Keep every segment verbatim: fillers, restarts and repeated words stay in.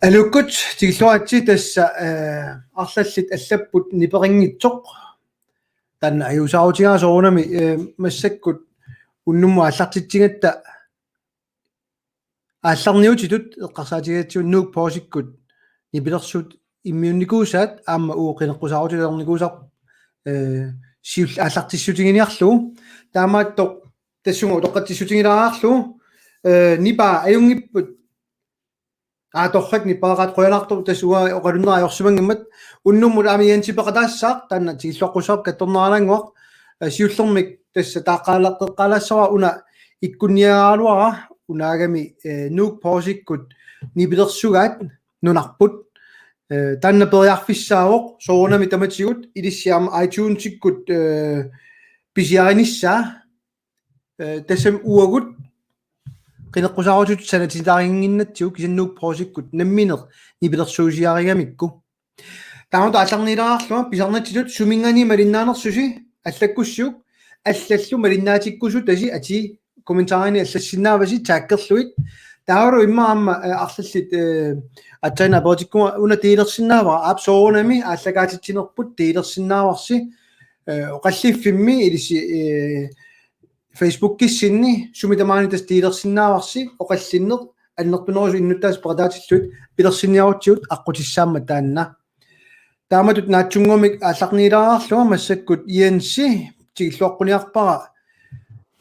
Aluukkut tikilluaritsi. Tassa, eh, arlallit allapput niperinngitsoq. Taanna ajuusaarutigaara soorunami, eh, massakkut unnummut aallartitsigatta aallarniutitut eqqarsaatigigatsigu Nuuk Poorsikkut nipilersuut immiunnikuusaat aamma uagut qineqqusaarutilernikkuusarput, eh, siulleq aallartissutiginiarlugu. Taamaattoq tassunga utoqqatsissutigilaarlugu, eh, nipaa ajunngipput. Aa, torrak, nipaaqaat, qujanartumik tassa uanga oqalunnera ajorsimanngimmat. Unnummut aamma Jensi peqataassaaq, taanna tikilluaqqussavarput kattorneralaannguaq. Eh, siullermik tassa taaqqaala-, taaqqaalaassavara una ikkunniaraluara, unaagami, eh, Nuuk Poorsikkut nipilersugaat nunarput. Eh, taanna periarfissaavoq soorunami tamatigut, ilissi aamma iTunesikkut, eh, pisiarinissaa. Eh, tassami uagut qineqqusaarutitut sanatitaarinnginnatsigu kisianni Nuuk Poorsikkut nammineq nipilersuusiarigamikku. Taamatut aallarniilaarlunga pisarnitsitut suminngaanniit malinnaanersusi allakkussiuk, allallu malinnaatikkusutasi atii kommentarini allassinnaavasi taggerlugit. Taavalu immaqa aamma, eh, arlallit, eh, aatsaannguaq apeqqutit una delersinnaavara, aap, soorunami aallakaatitsinerput delersinnaavarsi, eh, oqalliffimmi ilissi, eh, Facebookissinni sumi tamaani tassa delersinnaavarsi, oqallinneq annertunerusumik innuttaasut peqataatillugit pilersinniarutsigu aqqutissaammat taanna. Taamatut naatsunnguamik aallarniilaarlunga massakkut Jensi tikilluaqquniarpara,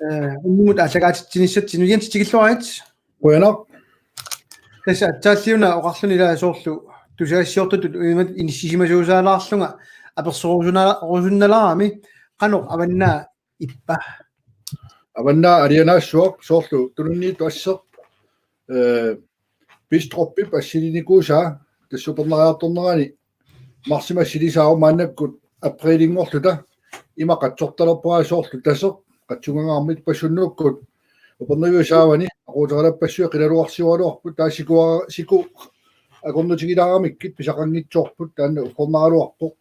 eh, unnummut aallakaatitsinissatsinni. Jensi, tikilluarit. Qujanaq. Tassa aatsaat una oqarluni ilaa soorlu tusagassiortutut uimat inissisimasuusaalaarlunga apersorusunala-, -rusunnalaarami, qanoq Avannaa ippa? Avannaa alianaassuaq soorlu tununniittut asseq, eh, Bistrupip assilinikuusaa tassa upernariartornerani marsimi assilisaavoq, maannakkut aprilinngorluta ima qatsortalerpara soorlu taseq qatsunngangaarmat, passunnuukkut Upernaviup saavani aquuteralappassuit qilalugarsioraluarput, taava sikua-, siku akornutigilaaramikkit pisaqanngitsoorput, taanna uggornaraluarpoq.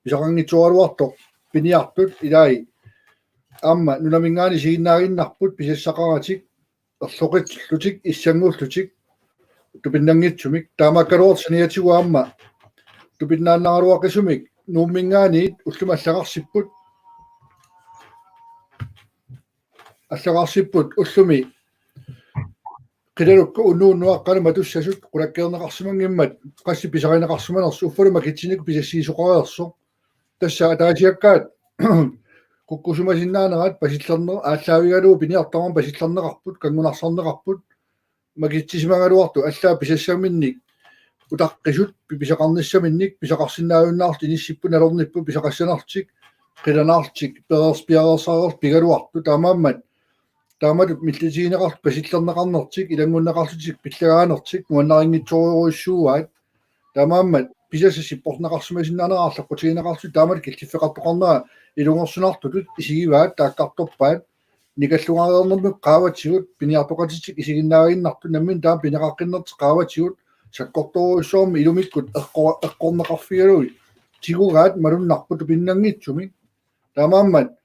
Pisaqanngitsooraluartoq piniartut ilai aamma nunaminngaanniit isiginnaaginnarput pisassaqaratik, erloqillutik, issanngullutik, tupinnanngitsumik. Taamaakkaluartoq saniatigut aamma tupinnaannaraluaqisumik Nuumminngaanniit ullumi allagaarsipput, allagaarsipput ullumi qilalukka unnuup nuaqqani matussasut qulakkeerneqarsimanngimmat qassit pisarineqarsimanersut, uffalu makitsinnikkut pisassiisoqareersoq. Tassa ataasiakkaat kukkusimasinnaanerat pasillerneq aallaavigalugu piniartut tamarmik pasillerneqarput, kanngunarsarneqarput, makitsisimagaluartut allaat pisassaminnik utaqqisut, pi-, pisaqarnissaminnik, pisaqarsinnaajunnaarlutik inissipput, nalornipput, pisaqassanertik, qilanaarlutik, pereers-, piareersaareerlutik pigaluartut, taamaammat taamatut millitigineqarlutik pasillerneqarnertik, ilanngunneqarlutik pillagaanertik nuannarinngitsorujussuuaat. Taamaammat pisassat sipporneqarsimasinnaanera arlaqqutigineqarlutik taamatut killiffeqartoqarnera ilungersunartutut isigivaat, taakkartorpaat. Nikallugareernermik qaavatigut piniartoqatitik isiginnaaginnartut, nammineq taama pineqaqqinnertik qaavatigut sakkortoorujussuarmik ilumikkut eqqo-, eqqorneqarfigalugit tigugaat malunnarpoq tupinnanngitsumik. Taamaammat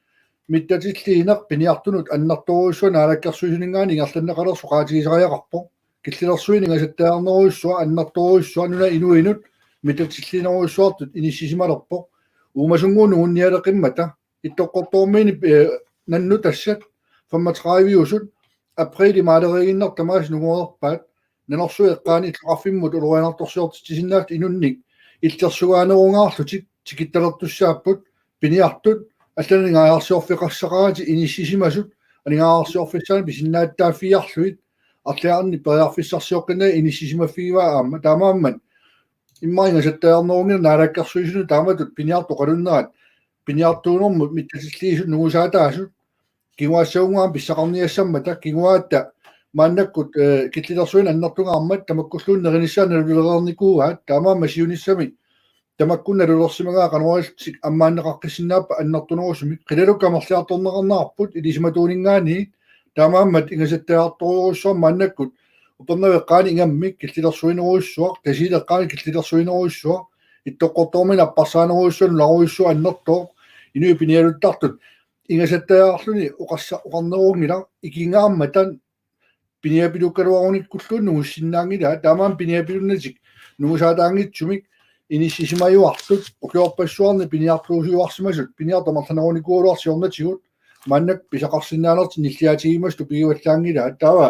mittatilliineq piniartunut annertoorujussuaq naalakkersuisuninngaanniit ingerlanneqalersoq oqaatigisariaqarpoq. Killilersuineq ingasattariarnerujussuaq, annertoorujussuaq, nunap inuinut mittatilliinerujussuartut inissisimalerpoq. Uumasunnguup nungunnialeqimmata Ittoqqortoormiini, eh, nannutassat femogtredive-usut apriilip maaleriiginnartut tamaasa nungureerpaat. Nanorsuaq eqqaani illoqarfimmut ulorianartorsiortitsisinnaasut inunnik illersugaanerungaarlutik tikittalertussaapput, piniartut allanut aningaasarsiorfeqassaqaratik inissisimasut, aningaasarsiorfissaannik pisinnaatitaaffigiarlugit, arlaannik periarfissarsioqqinnagu inissisimaffigivaat aamma. Taamaammat immaqa ingasattariarnerunngilaat naalakkersuisunut taamatut piniartut oqalunnerat piniartuunermut mittatilliisut nungusaataasut, kinguaassagukku aamma pissaqarniassammata, kinguaatta maannakkut, eh, killilersuineq annertungaarmat tamakkulluunniit nerinissaat nalulereernikuuaat, taamaammat siunissami tamakku nalulersimagaat qanoq ilillutik ammaanneqaqqissinnaappat annertunerusumik. Qilalukkat amerliartorneqarnerarput ilisimatuuninngaanniit, taamaammat ingasattariartorujussuarmik maannakkut Upernaviup eqqaani ingammik killilersuinerujussuaq, Tasiilap eqqaani killilersuinerujussuaq, Ittoqqortoormiini apparsaanerujussuaq, nunarujussuaq annertooq, inuit pinialuttartut ingasattariarluni oqassa-, oqarnerunngilaq, ikingaarmata piniapiluukkaluarunikkulluunniit nungussinnaanngilaat, taamaammat piniapilunnatik nungusaataanngitsumik inissisimajuartut, ukiorpassuarni piniartuusiuarsimasut, piniartut amerlanerunikuugaluartut siornatigut, maannakkut pisaqarsinnaanertik nilliaatigimasut tupigivallaanngilaat. Taava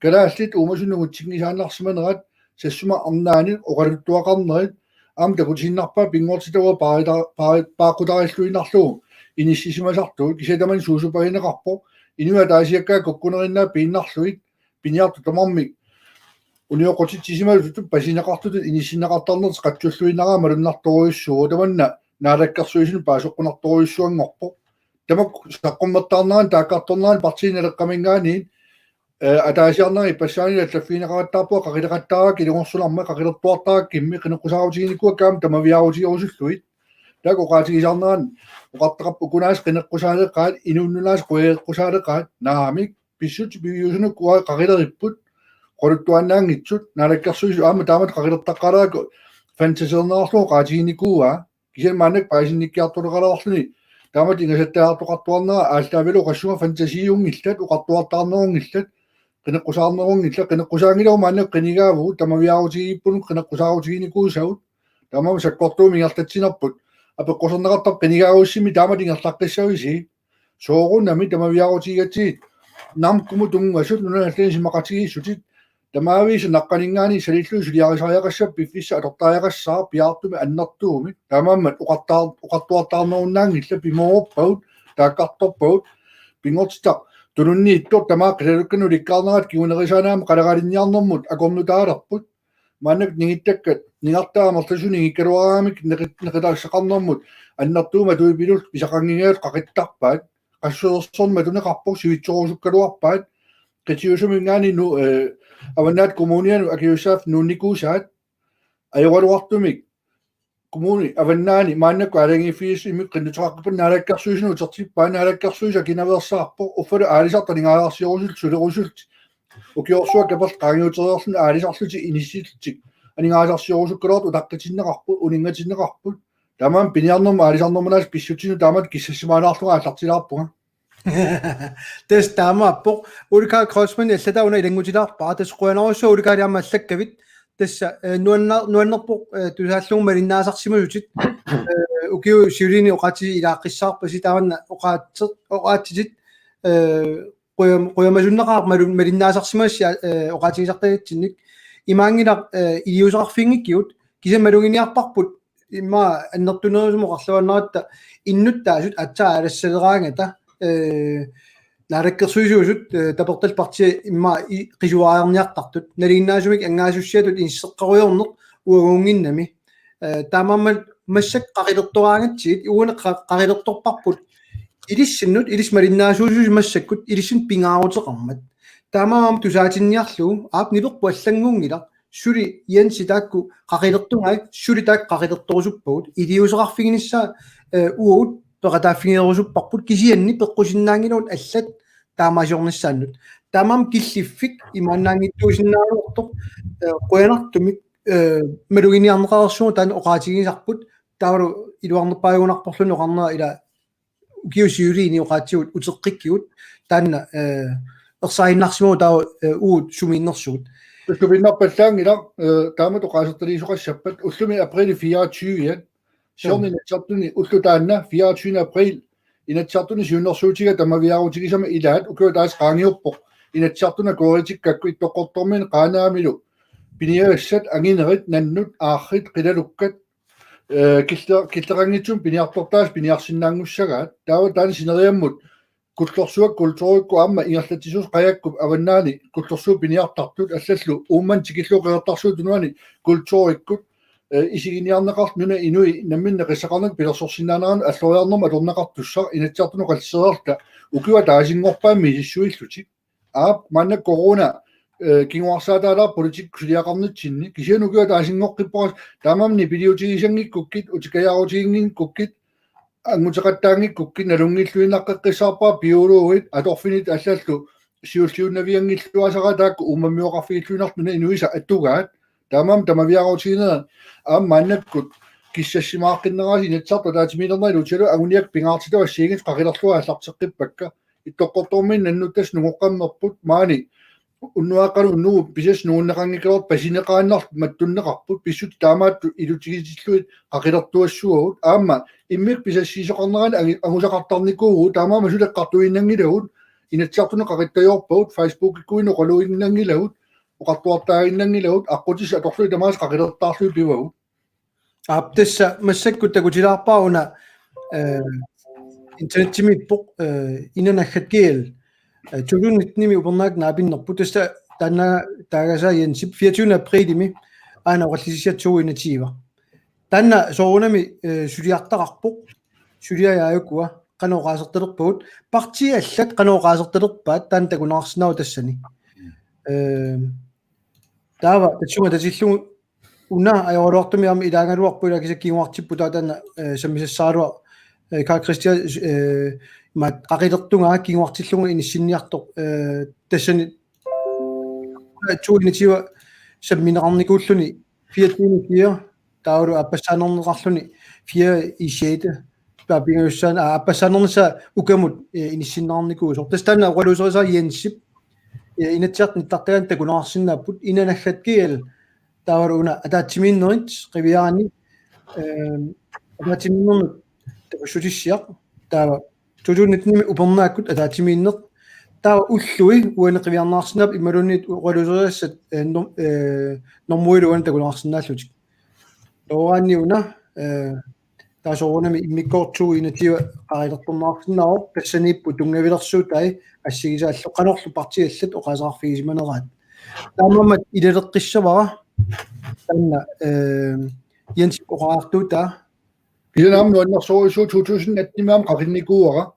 kalaallit uumasut nungutsinngisaannarsimanerat, Sassuma arnaanit oqaluttuaqarnerit, aamma takutiinnarpaat pinngortitavut paarita-, paari-, paaqqutarilluinnarlugu inissisimasartugut, kisianni tamanna suusupagineqarpoq, inuit ataasiakkaat kukkuneriinnaat piinnarlugit, piniartut tamarmik unioqqutitsisimasutut pasineqartutut inissinneqartarnertik qatsulluinnaraa malunnartorujussuuvoq, tamanna naalakkersuisunut paaseqqunartorujussuanngorpoq. Tamakku saqqummertarnerani taakkartornerani Partii Naleqqaminngaanniit, eh, ataasiarneri ippassaani allaffigineqarattaarpunga qaqileqattaaraq ilungersunarmat, qaqilertuartarakkimmi qineqqusaarutiginikuuakka aamma tamaviaarutigerusullugit. Taakku oqaatigisarnerat oqartaqarpoq: ukunaasat qineqqusaaleqaat, inuup nunaasa qujageqqusaaleqaat, naamik, pissutsit piviusunut uagut qaqileripput, oqaluttuaannaanngitsut, naalakkersuisut aamma taamatut qaqilertaqqaalerakku fantaseerneqarlugu oqaatiginikuuaa, kisianni maannakkut paasinnikkiartuleqalereerluni taamatut ingasattariartoqartuarnera aallaavigalugu, qassunga fantasiiunngillat, oqartuartaarnerunngillat, qineqqusaarnerunngillat, qineqqusaanngilagut maannakkut qinigaavugut, tamaviaarutigiippugut qineqqusaarutiginikuusagut, taamaammat sakkortuumik ingerlatsinerput apeqquserneqartarpoq: Qinigaarussimmi taamatut ingerlaqqissavisi? Soorunami tamaviaarutigigatsigit. Namkumut tunngasut nunanut allanut isumaqatigiissutit, tamaavisa naqqaninngaanniit salillugit suliarisariaqassapput, piffissaq atortariaqassaaq piaartumik annertuumik. Taamaammat oqartaar-, oqartuartaarnerunnaanngillat, pimooruppagut, taakkartorpagut. Pinngortitaq tununniittoq tamaat qilalukkanut ulikkaarnerat kingunerisaanut aamma qaleralinniarnermut akornutaalerput. Maannakkut ningittakkat ningartaat amerlasuut ningikkaluaraangamik neqit-, neqitassaqarnermut annertuumik atuipilullutik pisaqanngingajallutik qaqittarpaat. Qassusersorneq matuneqarpoq, sivitsorusukkaluarpaat. Qitiusuminngaanniit nu-, eh, Avannaata Kommunianut akisussaaffiit nuunnikuusaat. Ajoraluartumik kommuni Avannaani maannakkut aalajangiiffigisassanut qinnuteqaqqipput, naalakkersuisunut utertippaat, naalakkersuisut akinaveersaarpoq, uffalu aalisartut aningaasarsiorusullutik, sulerusullutik, ukiorsuaq kaperlutik qaangiutereerluni aalisarlutik inissillutik aningaasarsiorusukkaluartut utaqqitinneqarput, uninngatinneqarput. Taamaammat piniarnermut aalisarnermut aasiit pissutsinut taamatut kissassimaalaarlunga aallartilaarpunga. Tassa taamaappoq. Ole Karl Kreutzmann allataa una ilanngutilaarpara. Tassa qujanarsuaq Ole Karl aamma allakkavit. Tassa, eh, nuanna-, nuannerpoq, eh, tusaallugu malinnaasarsimasutit. Eh, ukiut siuliini oqaatsit ilaaqqissaarpasi, tamanna oqaatsi-, oqaatsitit, eh, qujam-, qujamasunneqaaq malu-, malinnaasarsimassi, eh, oqaatigisartakkatsinnik. Imaanngilaq, eh, iliuuseqarfiginngikkigut, kisianni maluginiarparput immaqa annertunerusumik oqarluaannaratta innuttaasut aatsaat aalassaleraangata, eh, naalakkersuisuusut, eh, tapertallit partiit immaqa i-, qisuariarniartartut. Nalinginnaasumik angaasussiatut inseqqarujoorneq uaguunnginnami. Eh, taamaammat massakkut qaqilertoraangatsigit, uani qa-, qaqilertorparput ilissinnut, ilissi malinnaasuususi massakkut, ilissinnut pingaaruteqarmat. Taamaammat tusaatinniarlugu, aap, niperput allanngunngilaq, suli Jensi taakku qaqilertungai, suli taakku qaqilertorusuppagut, iliuuseqarfiginissaa, eh, uagut peqataaffigerusupparput, kisianni peqqusinnaanngilagut allat taamaasiornissaannut. Taamaammat killiffik imaannaanngitsuusinnaagaluartoq, eh, qujanartumik, eh, maluginiarneqareersugut taanna oqaatigisarput, taavalu iluarnerpaajugunarporluunniit oqarnera ila ukiut siuliini oqaatsigut uteqqikkigut, taanna, eh, ersarinnarsimavoq taava, eh, uagut sumiinnersugut. Tullupinnarpallaanngilaq, eh, taamatut oqaasertaliisoqassappat, ullumi aprili fireogtyve-at, siorna Joo. Inatsisartuni ulloq taanna, fireogtyvende april, Inatsisartuni siunnersuutiga tamaviaarutigisama ilaat, ukioq ataaseq qaangiuppoq, Inatsisartuni akueritikkakku Ittoqqortoormiit Qaanaamilu piniagassat, anginerit, nannut, aarrit, qilalukkat, eh, kille-, killeqanngitsumik piniartortaasa piniarsinnaanngussagaat. Taava taanna sineriammut kullorsuakkut kulturikkut aamma ingerlatsisuusoq, qajakku Avannaani kullorsuup piniartartut allallu Uummannap tikillugu Qeqertarsuup Tunuani kulturikkut, eh, isiginiarneqartut nunap inui namminneq qissaqarnak pilersorsinnaaneranut alloriarnermut atorneqartussaq Inatsisartunut oqallisigaluarluta ukiup ataasinngorpaat misissuillutik. Aap, maanna corona, eh, kinguarsaataalaarpoq politikkikkut suliaqarnitsinni, kisianni ukiup ataasinngoqqippoq, taamaammat nipiliutigissanngikkukkit, utikkajaarutiginnginnikkukkit, anguteqattaanngikkukkit, nalunngilluinnaqqissaarpara biologit, atorfinit allallu siulliunnavianngilluinnasaraat taakku uummammioqarfigilluinnartut nunap inuisa atugaat, taamaammat tamaviaarutigineq aamma maannakkut kissassimaaqqinnerasi Inatsisartut ataatsimiilernerat ilutigalugu anguniakkat pingaartitavat assigiinngitsut qaqilerlugit aallarteqqippakka. Ittoqqortoormiit nannuttassat nungoqqammerput maani unnuaqqanut unnugu pisassi nungunneqanngikkaluartoq pasineqaannarluta mattunneqarput, pissutsit taamaattut ilutigisillugit qaqilertuassuagut. Aamma immikkut pisassiisoqarnerani angi-, angusaqartarnikuuvugut, taamaammat suli eqqartuinnanngilagut, Inatsisartuni qaqittajoorpagut, Facebookikkuinnaq oqaluinnanngilagut, oqartuartaaginnanngilagut, aqqutissat atorlugit tamaasa qaqilertaarlugit pivagut. Aap, tassa massakkut takutilaarpara una, eh, internetsimiippoq, eh, inanaggat gl, eh, to tusind nitten-imi upernaakkut naapinnerpoq, tassa taanna taagasaa Jensip fireogtyvende aprilimi aana oqallisissiaq to enogtyve. Taanna soorunami, eh, suliartaqarpoq, suliai aajukua, qanoq oqaasertalerpagut, partiit allat qanoq oqaasertalerpaat, taanna takuneqarsinnaavoq tassani. Eh, taava tassunga tatillugu una ajoraluartumik aamma ilaagaluarpoq, ila kisianni kinguartipput taava taanna, eh, sammisassaraluaq, eh, Karl Kristian, eh, imaat qaqilertugaa kinguartillugu inissinniartoq, eh, tassani to enogtyve sammineqarnikuulluni fireogtyvende fjerde, taavalu aappassaanerneqarluni fjerde i sjette, taava pingajussaanera, aa, aappassaanernissaq ukamut, eh, inissinneqarnikuusoq. Tassa taanna oqaluuserisaa Jensip, eh, Inatsisartut nittartagaanni takuneqarsinnaapput, inanaggat gl, taavalu una ataatsimiinnerit qiviaraanni, eh, ataatsimiinnernut takussutissiaq, taava to tusind nitten-imi upernaakkut ataatsimiinneq, taava ullui uani qiviarneqarsinnaapput imaluunniit oqaluuserisassat, eh, nor-, eh, normuilu uani takuneqarsinnaallutik. Tooraanni una, eh, taava soorunami immikkoortoq to enogtyve qaqilertorneqarsinnaavoq, tassaniippoq tunngavilersuutai assigisaallu qanorlu partiit allat oqaaseqarfigisimaneraat. Taamaammat ilaleqqissavara taanna, eh, Jensip oqariartuutaa. Kisianni aamma nuannersorujussuuvoq to tusind atten-imi aamma qaqinnikuuara.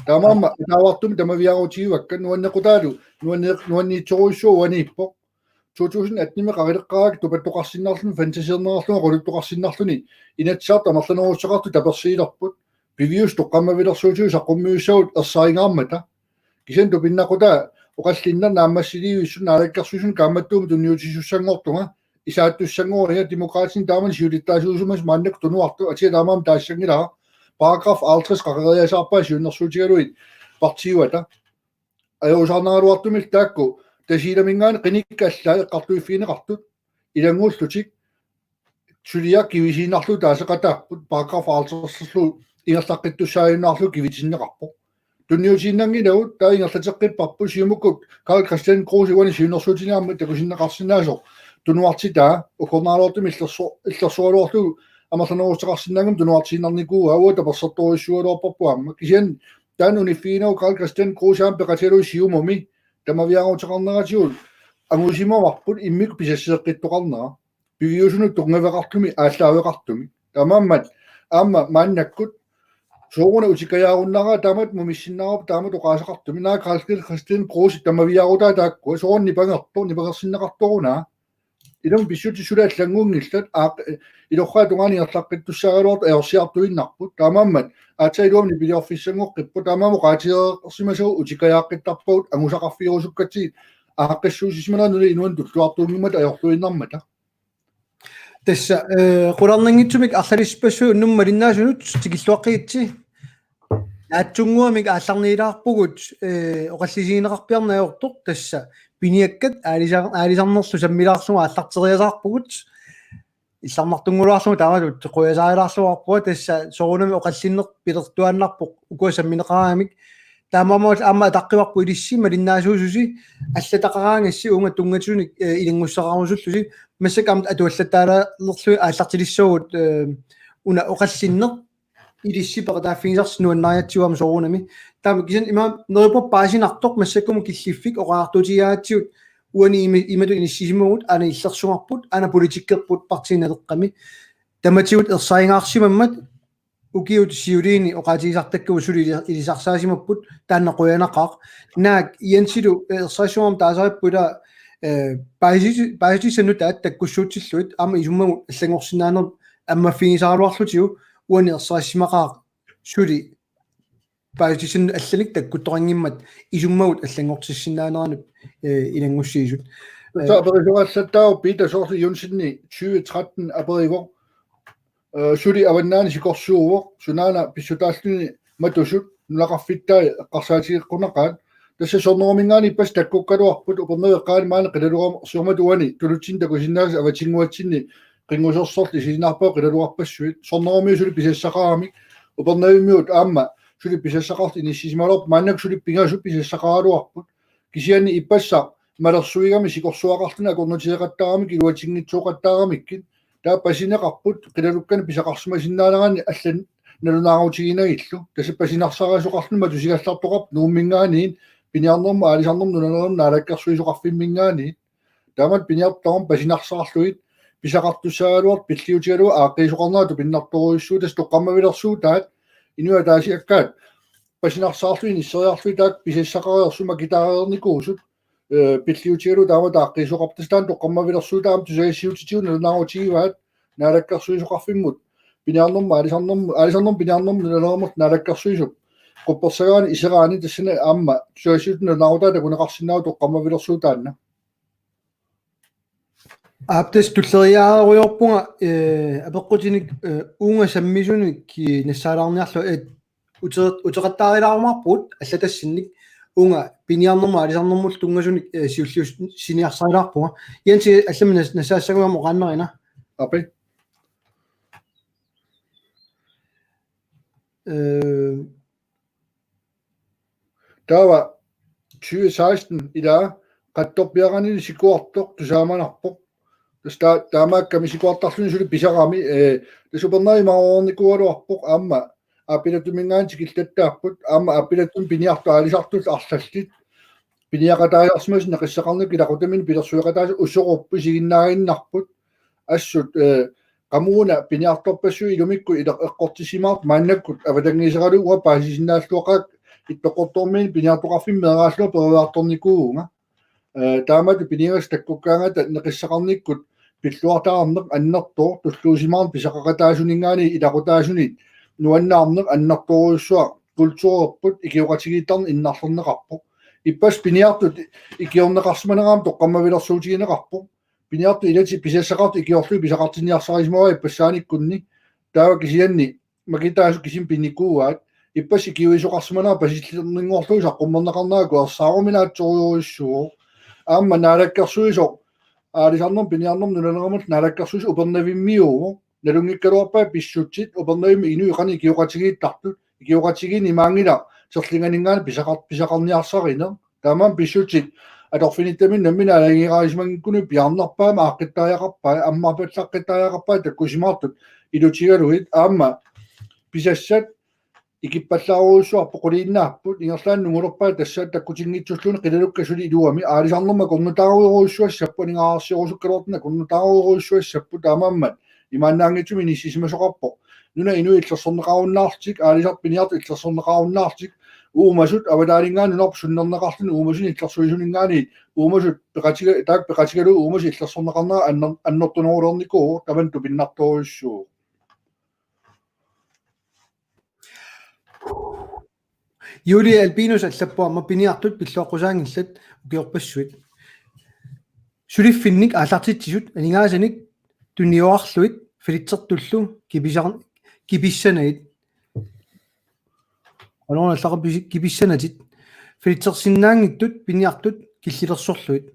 Taamaammat ataavartumik tamaviaarutigivakka, nuannequtaalu, nuanne-, nuanniitsorujussuaq uaniippoq. To tusind atten-imi qaqileqqaarakku tupattoqarsinnarluni, fantasierneqarluni, oqaluttoqarsinnarluni, Inatsisartut amerlanerussaqartut tapersiilerput, piviusut toqqammavilersuutigut saqqummiussagut ersaringaarmata. Kisianni tupinnaqutaa oqallinneq naammassiliivissut naalakkersuisuni kaammattuumik tunniutissussanngortunga, isaattussanngoria Demokraatinit taamani siulittaasuusimasut maannakkut tunuartut, atia taamaammat taassanngilara, paragraf halvtreds qaqeriasaarpaa siunnersuutigalugit partiiuata. Ajorusaarnaraluartumillu taakku Tasiilaminngaanniit qinikkat allaat eqqartuiffigineqartut ilannguullutik suliaq kivisiinnarlugu taaseqataapput, paragraf halvtredserlu ingerlaqqittussaajunnaarlugu kivitinneqarpoq. Tunniutiinnanngilagut, taava ingerlateqqipparput, Siumukkut Karl-Kristian Kruse uani siunnersuutini aamma takusinneqarsinnaasoq tunuartitaa, uggornaraluartumik illerso-, illersoraluarlugu amerlanerussaqarsinnaanngimmat tunuartiinnarnikuuaa, uanga tapersersorujussuugaluarparput aamma. Kisianni taanna uniffiginagu Karl-Kristian Kruse aamma peqatigalugu Siumumi tamaviaaruteqarneratigut angusimavarput immikkut pisassiseqqittoqarnera piviusunut tunngaveqartumik aallaaveqartumik. Taamaammat aamma maannakkut sooruna utikkajaarunnaraa, taamatut mumissinnaavarput, taamatut oqaaseqartumik. Naak Karl-Kristian Kruse tamaviaarutaa taakkua, sooruna nipangertoq, nipangersinneqartoruna. Ilumut pissutsit suli allanngunngillat, aaq-, ilorraap tungaanut ingerlaqqittussaagaluartut ajorsiartuinnarput. Taamaammat aatsaat iluamik nipiliorfissanngoqqipput, taamaammat oqaatigereersimasagut utikkajaaqqittarpagut angusaqarfigerusukkatsigit aaqqissuussisimanerat nunap inuanut tulluartuunngimmata ajorluinnarmata. Tassa, eh, qularnanngitsumik arlalissippassuit unnummut malinnaasunut tikilluaqqigitsi. Naatsunnguamik aallarniilaarpugut, eh, oqallisigineqarpiarneq ajortoq, tassa piniakkat aalisar-, aalisarnerlu sammilaarlugu aallarteriasaarpugut. Illarnartunngulaarlugu taamatut qujasaarilaarluarpunga, tassa soorunami oqallinneq pilertuaannarpoq ukua sammineqaraangamik. Taamaammat aamma ataqqivarput ilissi malinnaasuususi, allataqaraangassi uunga tunngasunik, eh, ilanngussaqarusullusi, massakkut aamma atuallattaalereerlugit aallartilissavagut, eh, una oqallinneq ilissi peqataaffigisarsi nuannarigatsigu aamma soorunami. Taama kisianni ima neriuppunga paasinartoq massakkumut killiffik oqariartuutigigatsigu uani imi-, imatut inissisimavugut, aana illersugarput, aana politikkerput Partii Naleqqami. Tamatigut ersaringaarsimammat ukiut siuliini oqaatigisartakkagut suli ili-, ilisarsaasimapput, taanna qujanaqaaq. Naak Jensilu, eh, ersarissumik taasaripput ila, eh, paasiti-, paasitissat nutaat takkussuutsillugit aamma isummagut allanngorsinnaaneq ammaffigisaraluarlutigu, uani ersarissimaqaaq suli paasitissannut allanik takkuttoqanngimmat isummagut allanngortissinnaaneranut, eh, ilanngussiisut. Tassa aperisoqallattaarpoq Peter Sorte Johnsen tyve tretten aperivoq. Eh, suli avannaani sikorsuuvoq, sunaana pissutaalluni matusut nunaqarfittaat eqqarsaatigeqqunaqaat, Tassa Sorneruminngaanniit ippassaq takkukkaluarput, Upernaviup eqqaani maani qilalugarsiormat uani tulutsinni takusinnaasoq avatinnguatsinni qinngusersorli isiginnaarpaat qilalugarpassuit. Sornerumiut suli pisassaqaramik, Upernavimmiut aamma suli pisassaqartut inissisimagaluarput, maannakkut suli pingasut pisassaqaraluarput. Kisianni ippassaq malersuigami sikorsuaqarluni akornutigeqattaaramikkit iluatsinngitsooqattaaramikkit. Taava pasineqarput qilalukkanik pisaqarsimasinnaaneranni allat nalunaarutiginagilu. Tassa pasinarsarisoqarluni matusigallartoqarpoq Nuumminngaanniit, piniarnermut, aalisarnermut, nunarnermut, naalakkersuisoqarfimminngaanniit. Taamatut piniartut tamarmik pasinarsaarlugit pisaqartussaagaluartut pilliutigalugu aaqqiisoqarnera tupinnartorujussuuvoq, tassa toqqammavilersuutaat inuit ataasiakkaat pasinarsaarlugit inisseriarlugit taakku pisassaqareersut makitaareernikuusut, eh, pilliutigalugu taamatut aaqqiisoqarput, tassa taanna toqqammavilersuutaat aamma tusagassiuutitigut nalunaarutigivaat naalakkersuisoqarfimmut piniarnermut, aalisarnermut, aalisarnermut, piniarnermut, nunarnermut, naalakkersuisup quppersagaani iseraani tassani aamma tusagassiuutitigut nalunaarutaa takuneqarsinnaavoq toqqammavilersuut taanna. Aap, tassa tulleriiaarujoorpunga, eh, apeqqutinik, eh, uunga sammisunik, eh, nassaalaarniarlugu, eh, ute-, uteqattaarilaarumaarpugut allatassinnik, uunga piniarnermut aalisarnermullu tunngasunik, eh, siulliussiniarsarilaarpunga. Jensi, allamik nas-, nassaassaguit aamma oqaannarina. Aap. Eh, Taava tyve seksten ilaa qattorpiaanili sikuartoq tusaamanarpoq. Tassa taa-, taamaakkami sikuartarluni suli pisarami, eh, tassa Upernaviup imaruarnikuugaluarpoq aamma Aappilattuminngaanniit tikilluattaapput, aamma Aappilattumut piniartut aalisartullu arlallit piniaqataasarsimasut neqissaqarnikkut ilaqutaminnut pilersueqataasut usoruupput isiginnaaginnarput. Assut, eh, qamuuna piniartorpassuit ilumikkut ilaa eqqortissimaartut maannakkut avatangiiseralugu uanga paasisinnaalluaqaakka Ittoqqortoormiini piniartoqarfimmi meeraallunga peroriartornikuuvunga. Eh, taamatut piniagassat takkukkaangata neqissaqarnikkut pilluartaarneq annertooq, tulluusimaarneq pisaqaqataasuninngaanniit ilaqutaasunit nuannaarneq annertoorujussuaq, kulturerput ikioqatigiittarneq innarlerneqarpoq. Ippassaq piniartut ikiorneqarsimanerat aamma toqqammavilersuutigineqarpoq. Piniartut ilatik pisassaqartut ikiorlugit pisaqartinniarsarisimavaat ippassaanikkunni. Taava kisianni makitaasut kisimik pinikuuaat. Ippassaq ikiuisoqarsimanera pasillinninngorlugu saqqummerneqarnera kuersaarumik naatsorujussuuvoq. Aamma naalakkersuisoq aalisarnermut, piniarnermut, nunarnermut naalakkersuisoq Upernavimmiuuvoq. Nalunngikkaluarpaat pissutsit Upernavimmi inuit qanoq ikioqatigiittartut, ikioqatigiinneq imaanngilaq terlinganinngaanniit pisaqar-, pisaqarniarsarineq. Taamaammat pissutsit atorfinittaminnut nammineq alagigaarisimanngikkunik piaarnerpaamik aaqqittariaqarpaat, ammarpallaaqqittariaqarpaat takkussimaartut ilutigalugit, aamma pisassat ikippallaarujussuarput, quliinnaapput, ingerlaannaq nungulerpaat tassa takkutinngitsulluunniit qilalukkat suli iluamik, aalisarnermut akornutaarujorujussuassapput, aningaasarsiorusukkaluartumik akornutaarujorujussuassapput, taamaammat imaannaanngitsumik inissisimasoqarpoq. Nunap inui illersorneqarunnaarlutik, aalisartut piniartut illersorneqarunnaarlutik, uumasut avataaninngaanniit nunarput sunnerneqarluni uumasunik illersuisuninngaanniit, uumasut peqatiga-, taakku peqatigalugu uumasut illersorneqarnera anner-, annertunerulernikuuvoq, tamanna tupinnartorujussuuvoq. Julie Albinus allappoq aamma piniartut pilluaqqusaanngillat ukiorpassuit. Suliffinnik aallartitsisut aningaasanik tuniorarlugit falitsertullu kipisar-, kipissanagit. Qanoruna allaqqavoq pisi-, kipissanatit. Falitsersinnaanngitsut piniartut killilersorlugit.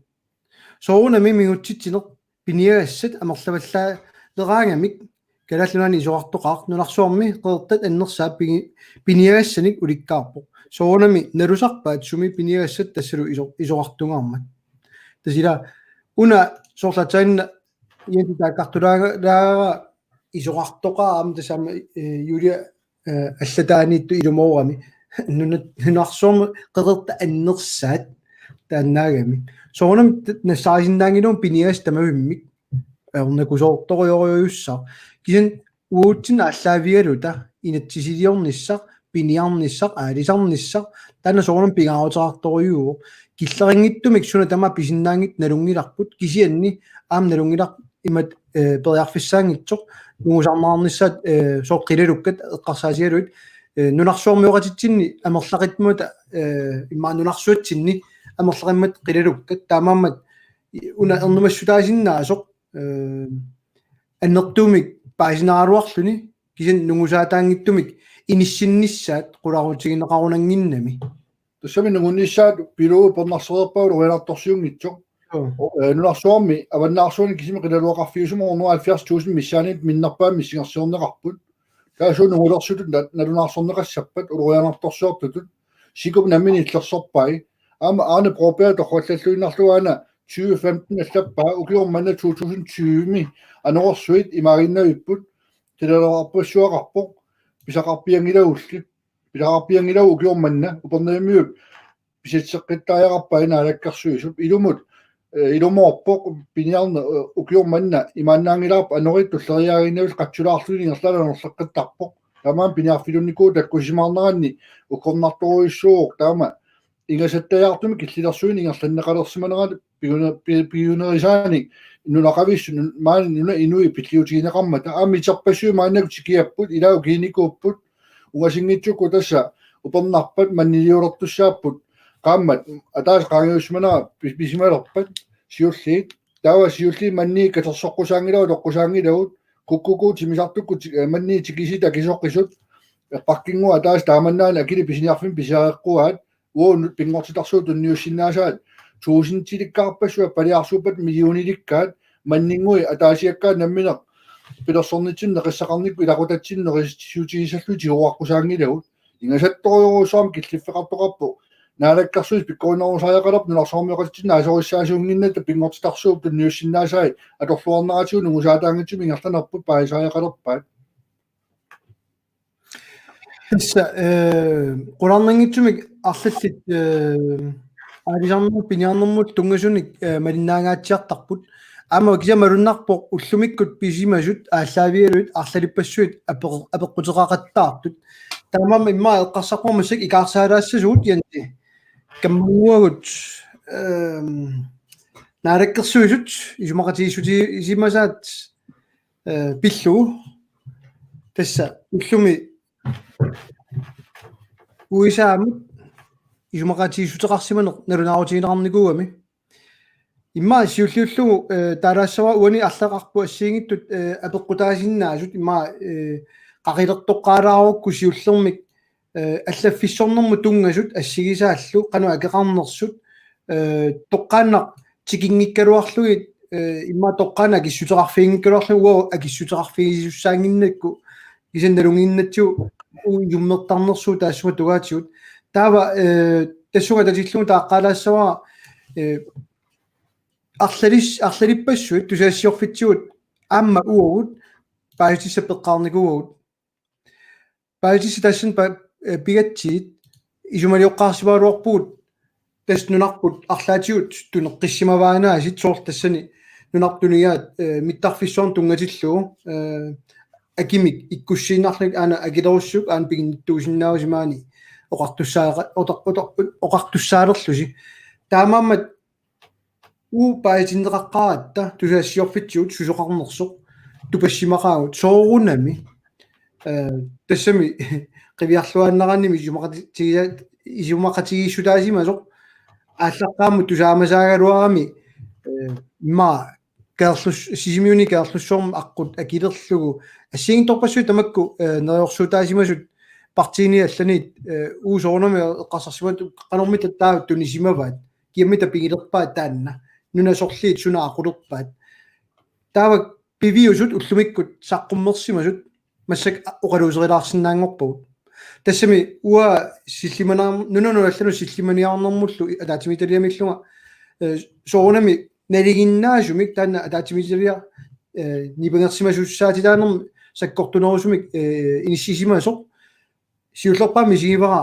Soorunami mingutsitsineq piniagassat amerlavallaaleraangamik Kalaallit Nunaanni isorartoqaaq, nunarsuarmi qeqertat annersaat pini-, piniagassanik ulikkaarpoq. Soorunami nalusarpaat sumi piniagassat tassalu iso-, isorartungaarmat. Tassa ila una soorlu aatsaannguaq Jensi taakkartulaaraara isorartoqaaq aamma tassami, eh, Julie, eh, allataaniittoq ilumoorami. Nuna-, nunarsuarmi qeqertat annersaat taannaagami. Soorunami t-, nassaarisinnaanngilagut piniagassat tamavimmik. Ajornakusoortorujorujussuaq. Kisianni uatsinnut aallaavigaluta inatsisiliornissaq, piniarnissaq, aalisarnissaq, taanna soorunami pingaaruteqartorujuuvoq. Killerinngitsumik suna tamaat pisinnaanngitsoq nalunngilarput, kisianni aamma nalunngilarput imatut, eh, periarfissaanngitsoq, nungusarneqarnissaat, eh, soorlu qilalukkat eqqarsaatigalugit, eh, nunarsuarmioqatitsinni amerlaqimmat, eh, immaqa nunarsuatsinni amerlaqimmat qilalukkat, taamaammat una ernumassutaasinnaasoq, eh, annertuumik paasinaraluarluni, kisianni nungusaataanngitsumik inissinnissaat qularutigineqarunannginnami. Tassami nungunnissaat pilugu pernarsereerpaa ulorianartorsiunngitsoq. Joo. Eh, nunarsuarmi avannaarsuarni kisimi qilaluaqarfiusumik hundrede og halvfjerds tusind missaaniit minnerpaamik missingersiorneqarput. Taava suut nungulersutut na-, nalunaarsorneqassappat ulorianartorsiortutut. Sikup nammineq illersorpai. Aamma Arne Broberg torrallalluinnarlugu aana tyve femten allappaa, ukioq manna to tusind tyve-mi anorersuit imaaginnavipput, qilaluaqarpassuaqarpoq, pisaqarpianngilagulli. Pisaqarpianngilagut ukioq manna Upernavimmiut pisatseqqittariaqarpai Naalakkersuisup. Ilumut, eh, ilumoorpoq piniarneq, eh, ukioq manna imaannaanngilarput anorit tulleriiaaginnavit qatsulaarlugit ingerlaannaq anorleqqittarpoq. Taamaammat piniarfilunnikuuvoq takkussimaarneranni ukornartorujussuuvoq, taama ingasattajaartumik killilersuineq ingerlanneqalersimanerat piuna-, pi-, piunerisaanik nunaqavissut nun-, maani nunap inui pilliutigineqarmata. Aamma iterpassuit maannakkut tikiapput, ilaat ukiinikuupput, ungasinngitsukkut tassa upernarpat manniliulertussaapput. Qaammat ataaseq qaangiussimanera pis-, pisimalerpat siulliit. Taava siulliit manniit katersoqqusaanngilagut, toqqusaanngilagut, kukkukuut timmisartukkut ti-, eh, manniit tikisii takisoqisut. Parkingi ataaseq taamannaana akili pisiniarfimmi pisiareqquaat. Uagut pinngortitarsuup tunniussinnaasaat tusindilikkaarpassuit paliarsuuppat millionilikkaat, manninngui ataasiakkaat nammineq pilersornitsinni neqissaqarnikkut ilaqutatsinnut neqissutigissallugu tigoqqussaanngilagut. Ingasattorujussuarmik killiffeqartoqarpoq. Naalakkersuisut pikkorinnerusariaqalerput nunarsuarmioqatitsinnut asorissaasuunnginnatta pinngortitarsuup tunniussinnaasaat atorluarneratigut nungusaataanngitsumik ingerlanerput paasisariaqalerpaat. Tassa, eh, qularnanngitsumik arlallit, eh, aalisarnermut piniarnermut tunngasunik, eh, malinnaangaatsiartarput. Aamma kisianni malunnarpoq ullumikkut pisimasut aallaavigalugit arlalippassuit apeq-, apeqquteqaqattaartut. Taamaammat immaqa eqqarsarpunga massakkut ikaarsaalaassagut, Jens. Kammannguagut, ehm, Naalakkersuisut isumaqatigiissutigisimasaat, eh, pillugu. Tassa ullumi U S A-mut isumaqatigiissuteqarsimaneq nalunaarutigineqarnikuugami. Immaqa siulliullugu, eh, taalaassavara uani arlaqarput assigiinngitsut, eh, apeqqutaasinnaasut immaqa, eh, qaqilertoqqaalaarukku siullermik, eh, allaffissornermut tunngasut assigisaallu qanoq akeqarnersut, eh, toqqaannaq tikinngikkaluarlugit, eh, immaqa toqqaannaq akissuteqarfiginngikkaluarlugit uagut akissuteqarfigisussaannginnakku kisianni nalunnginnatsigu uagut isummertarnersugut taassuma tungaatigut. Taava, eh, tassunga atatillugu taaqqaalaassavara, eh, arlalis-, arlalippassuit tusagassiorfitsigut aamma uagut paasissutissat peqqaarnikuuagut. Paasissutissat tassani pa-, eh, pigatsigit isumalioqqaarsimagaluarpugut tassa nunarput arlaatigut tuneqqissimavaannaasiit soorlu tassani nunarput tunigaat, eh, mittarfissuarnut tunngatillugu, eh, akimik ikkussiinnarlugit aana akilerussuup aana piginnittuusinnaavusi maani oqartussaaqa-, otoq-, otoq-, oqartussaalerlusi. Taamaammat uagut paasitinneqaqqaaratta tusagassiorfitsigut susoqarnersoq tupassimaqaagut soorunami. Eh, tassami qiviarluaannaraanni isumaqati-, isumaqatigiissutaasimasoq aallaqqaammut tusaamasaagaluarami, eh, immaqa Kangerlus-, Sisimiuni Kangerlussuarmi aqqut akilerlugu assigiinngitsorpassuit tamakku, eh, neriorsuutaasimasut partiini allaniit, eh, uagut soorunami eqqarsarsimavugut qanormita taava tunisimavaat, kiamita pigilerpaat taanna, nunat sorliit suna aqulerpaat. Taava piviusut ullumikkut saqqummersimasut massakkut oqaluuserilaarsinnaanngorpagut. Tassami uanga sillimaniar-, nunanut allanut sillimaniarnermullu ataatsimiititaliamiillunga, eh, soorunami nalinginnaasumik taanna ataatsimiititaliaq, eh, nipangersimasussaatitaanermut sakkortunerusumik, eh, inissisimasoq siullerpaamik misigivara,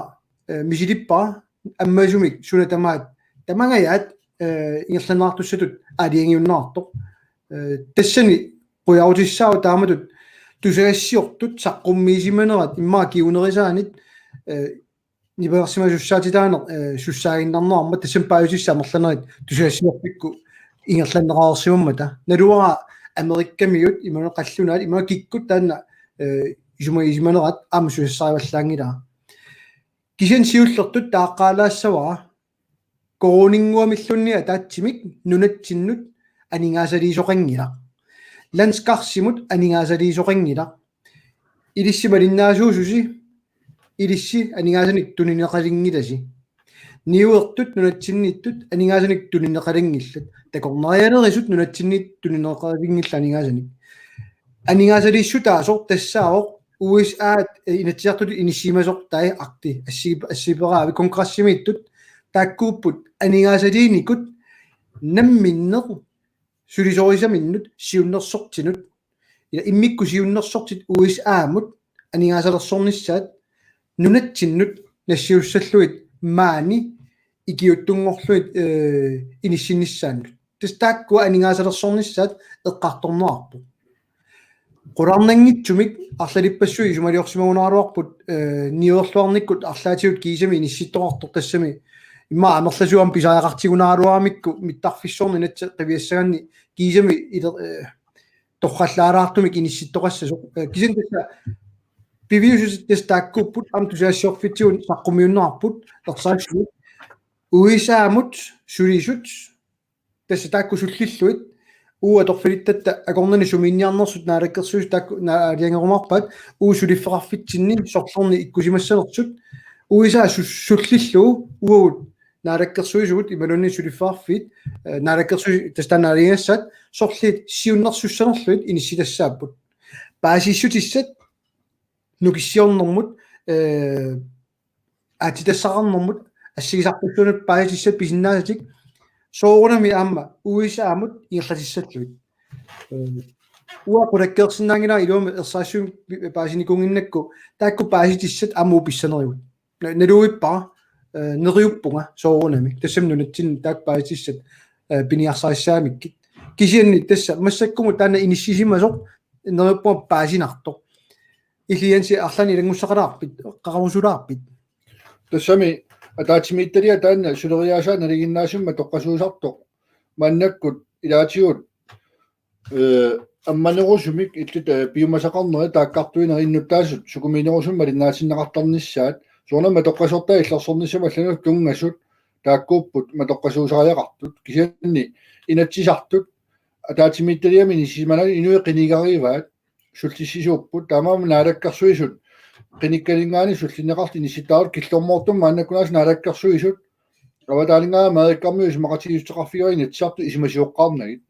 eh, misilippara ammasumik suna tamaat tamangajaat, eh, ingerlanneqartussatut aalajangiunneqartoq. Eh, tassani qujarutissaavoq taamatut tusagassiortut saqqummiisimanerat immaqa kingunerisaanit, eh, nipangersimasussaatitaaneq, eh, sussaaginnarneq aamma tassani paasissutissat amerlanerit tusagassiorfikkut ingerlanneqareersimammata. Naluara Amerikkamiut imaluunniit qallunaat imaluunniit kikkut taanna, eh, isumagisimanerat aamma susassarivallaanngilara. Kisianni siullertut taaqqaalaassavara koruuninnguamilluunniit ataatsimik nunatsinnut aningaasaliisoqanngilaq. Landskarsimut aningaasaliisoqanngilaq. Ilissi malinnaasuususi, ilissi aningaasanik tunineqalinngilasi. niuertut nunatsinniittut aningaasanik tunineqalinngillat. Takornarialerisut nunatsinniittut tunineqalinngillat aningaasanik. Aningaasaliissutaasoq tassaavoq U S A-t, eh, Inatsisartutut inissisimasoq taava Arctic assi-, assiperaavi kongressimiittut taakkuupput aningaasaliinikut namminneq sulisorisaminnut siunnersortinut, ila immikkut siunnersortit U S A-mut aningaasalersornissaat nunatsinnut nassiussallugit maani ikiuuttunngorlugit, eh, inissinnissaannut. Tassa taakkua aningaasalersornissaat eqqartorneqarpoq. Qularnanngitsumik arlalippassuit isumaliorsimagunaraluarput, eh, niuerluarnikkut arlaatigut kiisami inissittoqartoq tassami immaqa amerlasuut aamma pisariaqartigunaraluaramikku mittarfissuarni inatsit qiviassagaanni kiisami ile-, eh, torrallaalaartumik inissittoqassasoq. Eh, kisianni tassa piviusutit tassa taakkuupput aamma tusagassiorfitsigut saqqummiunneqarput ersarissumik. U S A-mut sulisut tassa taakku sullillugit uagut atorfilittatta akornanni sumiinniarnersut naalakkersuisut taakku na-, aalajangerumaarpaat uagut suliffeqarfitsinni sorlerni ikkusimassanersut U S A su-, sullillugu uagut naalakkersuisugut imaluunniit suliffeqarfiit, eh, naalakkersuisut tassa taanna aalajangigassaat sorliit siunnersussanerlugit inissitassaapput. Paasissutissat nukissiornermut, eh, aatsitassaqarnermut assigisarpassuanut paasissutissat pisinnaasatik soorunami aamma U S A-mut ingerlatissallugit. Eh, uanga qulakkeersinnaanngilara iluamik ersarissumik pi-, paasinikuunnginnakku taakku paasissutissat aamma uagut pissanerigut. Na-, naluippara, eh, neriuppunga soorunami. Tassami nunatsinni taakku paasissutissat, eh, piniarsarissagamikkit. Kisianni tassa massakkumut taanna inissisimasoq neriuppunga paasinartoq. Illit Jensi arlaannik ilanngussaqalaarpit, qaqugusulaarpit? Tassami ataatsimiititaliaq taanna suleriaasaa nalinginnaasumik matoqqasuusartoq. Maannakkut ilaatigut, eh, ammanerusumik illit, eh, piumasaqarnerit taakkartuinerit innuttaasut sukumiinerusumik malinnaatinneqartarnissaat. Soorunami matoqqasortaat illersornissamut allanut tunngasut taakkuupput matoqqasuusariaqartut. Kisianni Inatsisartut ataatsimiititaliami inissisimanani inuit qinigarivaat sullissisuupput. Taamaammat naalakkersuisut qinikkalinngaanniit sullinneqartut inissittaraluartut killormoortumik maannakkut aasiit naalakkersuisut avataaninngaanniit Amerikkarmiut isumaqatigiissuteqarfigaat Inatsisartut isumasioqqaarnagit.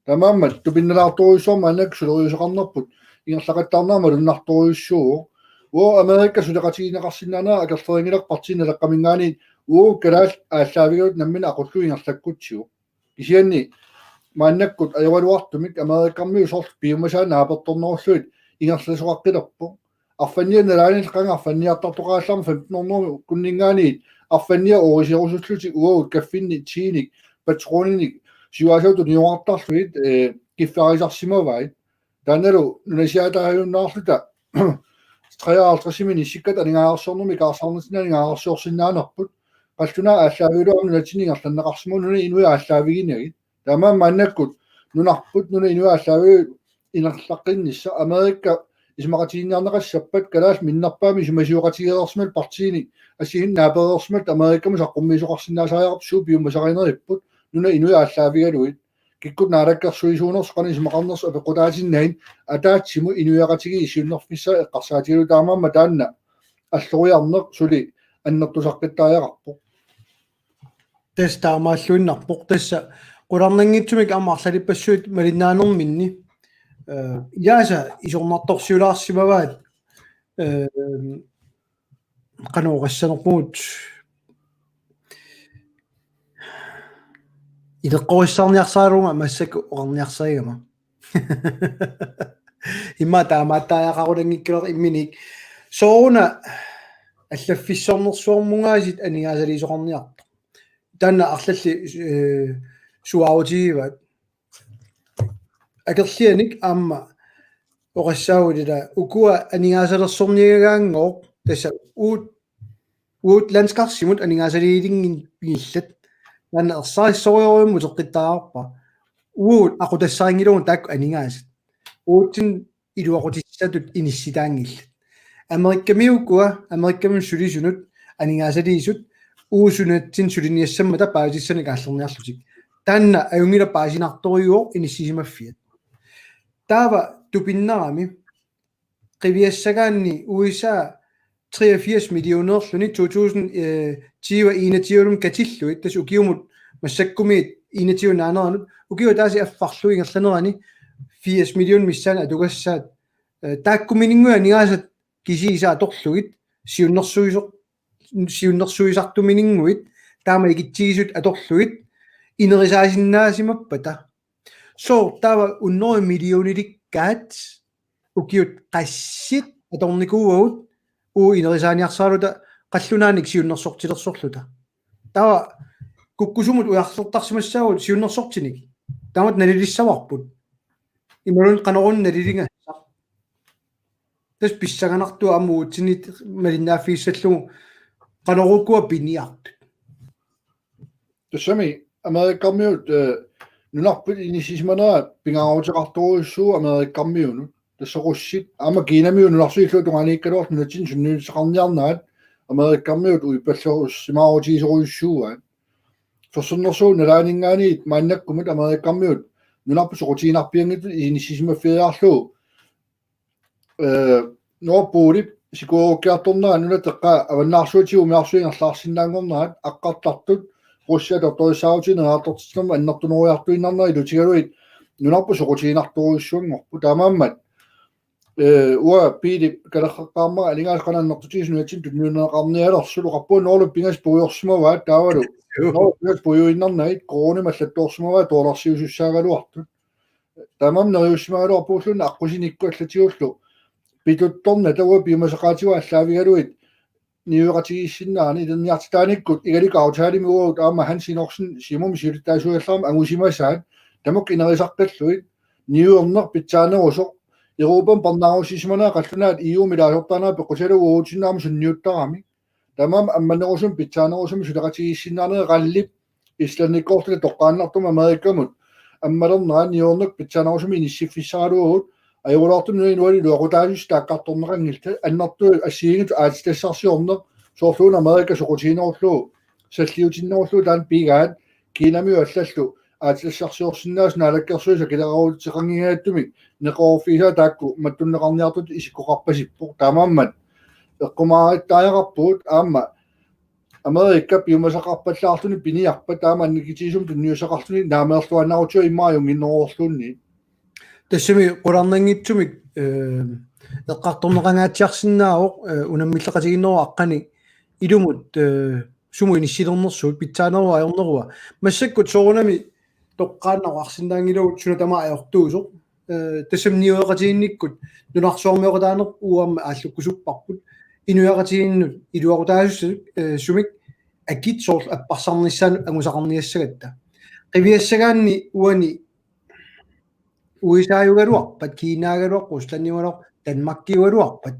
Taamaammat tupinnalaartorujussuarmik maannakkut suleriuseqarnerput ingerlaqattaarnera malunnartorujussuuvoq. Uagut Amerikka suleqatigineqarsinnaanera akerlerinngilarput Partii Naleqqaminngaanniit uagut kalaallit aallaavigalugit namminneq aqullugu ingerlakkutsigu. Kisianni maannakkut ajoraluartumik Amerikkarmiut soorlu piumasaat naapertornerullugit ingerlasoqaqqilerpoq. Arfanniat nalaanillit qanga arfanniartartoqarallarmat femten hundrede kunninngaanniit arfanniat ooriserusullutik uagut kaffinnik, tiinik, patroninik siuaasutut niuartarlugit, eh, kiffarisarsimavaat. Taannalu nunasiaataajunnaarluta treoghalvtredsimi inissikkatta aningaasarsiornermi ikaarsaarnitsinni aningaasarsiorsinnaanerput. Qallunaat aallaavigalugu aamma nunatsinni ingerlanneqarsimavoq nunat inuit aallaaviginagit. Taamaammat maannakkut nunarput nunat inuit aallaavigalugit ingerlaqqinnissaq Amerikka isumaqatigiinniarneqassappat kalaallit minnerpaamik isumasioqatigeereersimallutik partiinik assigiinngitsut naapereersimallutik Amerikkamut saqqummiisoqarsinnaasariaqarput suut piumasarinerippput nunat inuit aallaavigalugit. Kikkut naalakkersuisuunersut qanoq isumaqarnersut apeqqutaatinnagit ataatsimut inuiaqatigiit siunnerfissaat eqqarsaatigalugit taamaammat taanna alloriarneq suli annertusaqqittariaqarpoq. Tassa taamaalluinnarpoq tassa qularnanngitsumik aamma arlalippassuit malinnaanerminni. Eh, ilaasa isornartorsiulaarsimavaat, eh, qanoq oqassanerpugut ileqqorissaarniarsaralunga massakkut oqarniarsarigama. Immaqa taamaattariaqarulanngikkaluartoq imminik. Sooruna allaffissornersuarmungaasiit aningaasaliisoqarniartoq. Taanna arlallit, eh, suaarutigivaat. Akerlianik aamma oqassaagut ila ukua aningaasalersorniagaanngooq tassa uut, uut landskarsimut aningaasaliiliinngillat. Taanna ersarissorujussuarmik uteqqittariaqarpara. Uagut aqutassarinngilagut taakku aningaasat. Uatsinnut iluaqutissatut inissitaanngillat. Amerikkamiukkua, Amerikkamut sulisunut, aningaasaliisut, uagut nunatsinni suliniassammata paasissutissanik aallerniarlutik. Taanna ajunngilaq paasinartorujuuvoq inissisimaffiat. Taava tupinnarami qiviassagaanni U S A treogfirs millionerluni to tusind, øh, tyve enogtyve katillugit, tassa ukiumut massakkumiit enogtyve naaneranut, ukiut ataaseq affarlu ingerlanerani firs million missaani atugassaat, øh, taakkumininnguit aningaasat kisiisa atorlugit, siunnersuisoq-, siunnersuisartumininnguit, taama ikitsigisut atorlugit, inerisaasinnaasimappata. Sooq taava hundrede millionerikkaat ukiut qassit atornikuuagut uagut inerisaaniarsaraluta qallunaanit siunnersortilersorluta. Taava kukkusumut ujarlertarsimassaagut siunnersortinik. Taamatut nalilissavarput. Imaluunniit qanoruna naliligassaq. Tassa pissanganartoq aamma uatsinnit malinnaaffigissallugu qanorukkua piniartut. Tassami Amerikamiut, øh, nunarput inissisimanera pingaaruteqartorujussuuvoq Amerikamiunut. Tassa russit, aamma Kinamiut nunarsuit illuatungaaniikkaluartut nunatsinni sunniuteqarniarnerat, Amerikamiut uippallerussimaarutigisorujussuuaat. Fyrreernersuup nalaaninngaanniit maannakkumut Amerikamiut nunarput soqutiginarpianngitsutut inissisimaffigiarlugu, øh, Nord Poolip sikuerukkiartornerat nunat eqqaa avannaarsuatigut umiarsuit ingerlaarsinnaanngornerat aqqartartut, russit atortorissaarutigit neriartortitsinermut annertunerujussuartuinnarnerat ilutigalugit nunarput soqutiginartorujussuanngorput. Taamaammat, øh, uanga Piilip kalerreqqaarmara aningaasat qanoq annertutigisut nunatsinni tunniunneqarnialersut, oqarpunga Norgep pingasut puigorsimavaat taavalu. Joo. Norgep pingasut puiguinnarnagit koruunimik allattoorsimavaat dollarsissussaagaluartut. Taamaammat neriussimagaluarpulluunniit aqqusinikkut allatigullu pituttornata uanga piumasaqaatigut aallaavigalugit niueqatigiissinnaanera ilinniartitaanikkut, Igaliku aftalemi uagut aamma Hans Enoksen Siumumi siulittaasuugallarami angusimasaat tamakku inerisaqqillugit, niuerneq pitsaanerusoq, Europami parnaarussissimanera qallunaat E U-mi ilaasortaanerat peqqutigalugu uagutsinnut aamma sunniuttaramik. Taamaammat ammanerusumik pitsaanerusumik suleqatigiissinnaaneq, rallip Islandikkoortulli toqqaannartumik Amerikamut ammalernerat niuerneq pitsaanerusumik inissiffissaraluagut, ajorulaartumik nunat inualu iluaqutaasussat taakkartorneqanngillat, annertuumik assigiinngitsut aatsitassarsiorneq, soorlu una Amerika soqutiginerullugu, salliutinnerullugu taanna pigaat, Kinamiut allallu aatsitassarsiorsinnaasut Naalakkersuisut akileraruteqanngingajattumik neqeroorfigisaat taakku mattunneqarniartutut isikkoqarpasippoq. Taamaammat eqqumaarittariaqarpugut, aamma Amerika piumasaqarpallaarluni piniarpat taama annikitsisumik tunniussaqarluni naameerluinnarutsigit immaqa ajunnginnerulluni. Tassami qularnanngitsumik, øh, eqqartorneqangaatsiarsinnaavoq, øh, unammilleqatigiinneruvoq aqqaneq ilumut, øh, sumut inissilernersugut pitsaaneruvoq ajorneruvoq. Massakkut soorunami toqqaannaq oqarsinnaanngilagut suna tamaat ajortuusoq. Øh, tassami niueqatigiinnikkut nunarsuarmioqataaneq uagut aamma aallukkusupparput. Inuiaqatigiinnut iluaqutaasussat, øh, sumik akit soorlu apparsarnissaannut angusaqarniassagatta. Qiviassagaanni uani U S A-jugaluarpat, Kinaagaluarpat, Ruslandiugaluarpat, Danmarkiugaluarpat,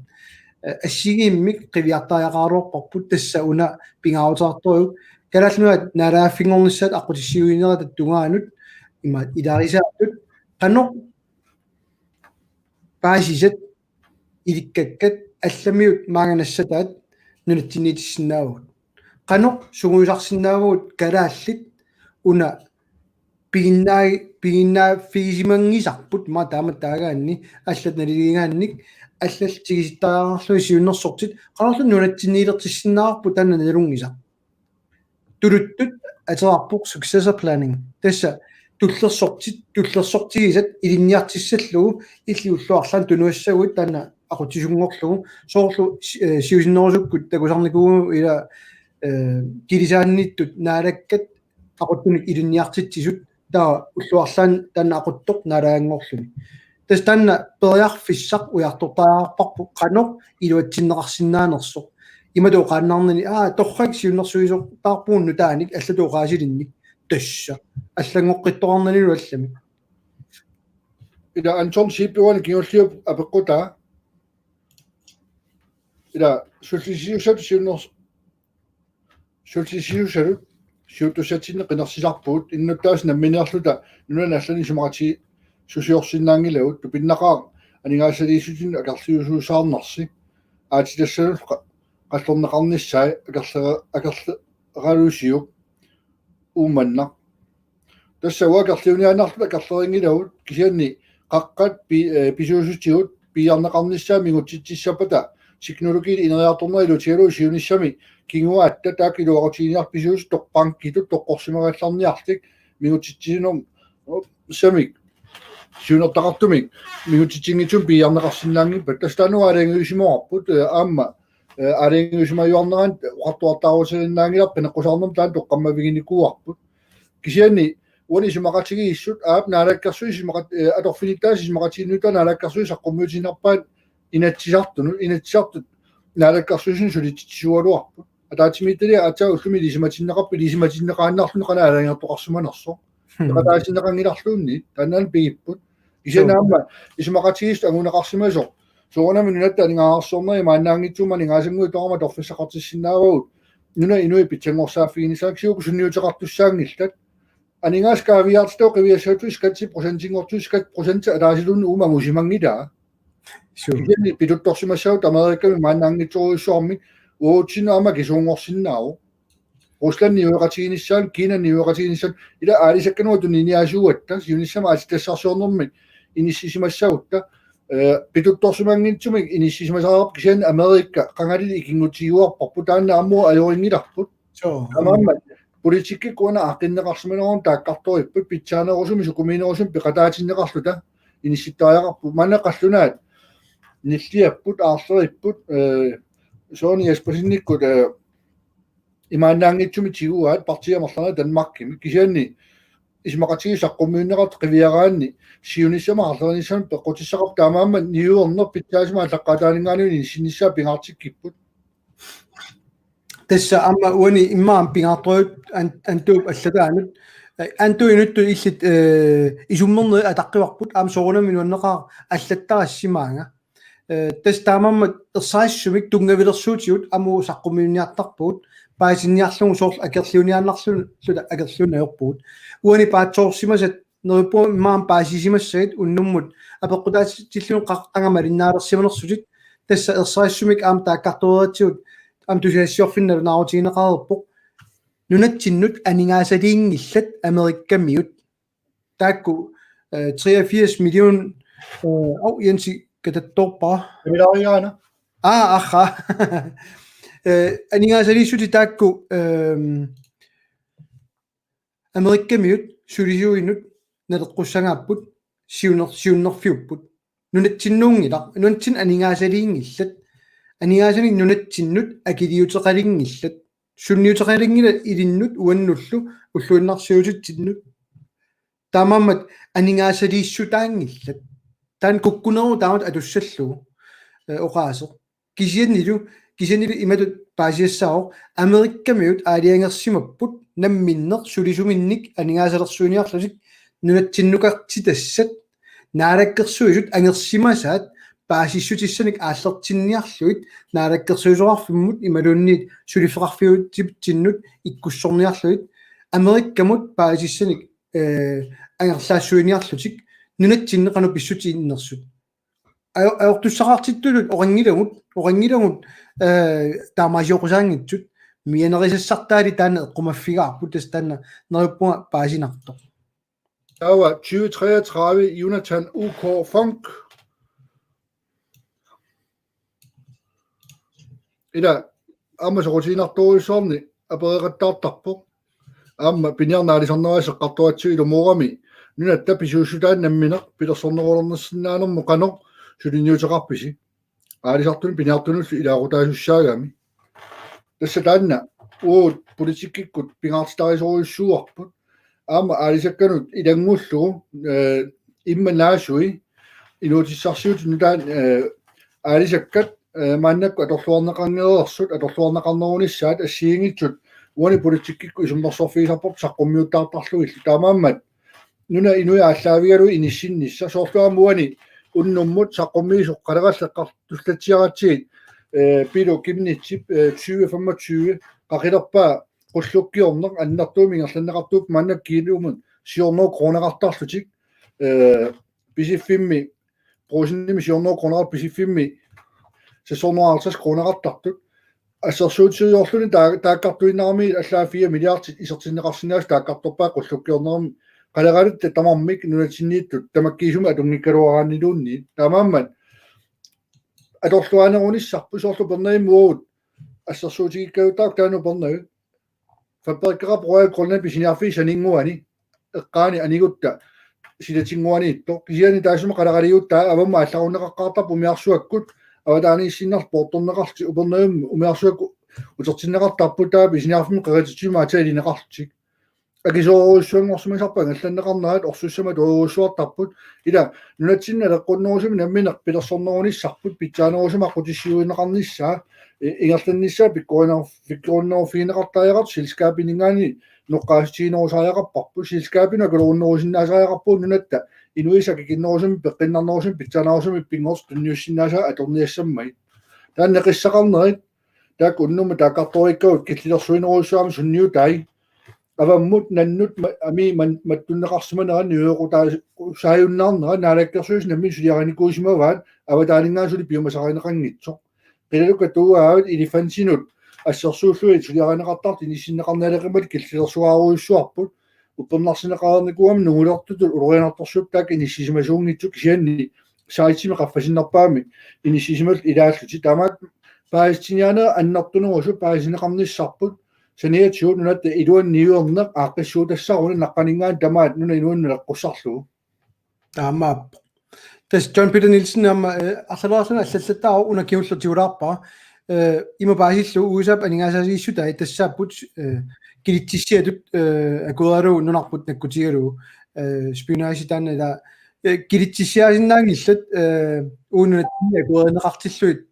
øh, assigiimmik qiviartariaqaraluarparput, tassa una pingaaruteqartorujuk. Kalaallit Nunaat naalagaaffinngornissaat aqqutissiuinerata tungaanut imaat ilaarisaatut, qanoq paasisat ilikkakkat allamiut maanga nassataat nunatsinniitissinnaavagut. Qanoq sungiusarsinnaavagut kalaallit una piginnaa-, piginnaaffigisimanngitsut, maani taamatut taagaanni, allat naliliigaannik, allallu tigisittariaqarlugit siunnersortit, qanorlu nunatsinniilertissinnaavarput taanna nalunngisaq. Tuluttut ateqarpoq successor planning. Tassa tullersortit, tullersortigisat ilinniartissallugu illit ullut arlaat tunuassaguit taanna aqutsisunngorlugu, soorlu si-, øh, siusinnerusukkut takusarnikuuvugut ila, øh, kilisaannittut naalakkat aquttunik ilinniartitsisut, taava ullut arlaanni taanna aquttoq naalaganngorluni. Tassa taanna periarfissaq ujartortariaqarparput qanoq iluatsinneqarsinnaanersoq. Imatut oqaannarnani, aa, torrak siunnersuisoqarpugut nutaanik allatut oqaasilinnik. Tassa allanngoqqittoqarnanilu allamik. Ila Anton Siippi uani kingulliup apeqqutaa. Ila sullissisussatut siunners-, sullissisussatut siuttussatsinnik qinersisarpugut, innuttaasut nammineerluta nunani allani isumaqatigiissusiorsinnaanngilagut, tupinnaqaaq aningaasaliissutinik akerliusuusaarnersi, aatsitassanut qa-, qallorneqarnissaa akerlera-, akerleralusiuk Uummannaq. Tassa uagut akerliuniaannarluta akerlerinngilagut, kisianni qaqqat pi-, øh, pisuussutigut piiarneqarnissaat mingutsitsissappata teknologiit ineriartornerat ilutigalugu siunissami kinguaatta taakku iluaqutigineqarput pisuusut toqqaannartut toqqorsimagallarniarlutik mingutitsisinermik siunertaqartumik mingutitsinngitsumik piiarneqarsinnaanngippat tassa taanna aalajangiusimavarput, eh, aamma, eh, aalajangiusimajuarneranut oqartuartaarusiinnaanngilarput qineqqusaarnermut taanna toqqammaviginikuuarput. Kisianni uani isumaqatigiissut aap naalakkersuisut isumaqat-, eh, atorfinittaasut isumaqatigiinnittaat naalakkersuisut saqqummiutiinnarpaat Inatsisartunut, Inatsisartut naalakkersuisunut sulititsisuugaluarput. Ataatsimiititaliaq aatsaat ullumi ilisimatinneqarpoq, ilisimatinneqaannarluni qanoq aalajangertoqarsimanersoq. Hmm. Peqataatinneqanngilarluunniit, taannaana pigipput. Kisianni Suu. aamma isumaqatigiissut anguneqarsimasoq. Soorunami nunatta aningaasarsiornerit imaannaanngitsumik aningaasannguit tamarmik atorfissaqartissinnaavagut. Nunap inui pitsanngorsaaffiginiassaat kisianni uku sunniuteqartussaanngillat. Aningaasat kaaviiaartitagut qiviassagatsigu skattit procentinngortigut skattit procentit ataasiluunniit uuma angusimanngilaa. Suu. Kisianni pituttorsimassavat Amerikami imaannaanngitsorujussuarmik uatsinnut aamma akisuunngorsinnaavoq. Rusland niueqatiginissaanut, Kina niueqatiginissaanut, ila aalisakkanunnga tuniniaasuugatta, siunissami aatsitassarsiornermi inissisimassagutta, eh, pituttorsimanngitsumik inissisimasariaqarpoq kisianni Amerika qangali ikinngutigiuarparput taanna aamma ajorinngilarput. Suu. Taamaammat politikkikkut una aaqqinneqarsimaneruvoq taakkartoripput pitsaanerusumik sukumiinerusumik peqataatinneqarluta inissittariaqarput maanna qallunaat nilliapput aarleripput, eh, Søren Espersenikkut, eh, imaannaanngitsumik tiguaat partiit amerlanerit Danmarkimi kisianni isumaqatigiissut saqqummiunneqartut qiviaraanni siunissami aarlerinissami peqqutissaqarput taamaammat niuerneq pitsaasumik aallaqqaataaninngaanniit inissinnissaa pingaartikkipput. Tassa aamma uani immaqa pingaartorujussuuvoq an-, Antuup allataanut. Eh, Antuu inuttut illit, eh, isummernerit ataqqivarput aamma soorunami nuanneqaaq allattarissimaanga. Eh, tassa taamaammat ersarissumik tunngavilersuutigut aamma saqqummiunniartarpugut paasinniarlugu soorlu akerliuniaannarluta akerliunneq ajorpugut. Uani paatsoorsimasat neriuppunga immaqa paasisimassagipput unnummut apeqqutaatitillugit qaqugumut malinnaalersimanersutit tassa ersarissumik aamma taakkartoreeratsigu aamma tusagassiorfinnut nalunaarutigineqareerpoq nunatsinnut aningaasaliinngillat Amerikamiut. Taakku, eh, treogfirs million, eh, au, Jensi katattoorpara. Amilaariaana. Aa, aha. Eh, aningaasaliissutit taakku, ehm, Amerikamiut sulisuinut naleqqussagaapput siunner-, siunnerfiupput. Nunatsinnuunngilaq, nunatsinni aningaasaliinngillat. Aningaasanik nunatsinnut akiliuteqalinngillat. Sunniuteqalinngillat ilinnut uannullu ulluinnarsiutitsinnut. Taamaammat aningaasaliissutaanngillat. Taanna kukkuneruvoq taamatut atussallugu, eh, oqaaseq. Kisiannilu, kisiannilu imatut paasisassaavoq Amerikamiut aalajangersimapput namminneq sulisuminnik aningaasalersuiniarlutik nunatsinnukartitassat naalakkersuisut angersimasaat paasissutissanik aallertinniarlugit naalakkersuisoqarfimmut imaluunniit suliffeqarfiutitsinnut ikkussorniarlugit Amerikamut paasissanik, eh, angerlaassuiniarlutik nunatsinni qanoq pissutsit innersut. Ajo-, ajortussaqartittutut oqanngilagut, oqanngilagut, eh, taamaasioqqusaanngitsut mianerisassartaali taanna eqqumaffigaarput tassa taanna neriuppunga paasinartoq. Taava tyve treogtredive Jonathan U K Funk. Ila aamma soqutiginartorujussuarnik apereqattaartarpoq. Aamma piniarneq aalisarnera seqqartoratsigu ilumoorami nunatta pisuussutaat nammineq pilersornerulersinnaanermut qanoq suliniuteqarpisi. Aalisartunut piniartunullu ilaaqutaasussaagami. Tassa taanna uagut politikkikkut pingaartitarisorujussuuarput. Aamma aalisakkanut ilanngullugu, eh, immaqa naasui inuutissarsiutit nutaat, eh, aalisakkat, eh, maannakkut atorluarneqanngereersut, atorluarneqarnerunissaat assigiinngitsut uani politikkikkut isummersorfigisarput saqqummiuttaartarlugillu. Taamaammat nunap inui aallaavigalugu inissinnissaq soorlu aamma uani unnummut saqqummiisoq qaleralleqqartullatsiaratsigit, eh, Pilu Kimnitsip, eh, tyve femogtyve qaqilerpaa qullukkiorneq annertuumik ingerlanneqartuupput maanna kiilumut syv hundrede kroneqartarlutik, eh, Pisiffimmi Brugsenimi syv hundrede kroneqartut Pisiffimmi seks hundrede og halvtreds kroneqartartut. Assersuutigereerluni taa-, taakkartuinnarami allaat fire milliardit isertinneqarsinnaasut taakkartorpaat qullukkiornermi qaleralitta tamarmik nunatsinniittut tamakkiisumik atunngikkaluaraanniluunniit. Taamaammat atorluaanerunissarput soorlu Upernavimmut assersuutigikkaluarluta taanna Upernaviup. Fabrikkeqarpoq Royal Greenlandip pisiniarfii saninnguani eqqaani anigutta silatinnguaniittoq. Kisianni taassuma qaleraligutta avammut aallarunneqaqqaartarpoq umiarsuakkut avataaniissinnarlutik poortorneqarlutik Upernavimmut umiarsuakkut utertinneqartarput taava pisiniarfimmi qerititsivimmi aatsaat ilineqarlutik. Akisoorujussuanngorsimasarput angallanneqarnerat orsussamik atuarujussuartarput. Ila nunatsinni naleqqunnerusumik nammineq pilersornerunissarput pitsaanerusumik aqqutissiuunneqarnissaa i-, ingerlannissaa pikkoriner-, pikkorinneruffigineqartariaqartoq selskabininngaanniit noqqaassutiginerusariaqarparput, selskabinut akulerunnerusinnaasariaqarpugut nunatta inuisa akikinnerusumik peqqinnarnerusumik pitsaanerusumik pinngortitaq tunniussinnaasaat atorniassammagit. Taanna neqissaqarnerit taakku unnummut taakkartorikkagut killilersuinerujussuarmik sunniutai avammut nannut ma-, amii man-, mattunneqarsimanerat niuequtaas-, saajunnaarnerat Naalakkersuisut nammineq suliarinikuusimavaat avataaninngaanniit suli piumasarineqanngitsoq. Qilalukkat tuugaavit elefantinut assersuullugit suliarineqartartut inissinneqarnialeqimmata killilersugaarujussuarput. Uppernarsineqareernikuugami nungulortutut ulorianartorsiuttut taakku inissisimasuunngitsut kisianni saitsimi qaffasinnerpaamik inissisimallutik ilaallutik. Taamaat paasitsiniaanerit annertunerusut paasineqarnissarput saniatigut nunatta iluani niuerneq aaqqissuutassaruna naqqaninngaanniit tamaat nunap inuanut naleqqussarlugu. Taamaappoq. Tassa John Peter Nielsen aamma, eh, arlaleriarluni allallattaarpoq una kingulleq tigulaarpara. Eh, ima paasillugu U S A-p aningaasaatigissutai tassaapput, eh, kilitsissiatut, eh, akueralugu nunarput nakkutigalugu, eh, spionage taanna ila, eh, kilitsissiaasinnaanngillat, eh, uunga nunatsinni akuerineqartillugit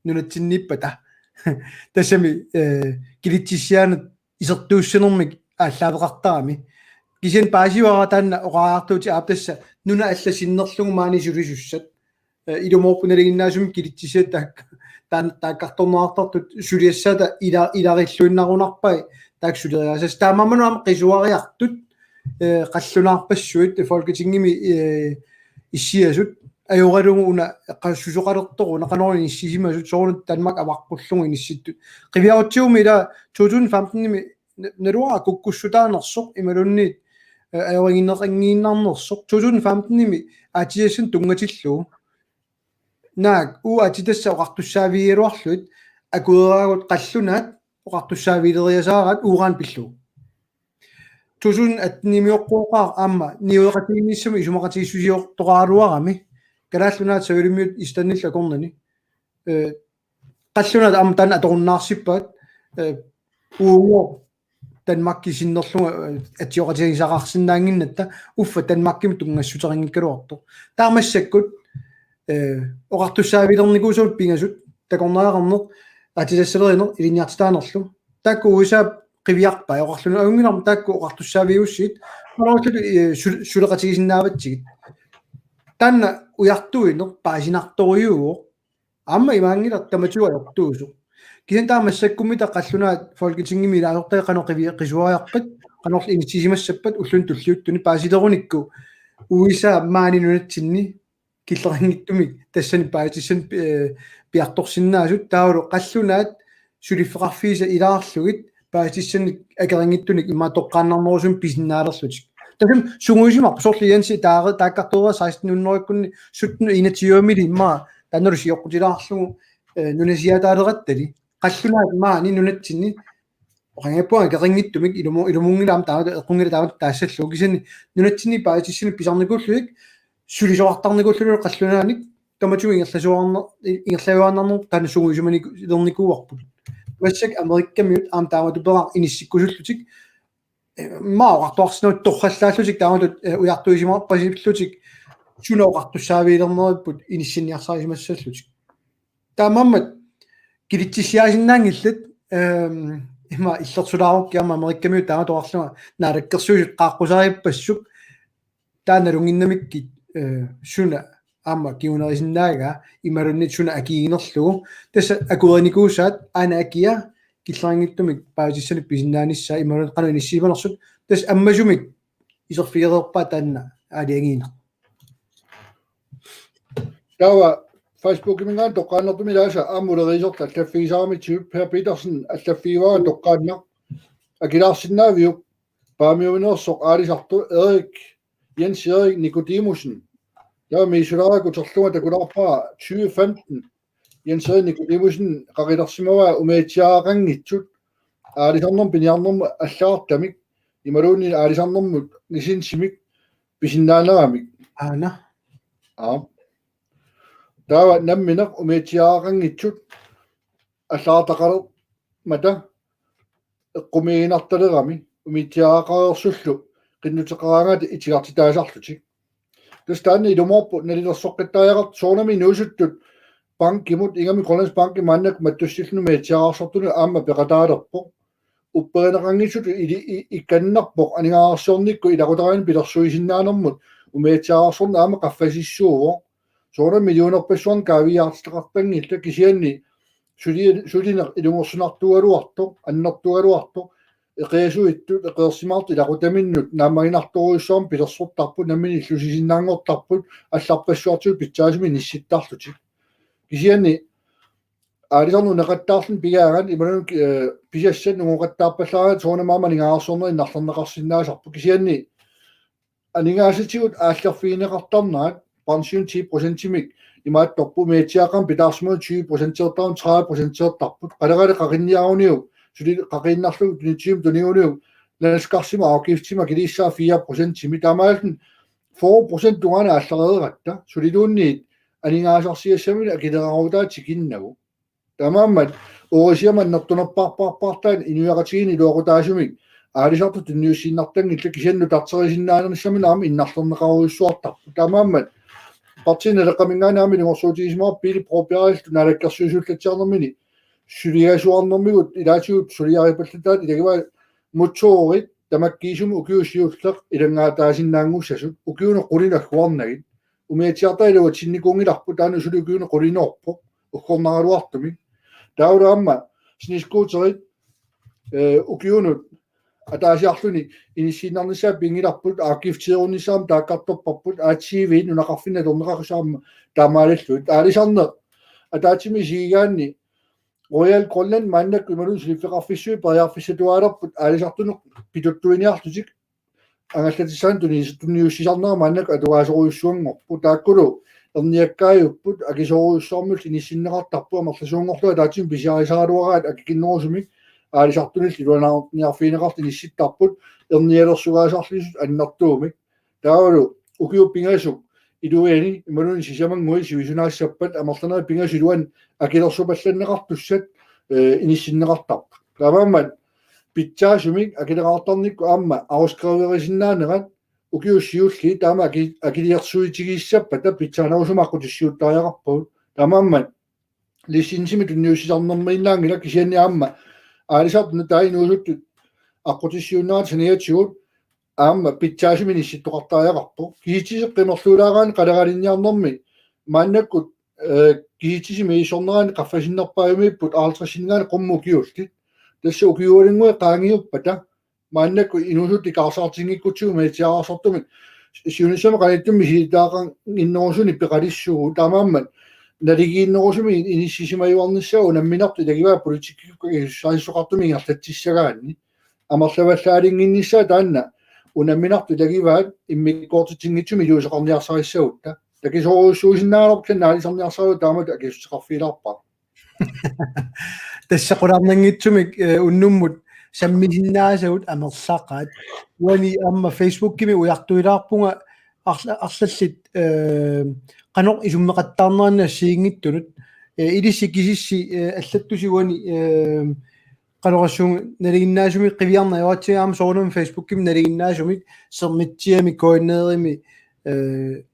nunatsinniippata. Tassami, eh, kilitsissiaanut isertuussanermik aallaaveqartarami. Kisianni paasivara taanna oqariartuutit aap tassa nuna alla sinnerlugu maani sulisussat. Eh, ilumoorpoq nalinginnaasumik kilitsissiat taak-, taan-, taakkartorneqartartut suliassaata ila-, ilarilluinnarunarpai taakku suleriaasaasa. Taamaammat aamma qisuariartut, eh, qallunaarpassuit Folketingimi, eh, issiasut ajoralugu una qa-, susoqalertoq una qanoq inissisimasut soorunami Danmark avaqqullugu inissittut. Qiviarutsigummi ila to tusind femten-imi na-, naluara kukkussutaanersoq imaluunniit, eh, ajorinneqanngiinnarnersoq to tusind femten-imi aatsitassani tunngatillugu. Naak uagut aatsitassat oqartussaavigigaluarlugit akueraagut qallunaat oqartussaavigilereersaaraat uran pillugu. To tusind atten-imioqqooqaaq aamma niueqatigiinnissamut isumaqatigiissusiortoqaraluarami. Kalaallit Nunaat Savalimmiut Islandillu akornanni. Eh, qallunaat aamma taanna atorunnaarsippaat, eh, uunga Danmarki sinnerlugu, eh, atsioqatigisaqarsinnaannginnatta uffa Danmarkimut tunngassuteqanngikkaluartoq. Taava massakkut, eh, oqartussaavilernikuusut pingasut takornariaqarneq, aatsitassalerineq, ilinniartitaanerlu. Taakku U S A qiviarpai oqarluni ajunngilaq taakku oqartussaavigigussigit. Qanorluunniit, eh, sul-, suleqatigisinnaavatsigit. Taanna ujartuineq paasinartorujuuvoq. Aamma imaanngilaq tamatigut ajortuusoq. Kisianni taava massakkummi taava qallunaat Folketingimi ilaasortaqaat qanoq qivi-, qisuariarpat, qanorlu inissisimassappat ulluni tulliuttuni paasilerunikku U S A maani nunatsinni killeqanngitsumik tassani paasissanik, eh, piartorsinnaasut taavalu qallunaat suliffeqarfiisa ilaarlugit paasissanik akeqanngitsunik immaqa toqqaannarnerusumik pisinnaalerlutik. Tassami sungiusimarput soorlu Jensi taare-, taakkartoreersoq seksten hundrede-kkunni sytten enogtyve-mili immaqa taannalu sioqqutilaarlugu, eh, nunasiaataalerattali. Qallunaat maani nunatsinni oqanngippunga akeqanngitsumik ilumu-, ilumuunngilaq aamma taava eqqunngilaq taava taassallugu kisianni nunatsinni paasissanik pisarnikuullugit sulisoqartarnikuullunilu qallunaanik tamatigut ingerlasuarne-, ingerlajuaannarneq taanna sungiusimanik-, -lernikuuarput. Massakkut Amerikkamiut aamma taamatut peqarpoq inissikkusullutik, eh, immaqa oqartuarsinnaavugut torrallaallutik taamatut, eh, ujartuisimaarpasillutik suna oqartussaavigilerneripput inissinniarsarisimassallutik. Taamaammat kilitsissiaasinnaanngillat, ehm, ima illersulaarukkit aamma Amerikkamiut taamatut oqarlunga naalakkersuisut qaaqqusariippassuk taanna nalunnginnamikkit, eh, suna aamma kingunerisinnaagaat imaluunniit suna akiginerlugu. Tassa akuerinikuusaat aana akia killeqanngitsumik paasissanik pisinnaanissaa imaluunniit qanoq inissisimanersut. Tassa ammasumik iserfigereerpaat taanna aalajangiineq. Taava Facebookiminngaanniit toqqaannartumik ilaasa aamma ulorianartortut allaffigisaramitsigut Per Petersen allaffigivara toqqaannaq. Akilaarsinnaaviuk Paamiuminersoq aalisartoq Erik, Jens Erik Nikodemussen. Taava misissuilaarukku uterlunga takulaarpara tyve femten. Jens Erik Nikodemussen qaqilersimavaa umiatsiaaqanngitsut aalisarnermut piniarnermut allagartamik imaluunniit aalisarnermut licensimik pisinnaaneramik. Aana. Aap. Taava nammineq umiatsiaaqanngitsut allagartaqalermata eqqumiiginartalerami umiatsiaaqareersullu qinnuteqaraangata itigartitaasarlutik. Tassa taanna ilumoorpoq nalilersoqqittariaqartoq soorunami inuusuttut bankimut ingammik Grønlandsbanki maannakkut mattussilluni umiatsiaaqarsortunut aamma peqataalerpoq. Upperineqanngitsutut ili- i- ikannarpoq aningaasarsiornikkut ilaqutariinnik pilersuisinnaanermut umiatsiaaqarsorneq aamma qaffasissuuvoq. Soorunami millionerpassuarnik kaaviiaartitaqartanngillat kisianni suli- sulineq ilungersunartuugaluartoq, annertuugaluartoq, eqiasuittut, eqeersimaartut ilaqutaminnut naammaginartorujussuarmik pilersortarput, nammineq illusisinnaanngortarput, allarpassuartigut pitsaasumik inissittarlutik. Kisianni aalisarnerup neqattaarluni pigaangat imaluunniit, eh, pisassat nungoqattaarpallaaraat soorunami aamma aningaasarsiorneq innarlerneqarsinnaasarpoq. Kisianni aningaasatigut aallerfigineqartarnerat pension ti procentimik imaattorpoq umiatsiaaqqamik pitaarsimaguit tyve procentertarput, tredive procentertarput. Qalerallit qaqinniaruniuk, suli qaqiinnarlugu tunitsivimmi tuniguniuk, Landskarsimut afgiftimik akiliissaaq fire procentimik. Taamaalilluni fyrre procent tungaanut aallereeratta. Suliluunniit aningaasarsiassaminut akileraarutaat tikinnagu. Taamaammat uerisiama annertunerpaarpaarpaartaat inuiaqatigiinni iluaqutaasumik aalisartut tunniussiinnartanngillat kisianni nutarterisinnaanissaminut aamma innarlerneqarujussuartarpoq. Taamaammat Partii Naleqqaminngaanniit aamma ilungersuutigisimavara Pele Brobergillu naalakkersuisuullatsiarnermini suliasuarnermigut ilaatigut suliaripallataat ilagivaat motorit tamakkiisumik ukiut siulleq ilanngaataasinnaanngussasut ukiunut qulinut agguarnagit. Umiatsiartaat iluatsinnikuunngilarput taanna suli ukiunut qulinoorpoq uggornaraluartumik. Taavalu aamma snescooterit, eh, ukiunut ataasiarluni inissiinnarnissaat pinngilarput, afgifteerunnissaat aamma taakkartorparput, A T V nunaqarfinni atorneqartussat aamma taamaalillugit. Aalisarneq ataatsimik isigigaanni Royal Greenland maannakkut imaluunniit suliffeqarfissuit periarfissatuaalerput aalisartunut pituttuiniarlutik angallatissaanut tuni- tunniussisarnera maannakkut atugaasorujussuanngorpoq. Taakkulu erniakkaajupput akisoorujussuarmillu inissinneqartarput amerlasuunngorlugu ataatsimik pisiarisaraluaraat akikinnerusumik aalisartunillu iluanaarniarfigineqartut inissittarput ernialersugaasarsimasut annertuumik. Taavalu ukiut pingasut iluani imaluunniit sisamannguit sivisunaassappat amerlanerit pingasut iluanni akilersupallanneqartussat, eh, inissinneqartarput. Taamaammat pitsaasumik akileraartarnikkut aamma afskriverisinnaanerat ukiut siulliit taama aki- akiliorsuutigisassappat pitsaanerusumik aqqutissiuuttariaqarpagut. Taamaammat licensimik tunniussisarnermiinnaanngilaq kisianni aamma aalisartunut taava inuusuttut aqqutissiuunnerat saniatigut aamma pitsaasumik inissittoqartariaqarpoq. Kisitsisit qimerluulaaraanni qaleralinniarnermi maannakkut, eh, kisitsisit misissorneraanni qaffasinnerpaajumiipput halvtredsinngaanniit qummut ukiullit. Tassa ukiualunnguit qaangiuppata maannakkut inuusuttut ikaarsaartinngikkutsigit umiatsiaaqarsortumik siunissami qanittumi misilittagaqannginnerusunik peqalissuugut. Taamaammat naligiinnerusumik inissisimajuarnissaa unamminartut ilagivaat politikkikkut akisussaassuseqartumik ingerlatsissagaanni. Amerlavallaaginnginnissaa taanna unamminartut ilagivaat immikkoortitsinngitsumik iliuuseqarniarsarissagutta. Takisoorujussuusinnaagaluarput kisianni aalisarniarsarigaluartut taamatut akisusseqarfigilaarpara. Tassa qularnanngitsumik, eh, unnummut sammisinnaasagut amerlaqaat. Uani aamma Facebookimi ujartuilaarpunga arla- arlallit, eh, qanoq isummeqattaarnerannik assigiinngitsunut. Eh, ilissi kisissi, eh, allattusi uani, eh, qanoq oqassuunga nalinginnaasumik qiviarneq ajoratsigu aamma soorunami Facebookimi nalinginnaasumik Sermitsiami, KNR-imi, eh,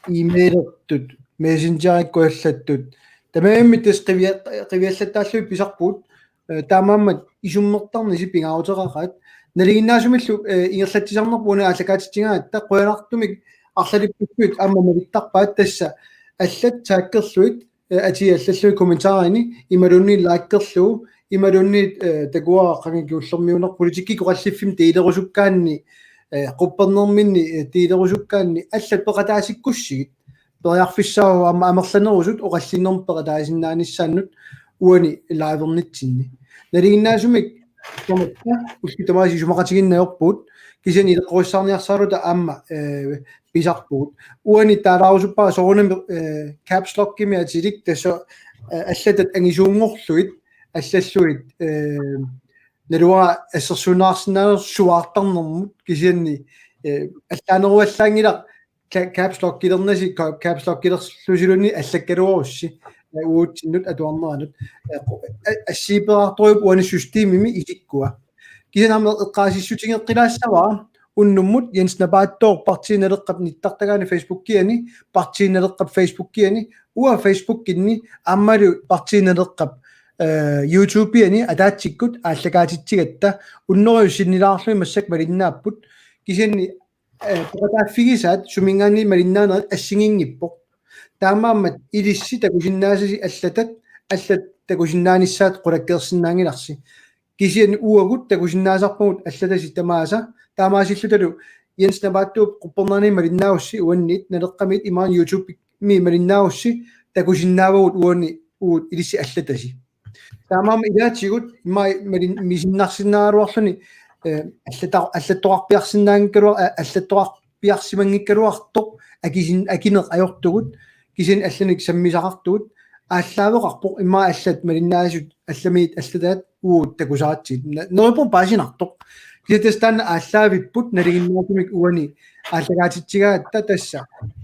e-mailertut, Messengerikkut allattut. Tamarmik tassa qivia- qiviallattaarlugit pisarpugut, eh, taamaammat isummertarnisi pingaaruteqaqaat. Nalinginnaasumillu, eh, ingerlatsisarnerput una aallakaatitsigaangatta qujanartumik arlalippassuit aamma malittarpaat tassa allat taakkerlugit, eh, atii allallugit kommentarini, imaluunniit likerlugu, imaluunniit, eh, takuara qanga kingullermiuuneq politikkikkut oqalliffimmi delerusukkaanni, eh, quppernerminni, eh, delerusukkaanni allat peqataasikkussigit. Periarfissaavoq aamma amerlanerusut oqallinnermut peqataasinnaanissaannut uani livernitsinni. Nalinginnaasumik tamatta ullut tamaasa isumaqatigiinneq ajorpugut kisianni ileqqorissaarniarsaraluta aamma, eh, pisarpugut. Uani taalaarusuppara soorunami, eh, caps lock-imi atilik tassa, eh, allatat angisuunngorlugit, allallugit, eh, naluara assersuunneqarsinnaanersoq suaartarnermut kisianni, eh, allaaneruallaanngilaq ca-, caps lock-ilernasi, ca-, caps lock-ilerlusiluunniit allakkaluarussi, eh, uatsinnut atuarneranut. Eh, qu-, a-, assiipeqartorujuuvoq uani systemimi isikkua. Kisianni aamma eqqaasissutigeqqilaassavara unnummut Jens Napaattooq Partii Naleqqap nittartagaani Facebookiani, Partii Naleqqap Facebookiani, uanga Facebookinni aammalu Partii Naleqqap, eh, YouTubeiani ataatsikkut aallakaatitsigatta, unnoruju sinnilaarlugit massakkut malinnaapput, kisianni, eh, peqataaffigisaat suminngaanniit malinnaanerit assigiinngippoq. Taamaammat ilissi takusinnaasasi allatat, allat takusinnaanissaat qulakkeersinnaanngilarsi. Kisianni uagut takusinnaasarpagut allatasi tamaasa, taamaasillutalu Jens Napaattooq Quppernaaniit malinnaagussi uannit Naleqqamiit imaluunniit YouTubemi malinnaagussi takusinnaavagut uani uagut ilissi allatasi. Taamaammat ilaatigut immaqa malin-, misinnarsinnaagaluarluni, eh, allata-, allattoqarpiarsinnaanngikkaluar-, eh, allattoqarpiarsimanngikkaluartoq akisin-, akineq ajortugut, kisianni allanik sammisaqartugut, aallaaveqarpoq immaqa allat malinnaasut allamiit allataat uagut takusaratsigit. Na-, neriuppunga paasinartoq. Kisianni tassa taanna aallaavipput nalinginnaasumik uani aallakaatitsigatta tassa.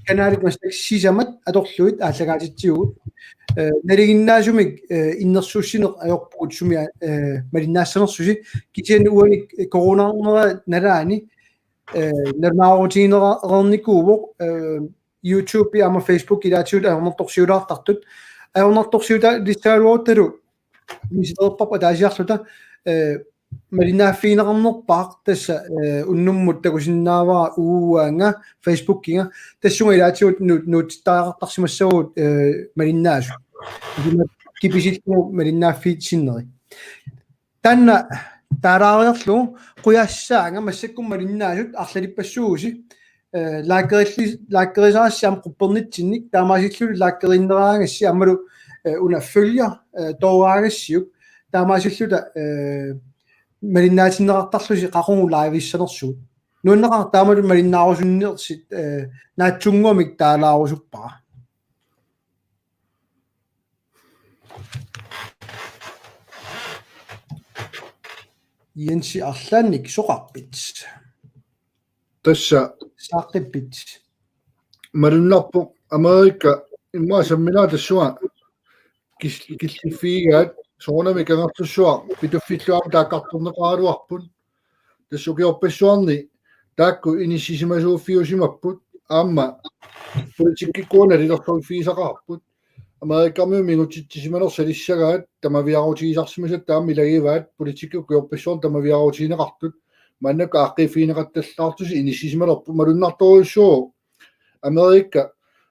Kanalit massakkut sisamat atorlugit aallakaatitsivugut. Eh, nalinginnaasumik, eh, innersuussineq ajorpugut sumi, eh, malinnaassanersusi. Kisianni uani coronanera nalaani, eh, nalunaarutigineqarnikuuvoq, eh, YouTube aamma Facebook ilaatigut ajornartorsiulaartartut. Ajornartorsiuta-, lissagaluaruttalu misilerparput ataasiarluta, eh, malinnaaffigineqarnerpaaq tassa, eh, unnummut takusinnaavara uanga Facebookiga tassunga ilaatigut nu-, nuutsittariaqartarsimassavagut, eh, malinnaasut. Kisianni kipisillugu malinnaaffigitsinneri. Taanna taalaariarlugu qujassaanga massakkut malinnaasut arlalippassuusi, eh, likerilli-, likerisarassi aamma quppernitsinnik taamaasilluni likeriinneraangassi aammalu, eh, una følger, eh, tooraangassiuk taamaasilluta, eh, malinnaatinneqartarlusi qaqugu liveissanersugut. Nuanneqaaq taamalu malinnaarusunnersi, eh, naatsunnguamik taalaarusuppara. Jensi arlaannik soqarpit? Tassa saaqqippit? Malunnarpoq Amerika immaqa sammilaat tassunga kil-, killiffigigaat soorunami Kangerlussuaq Pituffillu aamma taakkartorneqaraluarput. Tassa ukiorpassuarni taakku inissisimasuuffiusimapput aamma politikkikkut nalilersorfigisaqaarput. Amerikamiut mingutsitsisimanersut salissagaat tamaviaarutigisarsimasatta aamma ilagivaat politikkikkut ukiorpassuarni tamaviaarutigineqartut. Maannakkut aaqqiiffigineqattallaartusi inissisimalerput malunnartorujussuuvoq Amerika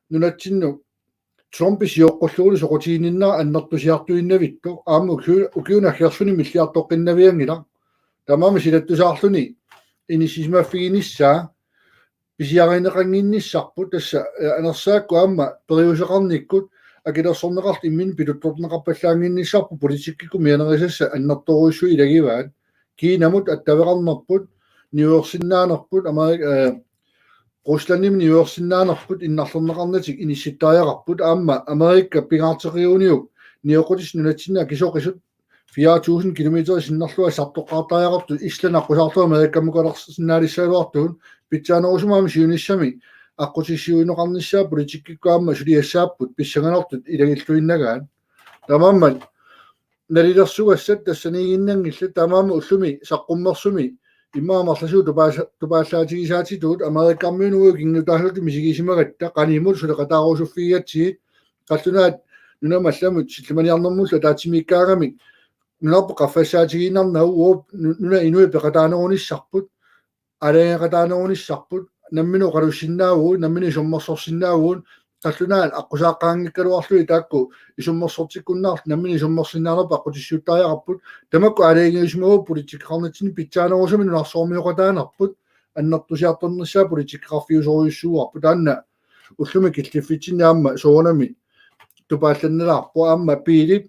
nunatsinnut Trumpi sioqqullugu soqutiginninnera annertusiartuinnavittoq aamma ukiu-, ukiuni aggersuni milliartoqqinnavianngilaq. Taamaammat silattusaarluni inissisimaffiginissaa pisiarineqannginnissarput tassa, eh, anersaakkut aamma periuseqarnikkut akilersorneqartut imminnut pituttorneqarpallaannginnissarput politikkikkut mianerisassat annertoorujussuit ilagivaat. Kiinamut attaveqarnerput, niuersinnaanerput, Amerika, eh, Ruslandimut niuersinnaanerput innarlerneqarnatik inissittariaqarput aamma Amerika pingaarteqiguniuk nioqqutissat nunatsinni akisoqisut fire tusind kilometer sinnerlugit sartoqqaartariaqartut Island aqqusaarlugu Amerikamukalersinnaalissagaluartugut pitsaanerusumik aamma siunissami aqqutissiuunneqarnissaa politikkikkut aamma suliassaapput pissanganartut ilagilluinnagaat. Taamaammat nalilersugassat tassaniiginnanngillat taamaammat ullumi saqqummersumi immaqa amerlasuut tupaasa-, tupaallaatigisaatitut Amerikamiunut ukinnutaasullu misigisimagatta qanimut suleqataarusuffigigatsigit qallunaat nunamut allamut sillimaniarnermullu ataatsimiikkaangamik nunarput qaffassaatigiinnarnagu uagut nu-, nunap inui peqataanerunissarput aalajangeeqataanerunissarput namminneq oqalussinnaavugut, namminneq isummersorsinnaavugut, qallunaat aqqusaaqqaanngikkaluarlugit taakku isummersortikkunnaarlutik namminneq isummersinnaanerput aqqutissiuuttariaqarput, tamakku aalajangiusimaguit politikkeqarnitsinni pitsaanerusumik nunarsuarmioqataanerput, annertusiartornissaa politikkeqarfiusorujussuuarput, taanna ullumi killiffitsinni aamma soorunami tupaallannalaarpoq, aamma biilit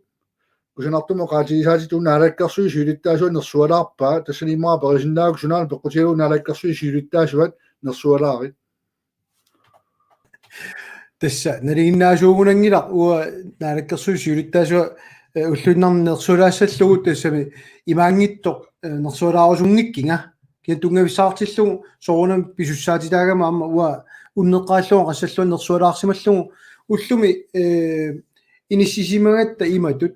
kusanartumik oqaatigisaatitut una naalakkersuisut siulittaasuat nersualaarpaa, tassani immaqa perisinnaagukku sunaana peqqutigalugu naalakkersuisut siulittaasuat nersualaarit. Tassa nalinginnaasuugunanngilaq uanga naalakkersuisut siulittaasuat, eh, ulluinnarni nersualaassallugu, tassami imaanngitsoq, eh, nersualaarusunngikkiga. Kisianni tunngavissaartillugu soorunami pisussaatitaagama aamma uanga unneqqarillunga qassalluunniit nersualaarsimallugu ullumi, eh, inissisimagatta imatut: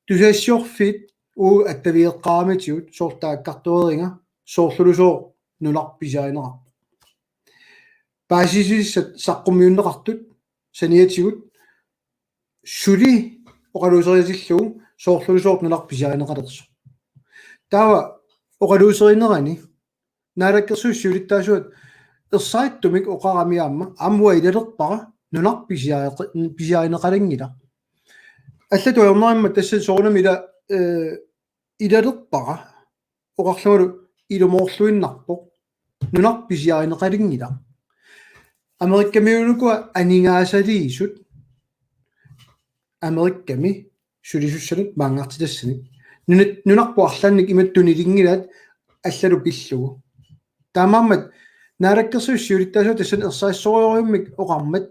Tusagassiorfiit uagut attavigeqqaaramitigut, soorlu taakkartoriga, soorlulusooq nunarput pisiarineqarpoq. Paasissutissaat saqqummiunneqartut saniatigut suli oqaluuseritillugu soorlulusooq nunarput pisiarineqalersoq. Taava oqaluuserinerani naalakkersuisut siulittaasuat ersarittumik oqarami aamma: Aamma uanga ilalerpara, nunarput pisiareqi-, pisiarineqalanngilaq. Allatut ajornarmat tassa soorunami ila, eh, ilalerpara oqarlungalu ilumoorluinnarpoq, nunarput pisiarineqalanngilaq. Amerikamiut ukua aningaasaliisut Amerikami sulisussanut maanngartitassanik. Nunat-, nunarput arlaannik imatut tunilinngilaat allallu pillugu. Taamaammat naalakkersuisut siulittaasuat tassani ersarissorujussuarmik oqarmat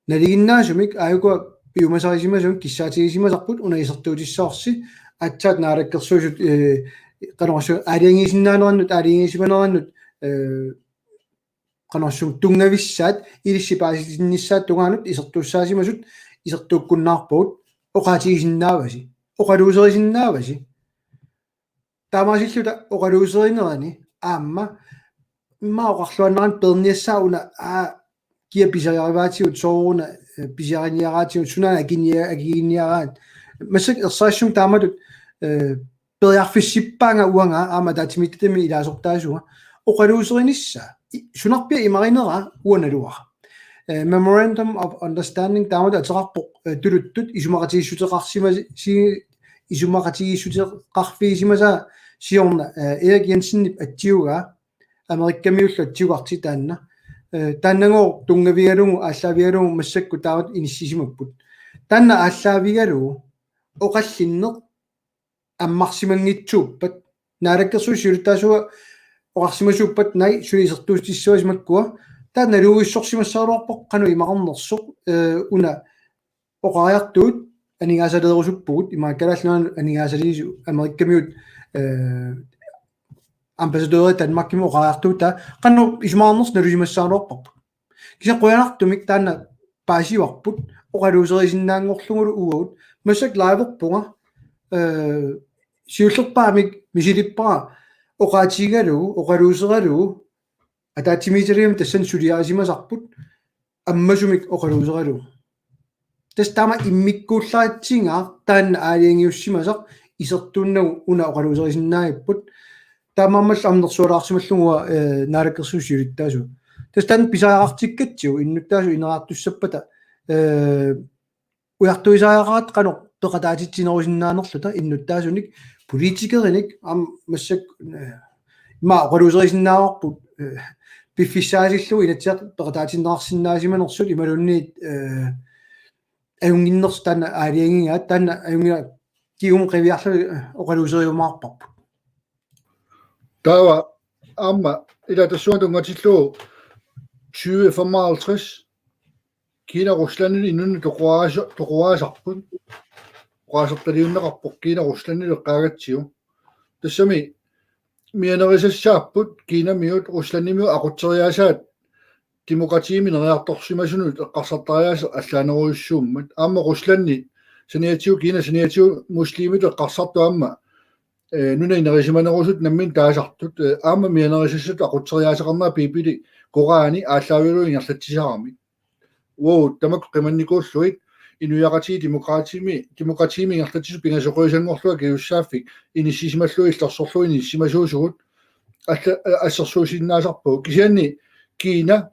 nalinginnaasumik aajuku piumasarisimasumik kissaatigisimaqarput una isertuutissavarsi, aatsaat naalakkersuisut, eh, qanorsuaq aalajangiisinnaanerannut, aalajangiisimanerannut, eh, qanorsuaq tunngavissaat, ilissi paasitinnissaata tungaanut isertuussaasimasut isertuukkunnaarpagut, oqaatigisinnaavasi, oqaluuserisinnaavasi. Taamaasilluta oqaluuserinerani aamma immaqa oqarluaannarani peerniassaaq una, aa, kia pisarivaatigut, sooruna, eh, pisiariniaraatigut, sunaana akinia-, akiginiaraat. Massakkut ersarissumik taamatut, eh, periarfissippaanga uanga aamma ataatsimiititami ilaasortaasunga oqaluuserinissaa. I-, sunarpiaq imarinera uanga naluara. Eh, Memorandum of Understanding taamatut ateqarpoq, eh, tuluttut isumaqatigiissuteqarsimasi-, si-, isumaqatigiissuteqarfigisimasaa siorna, eh, Erik Jensenip atsiugaa, Amerikamiullu atsiugartik taanna. Eh, taannagooq tunngavigalugu aallaavigalugu massakkut taamatut inissisimapput. Taanna aallaavigalugu oqallinneq ammarsimanngitsuuppat, naalakkersuisut siulittaasuat oqarsimasuuppat, naak suli isertuutissavasi makkua, taava naluuissorsimassagaluarpoq qanoq imaqarnersoq, eh, una oqariartuut aningaasaleerusuppugut, imaakkalaallunaanut aningaasaliisut Amerikamiut, eh, ambassadøri Danmarkimi oqariartuut, taava qanoq isumaqarnersoq nalusimassagaluarparput. Kisianni qujanartumik taanna paasivarput, oqaluuserisinnaanngorlugulu uagut, massakkut liverpunga, eh, siullerpaamik misilippara oqaatigigalugu, oqaluuseralugu, ataatsimiititaliami tassani suliarisimasarput, ammasumik oqaluuseralugu. Tassa taama immikkuullaratsigu taanna aalajangiussimasaq isertuunnagu una oqaluuserisinnaagipput. Taamaammallu aamma nersualaarsimallugu, eh, naalakkersuisut siulittaasuat. Tassa taanna pisariaqartikkatsigu innuttaasut ineriartussappata, eh, ujartuisariaqaratta qanoq peqataatitsinerusinnaanerluta innuttaasunik, politikerinik, aamma massakkut, eh, immaqa oqaluuserisinnaavarput, eh, piffissaatillugu Inatsisartut peqataatinneqarsinnaasimanersut imaluunniit, eh, ajunnginnersut taanna aalajangigaat, taanna ajunnginneq kingumut qiviarluta, eh, oqaluuseriumaarparput. Taava aamma ila tassunga tunngatillugu tyve femoghalvtreds Kina Ruslandinut inunnut toqoraasa-, toqoraasarput. Oqaasertaliunneqarpoq Kina Ruslandilu eqqaagatsigu. Tassami mianerisassaapput Kinamiut Ruslandimiut aqutseriaasaat demokratiimik ineriartorsimasunut eqqarsartariaaseq allaanerujussuummat. Aamma Ruslandi saniatigut, Kina saniatigut muslimit eqqarsartut aamma, eh, nunap inerisimanerusutut nammineq taasartut, eh, aamma mianerisassat aqutseriaaseqarnerat Biibili, Korani aallaavigalugu ingerlatsisaramik. Uagut tamakku qimannikuullugit inuiaqatigiit demokratiimi, demokratiimi ingerlatsisut pingasoqiusanngorlugit akisussaaffik inissisimallugu illersorlugu inissisimasuusugut alla-, eh, assersuusinnaasarpagut. Kisianni Kina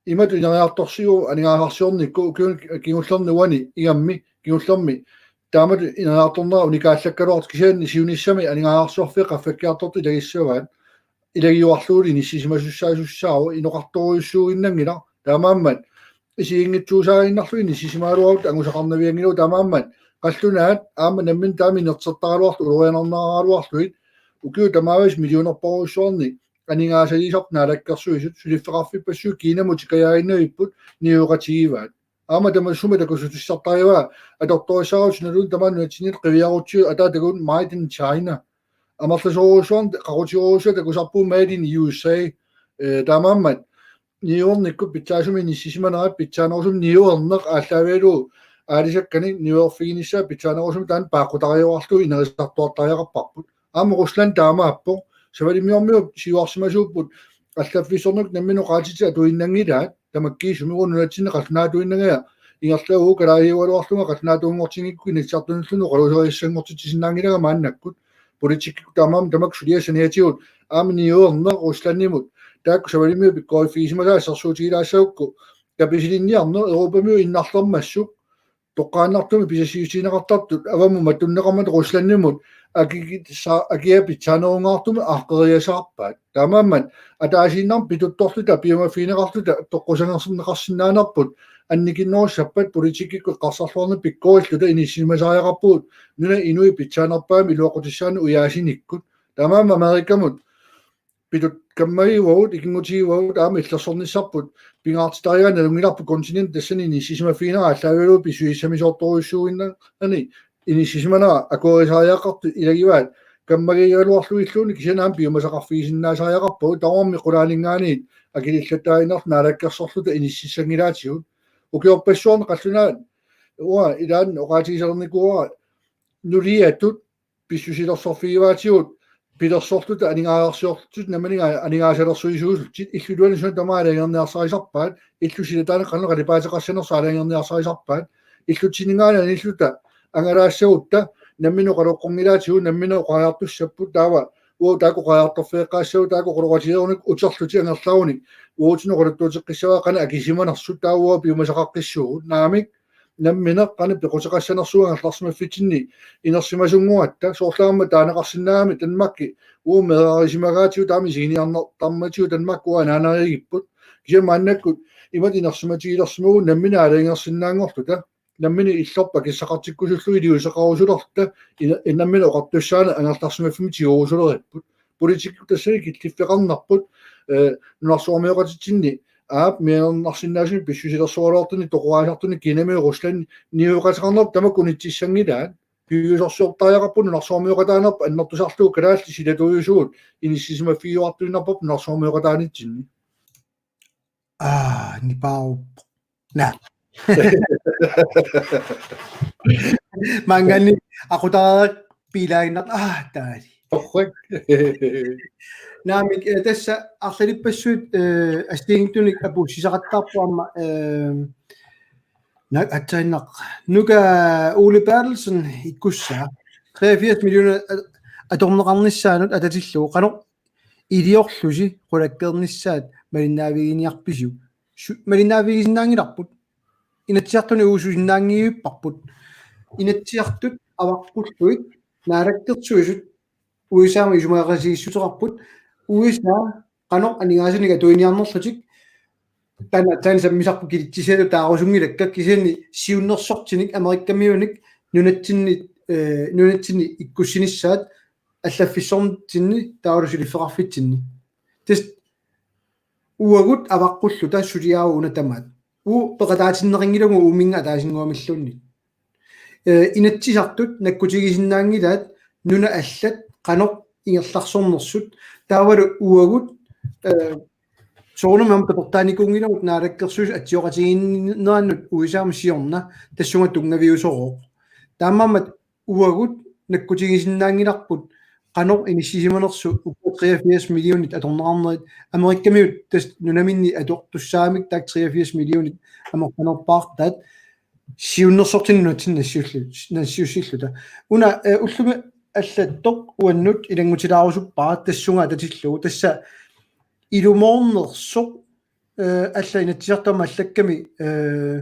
imatut ineriartorsivoq aningaasarsiornikkut ukiuni kingullerni uani ingammik kingullermi taamatut ineriartornera unikaallakkaluartoq, kisianni siunissami aningaasarsiorfiit qaffakkiartortut ilagissavaat, ilagiuarlugulu inissisimasussaasussaasoq, inoqartorujussuuginnanngilaq. Taamaammat isiginngitsuusaaginnarlugu inissisimagaluarutta angusaqarnavianngilagut. Taamaammat qallunaat aamma nammineq taama inertertaraluartut ulorianarneraraluarlugit ukiut tamaavisa millionerparujussuarni aningaasaliisarput naalakkersuisut, suliffeqarfippassuit Kinamut tikajaaginnavipput niueqatigivaat. Aamma tamassuuma takusutissartarivaa atortorissaarutit suna tamaat nunatsinniit qiviarutsigu ataatakkut Made in China. Amerlasoorujussuarnik qaqutigoorujussuaq takusarpugut Made in U S A. Eh, taamaammat niuernikkut pitsaasumik inissisimanerat pitsaanerusumik niuerneq aallaavigalugu aalisakkanik niuerfiginissaa pitsaanerusumik taanna paaqqutariuarlugu inerisartuartariaqarparput. Aamma Rusland taamaappoq. Savalimmiormiut siuarsimasuupput allaffissornikkut nammineq oqaatsitik atuinnanngilaat, tamakkiisumik uagut nunatsinni qallunaatuinnangajak ingerlavugut, kalaallisuugaluarlunga qallunaatuunngortinngikkukkit Inatsisartunulluunniit oqaluuserissanngortitsisinnaanngilanga maannakkut. Politikkikkut taamaammat tamakku suliassat saniatigut aamma niuerneq Ruslandimut taakku savalimmiut pikkoriffigisimagaat assersuutigilaassagukku kapisilinniarneq Europamiut innarlermassuk toqqaannartumik pisassiissutigineqartartut avammut matunneqarmata Ruslandimut akikitsa-, akia pitsaanerungaartumik aaqqeriasaarpaat. Taamaammat ataasiinnarmik pituttorluta piumaffigineqarluta toqqusagersorneqarsinnaanerput annikinnerussappat politikkikkut eqqarsarluarneq pikkorilluta inissisimasariaqarpugut nunap inui pitsaanerpaamik iluaqutissaannik ujaasinikkut. Taamaammat Amerikamut pitut kammagivagut, ikinngutigivagut, aamma illersornissarput pingaartitarigaanni nalunngilarput kontinenti tassani inissisimaffiginera aallaavigalugu pissusissamisoortorujussuuinnarani inissisimanera akuerisariaqartut ilagivaat kammagigaluarlugilluunniit, kisianni aamma piumasaqarfigisinnaasariaqarpagut, tamarmik qulaaninngaanniit akilillattaaginnarluta naalakkersorluta inississanngilaatigut. Ukiorpassuarni qallunaat uanga ilaanni oqaatigisalernikuuara nuliatut pissusilersorfigivaatigut pilersorluta aningaasarsiorlutit nammineq aningaasalersuisuusullutit, illuliani suna tamaat aalajangerniarsarisarpaat, illut silataanni qanoq qalipaateqassanersoq aalajangerniarsarisarpaat, illutsinninngaanniit anilluta angalaassagutta nammineq oqaloqqanngilaatigut, nammineq oqariartussapput, taava uagut taakku oqariartorfigeqqaassagut, taakku oqaloqatigeerunik uterlutik angerlarunik uagutsinnut oqaluttuuteqqissavaat qanoq akisimanersut, taava uagut piumasaqaqqissuugut. Naamik, nammineq qanoq pequteqassanersugut angerlarsimaffitsinni inersimasunngoratta, soorlu aamma taaneqarsinnaagami Danmarki uagut meerarisimagaatigut, taama isiginiarnartarmatigut Danmarki uagut anaanarigipput. Kisianni maannakkut imatut inersimatigilersimavugut nammineq aalajangersinnaanngorluta, nammineq illorput akissaqartikkusullugu iliuuseqarusulerluta, ina-, nammineq oqartussaaneq angerlarsimaffimmik tiguusuleripput. Politikkikkut tassani killiffeqarnerput, eh, nunarsuarmioqatitsinni aap mianernarsinnaasunik pissusilersoraluartunik toqoraasartunik Kinamiut Ruslandit niueqateqarnerput tamakku unitsissanngilaat. Piviusorsiortariaqarput nunarsuarmioqataanerput annertusarlugu, kalaallit silatuujusugut inissisimaffigiuartuinnarparput nunarsuarmioqataanitsinni. Aa, nipaaruppoq. Naa. Maanngaanniit aqutariinnaq piilaaginnartoq. Aa, taali. Torrak. Naamik, eh, tassa arlalippassuit, eh, assigiinngitsunik apuussisaqattaarpoq aamma, eh, naak aatsaannaq. Nuka Ole Berthelsen ikkussaa. Treogfirs millioner, eh, atorneqarnissaanut atatillugu. Qanoq iliorlusi qulakkeernissaat malinnaaviginiarpisiuk? Su-, malinnaavigisinnaanngilarput. Inatsisartuni uususinnaanngivipparput. Inatsisartut avaqqullugit naalakkersuisut U S A-mut isumaqatigiissuteqarput. U S A qanoq aningaasanik atuiniarnerlutik, taanna aatsaat sammisarput, kilitsisalu taarusunngilakka, kisianni siunnersortinik Amerikamiunik nunatsinni, eh, nunatsinni ikkussinissaat allaffissortitsinni taavalu suliffeqarfitsinni. Tassa uagut avaqqulluta suliaavoq una tamaat. Uagut peqataatinneqanngilagut uuminnga ataasinnguamilluunniit. Eh, Inatsisartut nakkutigisinnaanngilaat nunat allat qanoq ingerlaarsornersut, taavalu uagut, eh, soorunami aamma tapertaanikuunngilagut naalakkersuisut atsioqatigiinnerannut U S A-mut siorna tassunga tunngaviusorooq. Taamaammat uagut nakkutigisinnaanngilarput qanoq inissisimanersut ukua treogfirs millionit atorneqarnerit, Amerikamiut tassa nunaminni atortussaamik taakku treogfirs millionit amerlanerpaartaat siunnersortinut nunatsinni nassiussillu-, nassiussilluta. Una, eh, ullumi allattoq uannut ilanngutilaarusuppara tassunga atatillugu. Tassa ilumoornersoq, eh, allat Inatsisartut aamma allakkami, eh,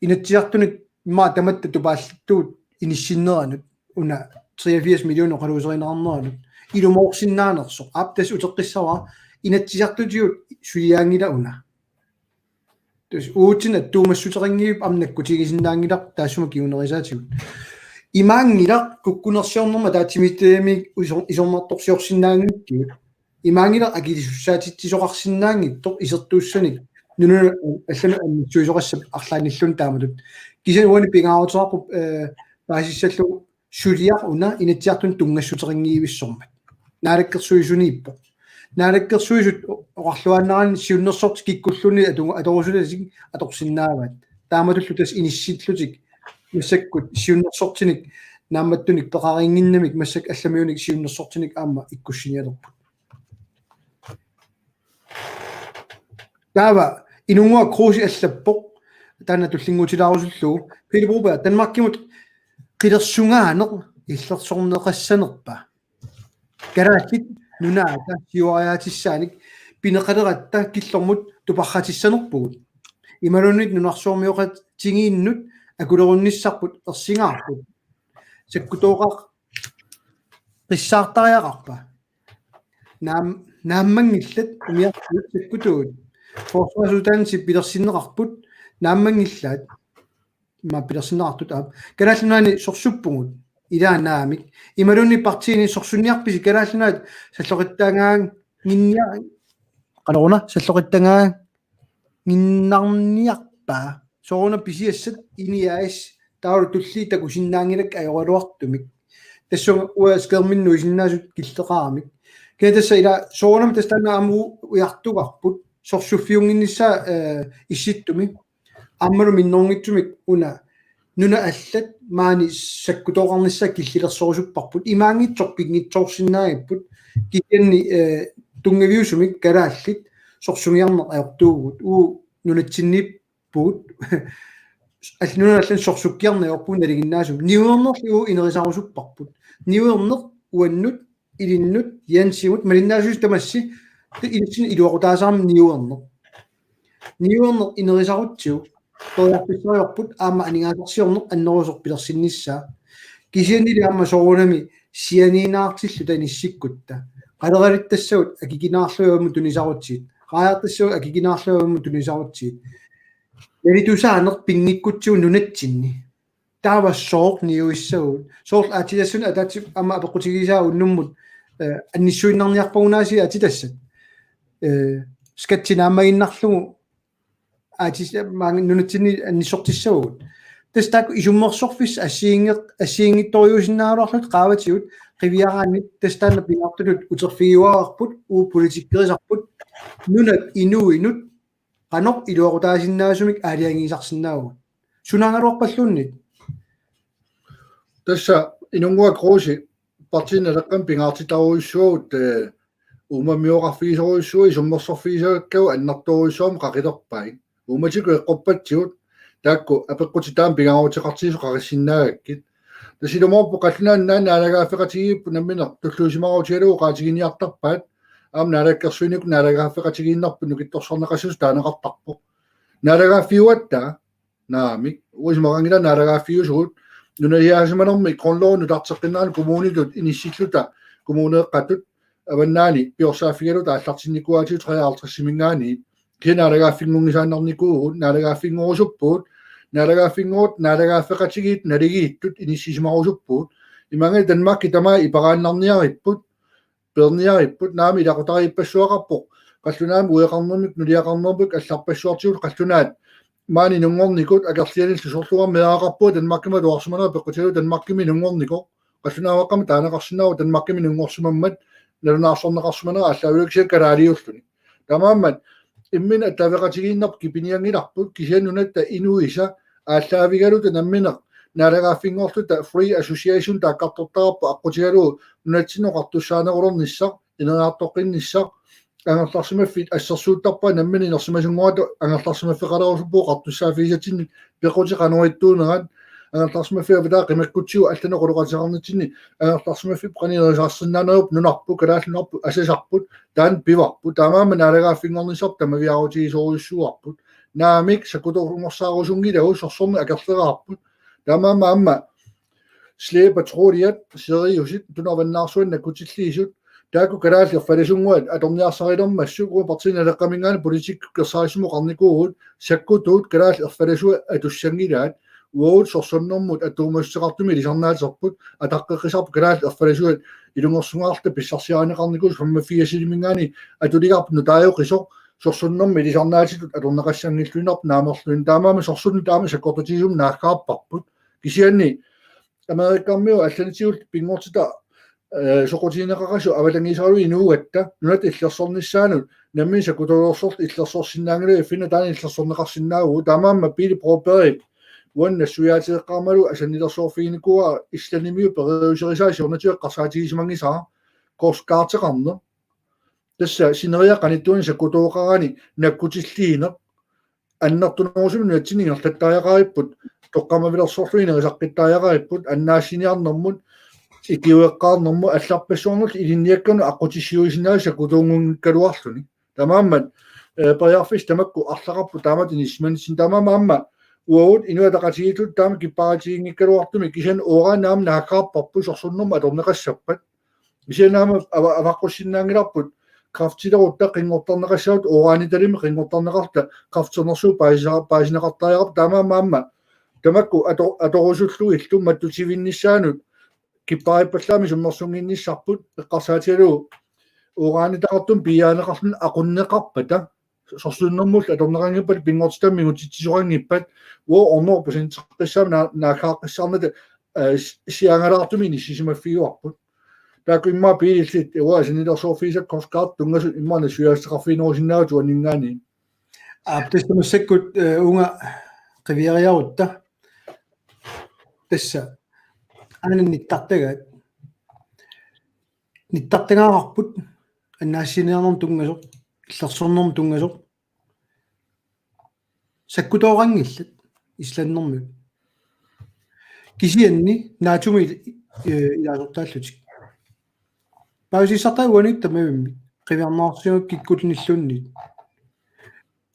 Inatsisartuni immaqa tamatta tupaallattugut inissinneranut, una treogfirs millioner oqaluuserineqarneranut ilumoorsinnaanersoq. Aap, tassa uteqqissavara, Inatsisartutigut suliaanngilaq una. Tassa uatsinnut attuumassuteqanngilaq aamma nakkutigisinnaanngilaq taassuma kingunerisaatigut. Imaanngilaq kukkunersiornermi ataatsimiititaliami isor-, isornartorsiorsinnaanngikkigut. Imaanngilaq akisussaatitsisoqarsinnaanngitsoq isertuussanik nunanut allanut annissuisoqassap arlaannilluunniit taamatut. Kisianni uani pingaaruteqarpoq, eh, paasissallugu suliaq una Inatsisartuni tunngassuteqanngivissormat. Naalakkersuisuniippoq. Naalakkersuisut oqarluaannaraanni siunnersortit kikkulluunniit atu-, atorusutatik atorsinnaavaat. Taamatullu tassa inissillutik massakkut siunnersortinik naammattunik peqarinnginnamik massakkut allamiunik siunnersortinik aamma ikkussinialerput. Taava Inunnguaq Kruse allappoq, taanna tullinnguutilaarusullugu: Pele Broberg, Danmarkimut qilersugaaneq illersorneqassanerpa? Kalaallit nunaata siuariaatissaanik pineqaleratta killormut tuparratissanerpugut. Imaluunniit nunarsuarmioqatigiinnut akulerunnissarput ersingaarput. Sakkutooqaqqissaartariaqarpa? Naam-, naammanngillat umiarsuit sakkutuut. Forsvarsuddannelse pilersinneqarput, naammanngillaat. Immaqa pilersinneqartut aap. Kalaallit Nunaanni sorsuppugut? Ilaa naamik. Imaluunniit partiini sorsunniarpisi Kalaallit Nunaat salloqittagaannginnia-, qanoruna, salloqittagaannginniarpa? Sooruna pisiassat INI A/S taavalu tulliit takusinnaanngilakka ajoraluartumik. Tassunga uanga skærminnut nuisinnaasut killeqaramik. Kisianni tassa ila soorunami tassa taanna aamma u-, ujartugarput sorsuffiunnginnissaa, eh, Issittumi. Aammalu minnerunngitsumik una nunat allat maani sakkutooqarnissaa killilersorusupparput. Imaanngitsoq pinngitsoorsinnaagipput. Kisianni, eh, tunngaviusumik kalaallit sorsunniarneq ajortuuvugut. Uu nunatsinniippugut. Al-, nunat allat sorsukkiarneq ajorpugut nalinginnaasumik. Niuernerlu uu inerisarusupparput. Niuerneq uannut, ilinnut, Jensimut, malinnaasuusi tamassi, te-, ilissinnut iluaqutaasarami niuerneq. Niuerneq inerisarutsigu, periarfissarsiorput aamma aningaasarsiorneq annerusumik pilersinnissaa. Kisiannili aamma soorunami sianiinnaartilluta inissikkutta. Qaleralittassagut akikinaarlugit aamma tunisarutsigit. Raajartassagut akikinaarlugit aamma tunisarutsigit. Nalitusaaneq pinngikkutsigu nunatsinni. Taava sooq niuissagut? Soorlu aatsitassani ataatsip aamma apeqqutigisaa unnummut, eh, annissuinnarniarpagunaasiit aatsitassat. Eh, skatsi naammaginnarlugu aatsitassat maanga nunatsinni annissortissavagut. Tassa taakku isummersorfissat assigiinnge-, assigiinngitsorujussuusinnaagaluarlutik qaavatigut qiviaraanni tassa taanna pingaartutut uterfigiuaarput, uu politikkerisarput, nunap inuinut qanoq iluaqutaasinnaasumik aalajangiisarsinnaavugut. Sunaagaluarpalluunniit? Tassa Inunnguaq Kruse, Partii Naleqqami pingaartitarujussuuvugut, eh, uumammioqarfigisorujussuuvoq, isummersorfigisagakkavut annertoorujussuarmik qaqilerpai. Uummatikkut eqqorpatsigut taakku apeqqutit taama pingaaruteqartigisut qaqissinnaagakkit. Tassa ilumoorpoq qallunaat naalagaaffeqatigiipput nammineq tulluusimaarutigalugu oqaatiginiartarpaat, aamma naalakkersuinikkut naalagaaffeqatigiinnerput nukittorsarneqassasoq taaneqartarpoq. Naalagaaffiugatta? Naamik. Uanga isumaqanngilanga naalagaaffiusugut. Nunasiaasimanermi grundlovip nutarteqqinnerani kommunitut inissilluta, kommuneeqqatut, avannaani piorsaaffigilluta aallartinnikuuaatigut treoghalvtredsimiingaanniit. Kisianni naalagaaffinngunngisaannarnikuuvugut, naalagaaffinngorusuppugut, naalagaaffinngorutta naalagaaffeqatigiit naligiittut inissisimarusuppugut. Imaanngilaq Danmarki tamaat iperaannarniaripput, peerniaripput, naamik ilaqutariippassuaqarpoq qallunaamik ueqarnermik nuliaqarnermik allarpassuartigut qallunaat maani inunngornikut akerlianillu sorluarmi meeraqarpunga Danmarkimut atuarsimanera peqqutigalugu Danmarkimi inunngornikoq. Qallunaavaqqami taaneqarsinnaavoq Danmarkimi inunngorsimammat nalunaarsorneqarsimanera aallaavigalugu kisianni kalaaliulluni. Taamaammat imminut attaveqatigiinnerput kipinianngilarput kisianni nunatta inuisa aallaavigaluta nammineq naalagaaffinngorluta free association taakkartortarpoq aqqutigalugu nunatsinni oqartussaanerulernissaq, ineriartoqqinnissaq, angerlarsimaffik assersuuttarpaa nammineq inersimasunngorata angerlarsimaffeqalerusuppugut oqartussaaffigisatsinnik peqqutit qanoq ittuunerat, angerlarsimaffik avataa qimakkutsigu allanut oqaloqateqarnitsinni angerlarsimaffik qanoq inerisarsinnaanerup nunarput, kalaallit nunarput, asasarput, taanna pivarput, taamaammat naalagaaffinngornissarput tamaviaarutigisorujussuuarput, naamik sakkutoorunngorsaarussunngilagut sorsorneq akerleraarput, taamaammat aamma Slæbe Patruljet, Siriusit, Tuna Avannaarsuanni nakkutilliisut, taakku kalaallit erfalasunnguat atorniarsarilermassuk, uagut Partii Naleqqaminngaanniit politikkikkut kersaarissamut oqarnikuuvugut, sakkutuut kalaallit erfalasuat atussanngilaat, Uagut sorsunnermut atuumassuteqartumik ilisarnaaterput, ataqqeqqisarput kalaallit erfalasuat ilungersungaarluta pissarsiarineqarnikuusut femogfirsimiingaanniit atuligarput nutaajoqisoq, sorsunnermut ilisarnaatitut atorneqassanngilluinnarpoq naamerluinnaq. Taamaammat sorsunneq taama sakkortutigisumik naaggaarparput. Kisianni Amerikamiut allanitigut pinngortitaq, eh, soqutigineqaqasu avatangiisalu inuugatta, nunatta illersornissaanut, nammineq sakkutuulersorluta illersorsinnaanngilaq, F N-ip taanna illersorneqarsinnaavugut, taamaammat Pele Brobergip uannut nassuiaateqarmalu asannilersoorfiginikuuara Islandimiut periuserisai siornatigut eqqarsaatigisimanngitsoq, Coast Guardeqarneq. Tassa sineriak qanittuani sakkutooqarani nakkutilliineq, annertunerusumik nunatsinni ingerlattariaqaripput, toqqammavilersorlugit nerisaqqittariaqaripput, annaassiniarnermut, ikiueqqaarnermut, allarpassuarnullu ilinniakkanut aqqutissiuisinnaasut sakkutuunngunngikkaluarluni. Taamaammat, eh, periarfissat tamakku arlaqarput taamatut inissisimanitsinni, taamaammat aamma uagut Inuit Ataqatigiittut taama kipparatiginngikkaluartumik, kisianni uranit aamma naaggaarparput sorsunnermut atorneqassappat. Kisianni aamma ava-, avaqqussinnaanngilarput kræftilerutta qinngortarneqassagutta, uranitalimmi qinngortarneqarluta kræfternersuut paasisa-, paasineqartariaqarput, taamaammat aamma tamakku ato-, atorusullugillu mattutivinnissaanut kipparippallaamik summersunnginnissarput eqqarsaatigalugu uranitaqartumik piiaaneqarluni aqunneqarpata, sorsunnermullu atorneqanngippat, pinngortitami mingutitsisoqanngippat, uagut ornooq procenteqqissaammat naa-, naaggaaqqissaarnata, eh, s-, siangalaartumik inissisimaffigivarput. Taakku immaqa Pelellit, uanga asannilersoorfigisakka Coast Guard tunngasut immaqa nassuiaateqarfiginerusinnaagakkit uaninngaanniit. Aap, tassa massakkut, eh, uunga qiviariarutta. Tassa aana nittartagaat. Nittartagaaqqaarput annaassiniarnermut tunngasoq, illersornermut tunngasoq. Sakkutooqanngillat Islandimiut. Kisianni NATO-mi, eh, ilaasortaallutik. Paasissartaa uaniittut tamavimmik, qiviarneqarsimapput kikkullu nilluunniit.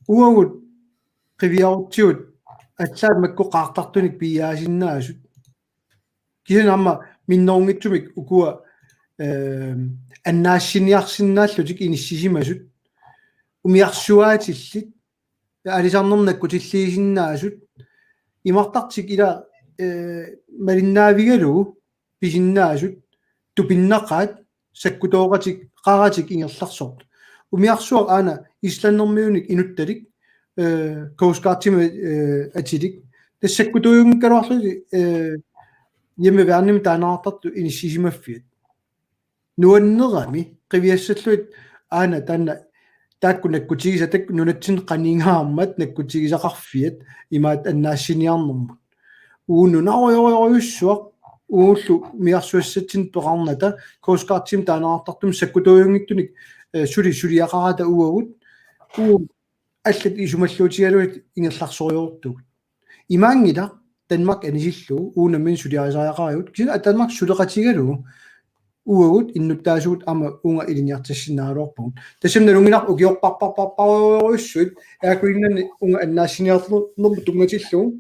Uagut qiviarutsigut allaat makku qaartartunik piiaasinnaasut. Kisianni aamma minnerunngitsumik ukua, ehm, annaassiniarsinnaallutik inissisimasut. Umiarsuaatillit, aalisarnermut nakkutilliisinnaasut. Imartartik ila, eh, malinnaavigalugu pisinnaasut, tupinnaqaat, sakkutooqatik, qaratik ingerlaarsortut. Umiarsuaq aana Islandimiunik inuttalik, eh, Coast Guardimi, eh, atilik. Tassa sakkutuujunngikkaluarlutik, eh, hjemmeværnimi taaneqartartut inissisimaffiat. Nuannerami, qiviassallugit aana taanna taakku nakkutigisatik nunatsinni qanigaarmat nakkutigisaqarfiat imaattoq annaassiniarnermut. Uunga nunarujorujussuaq, uullu umiarsuassatsinnik peqarnata, Coast Guardimi taaneqartartumi sakkutuujunngitsunik, eh, suli suliaqarata uagut, uagut allat isumalluutigalugit ingerlaarsorujussuuvugut. Imaanngilaq Danmark anisillugu uagut nammineq suliarisariaqarigut, kisianni Danmark suleqatigalugu uagut innuttaasugut aamma uunga ilinniartissinnaagaluarpugut. Tassami nalunngilarput ukiorparparparparujussuit, Air Greenland uunga annaassiniarnermut tunngatillugu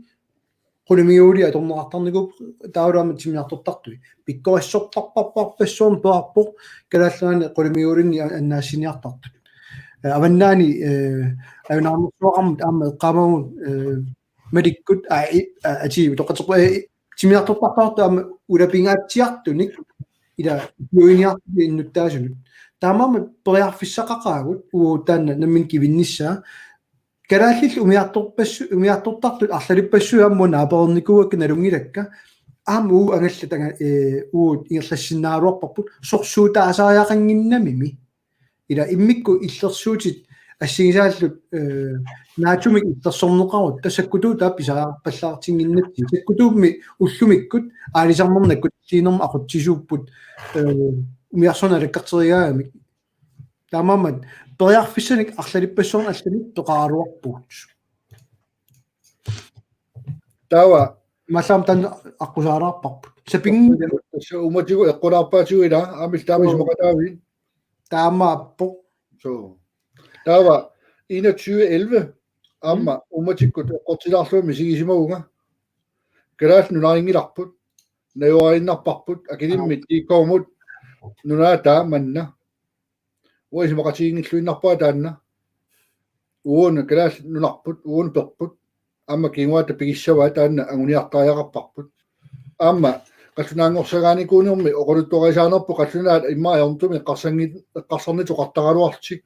qulimiguuliit atorneqartarnikuupput, taavalu aamma timmisartortartut. Pikkorissorparparparpassuarnik peqarpoq Kalaallit Nunaanni qulimiguuliinni annaassiniartartut. Eh, avannaani, eh, ajunaarnersuaqarmut aamma eqqaamavugut, eh, malikkut, aa, i-, aa, atii, utoqqatserpu-, eh, timmisartortartut aamma ulapingaatsiartunik ila ikiuiniartut innuttaasunut. Taamaammat periarfissaqaqaagut uagut taanna nammineq kivinnissaa. Kalaallillu umiartorpassu-, umiartortartut arlalippassuit aamma naapereernikuuakka nalunngilakka. Aamma uagut angallat anga-, eh, uagut ingerlassinnaagaluarparput sorsuutaasariaqannginnamimi. Ila immikkut illersuutit assigisaallu, eh, NATO-mik illersorneqarutta sakkutuut taava pisariaqarpallaartinnginnatsigit. Sakkutuummi ullumikkut aalisarnermut nakkutilliinermut aqutsisuupput, eh, umiarsuarnik alakkarterigaangamik. Taamaammat periarfissanik arlalippassuarnik allanik peqaraluarpugut. Taava. Imaallaat taanna aqqusaalaarparput. Saping-. Tassa uummatigut eqqulaarpaatigut ilaa, aamma illit taama isumaqataavit? Taamaappoq. Suu. Taava enogtyve elleve. Aamma, mm, uummatikkut eqqortilaarlugit misigisimavunga. Kalaallit Nunarinngilarput. Najugariinnarparput. Akilimmit, aa, D K-mut. Nunaata manna. Uanga isumaqatiginngilluinnarpara taanna. Uagut kalaallit nunarput, uagut perput. Aamma kinguaatta pigissavaat taanna anguniartariaqarparput. Aamma qallunaanngorsagaanikuunermi oqaluttuarisaanerput qallunaat immaqa ajornartumik eqqarsanngit-, eqqarsarnitut oqartaraluarlutik.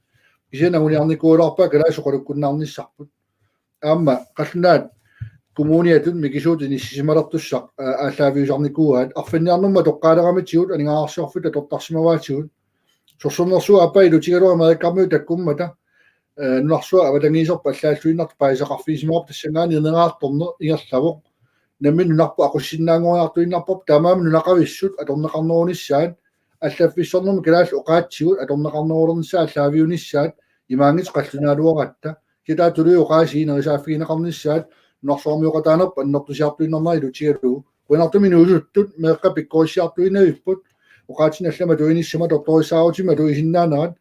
Kisianni anguniarnikuugaluarpaat kalaallisut oqalukkunnaarnissarput. Aamma qallunaat kommuniatut mikisuutut inissisimalertussaq, aa, aallaaviusarnikuuaat. Arfanniarnermut toqqaaleramitigut aningaasarsiorfittut atortarsimavaatigut. Sorsunnersuup aappaa ilutigalugu Amerikkarmiut takkummata, aa, nunarsuaq avatangiiserput allaalluinnartoq paasisaqarfigisimavarput, tassanngaanniit ineriartorneq ingerlavoq. Nammineq nunarput aqussinnaanngoriartuinnarparput, taamaammat nunaqavissut atorneqarnerunissaat, allaffissornermi kalaallit oqaatsigut atorneqarnerulernissaat aallaaviunissaat imaanngitsoq qallunaaluaratta. Kisianni tuluit oqaasii nerisaaffigineqarnissaat nunarsuarmioqataanerput annertusiartuinnarnera ilutigalugu. Qujanartumik inuusuttut meeqqat pikkorissiartuinnavipput, oqaatsinik allamik atuinissamut atortorissaarutimmi atuisinnaanerat.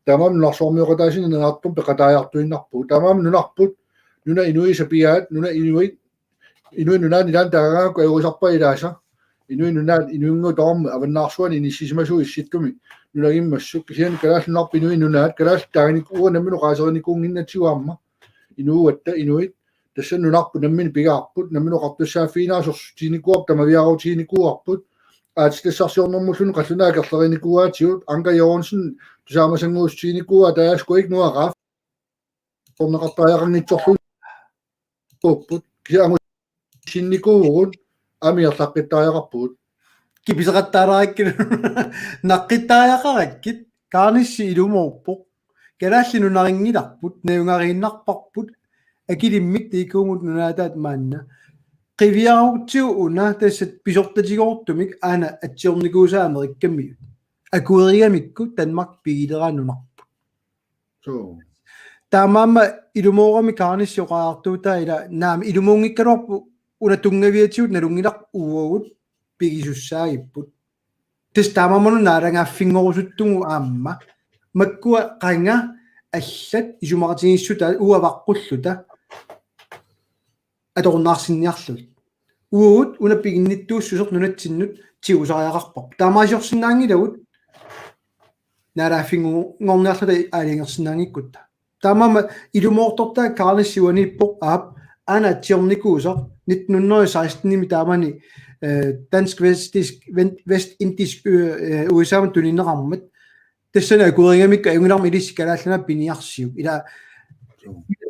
Taamaammat nunarsuarmioqataasut ineriartorneq peqataajartuinnarpugut. Taamaammat nunarput, nunap inuit sapigaat, nunap inuit, Inuit Nunaanni ilaanni taagaangakku ajorisarpaat ilaasa. Inuit Nunaat inunnguit tamarmik avannaarsuarni inissisimasuat Issittumi nunagimmassuk. Kisianni Kalaallit Nunaat Inuit Nunaat, kalaallit taanikuuaat nammineq oqaaserinikuunnginnatsigu aamma. Inuugatta inuit, tassa nunarput nammineq pigaarput, nammineq oqartussaaffigineqarneq sorsuutiginikuuarput, tamaviaarutiginikuuarput, aatsitassarsiornermullu qallunaat akerlerinikuuaatigut, Anker Jørgensen tusaamasannguussutiginikuuaa, taasku ik nuaqaaf torneqartariaqanngitsorlugu kuupput, kisianni angusinnikuuvugut, aamma ingerlaqqittariaqarpugut. Kipiseqattaarakkit, naqqittariaqarakkit, Kaarnissi ilumoorpoq. Kalaallit nunarinngilarput, najugariinnarparput, akilimmik tiikuumut nunaataat maanna. Qiviarutsigu una tassa pisortatigoortumik aana atsiornikuusaa Amerikkamiut. Akuerigamikku Danmark pigileraa nunarput. Suu. Taamaammat ilumoorami Kaarnissi oqariartuutaa ila naamik ilumoornngikkaluarpoq una tunngaviatigut nalunngilaq uagut pigisussaagipput. Tassa taamaammat naalagaaffinngorusuttugut aamma. Makkua qanga allat isumaqatigiissutaat uagut avaqqulluta atorunnaarsinniarlugit. Uagut una piginnittuussuseq nunatsinnut tigusariaqarparput. Taamaaliorsinnaanngilagut naalagaaffinngorniarluta aalajangersinnaanngikkutta. Taamaammat ilumoortortaa Kaarnissi uaniippoq aap aana atsiornikuusaq nitten hundrede og seksten-imi taamani, eh, Dansk Vestindisk, Ven-, Vestindisk, eh, U S A-mut tunineqarmat. Tassani akuerigamikku ajunngilaq ilissi Kalaallit Nunaat piniarsiuk. Ila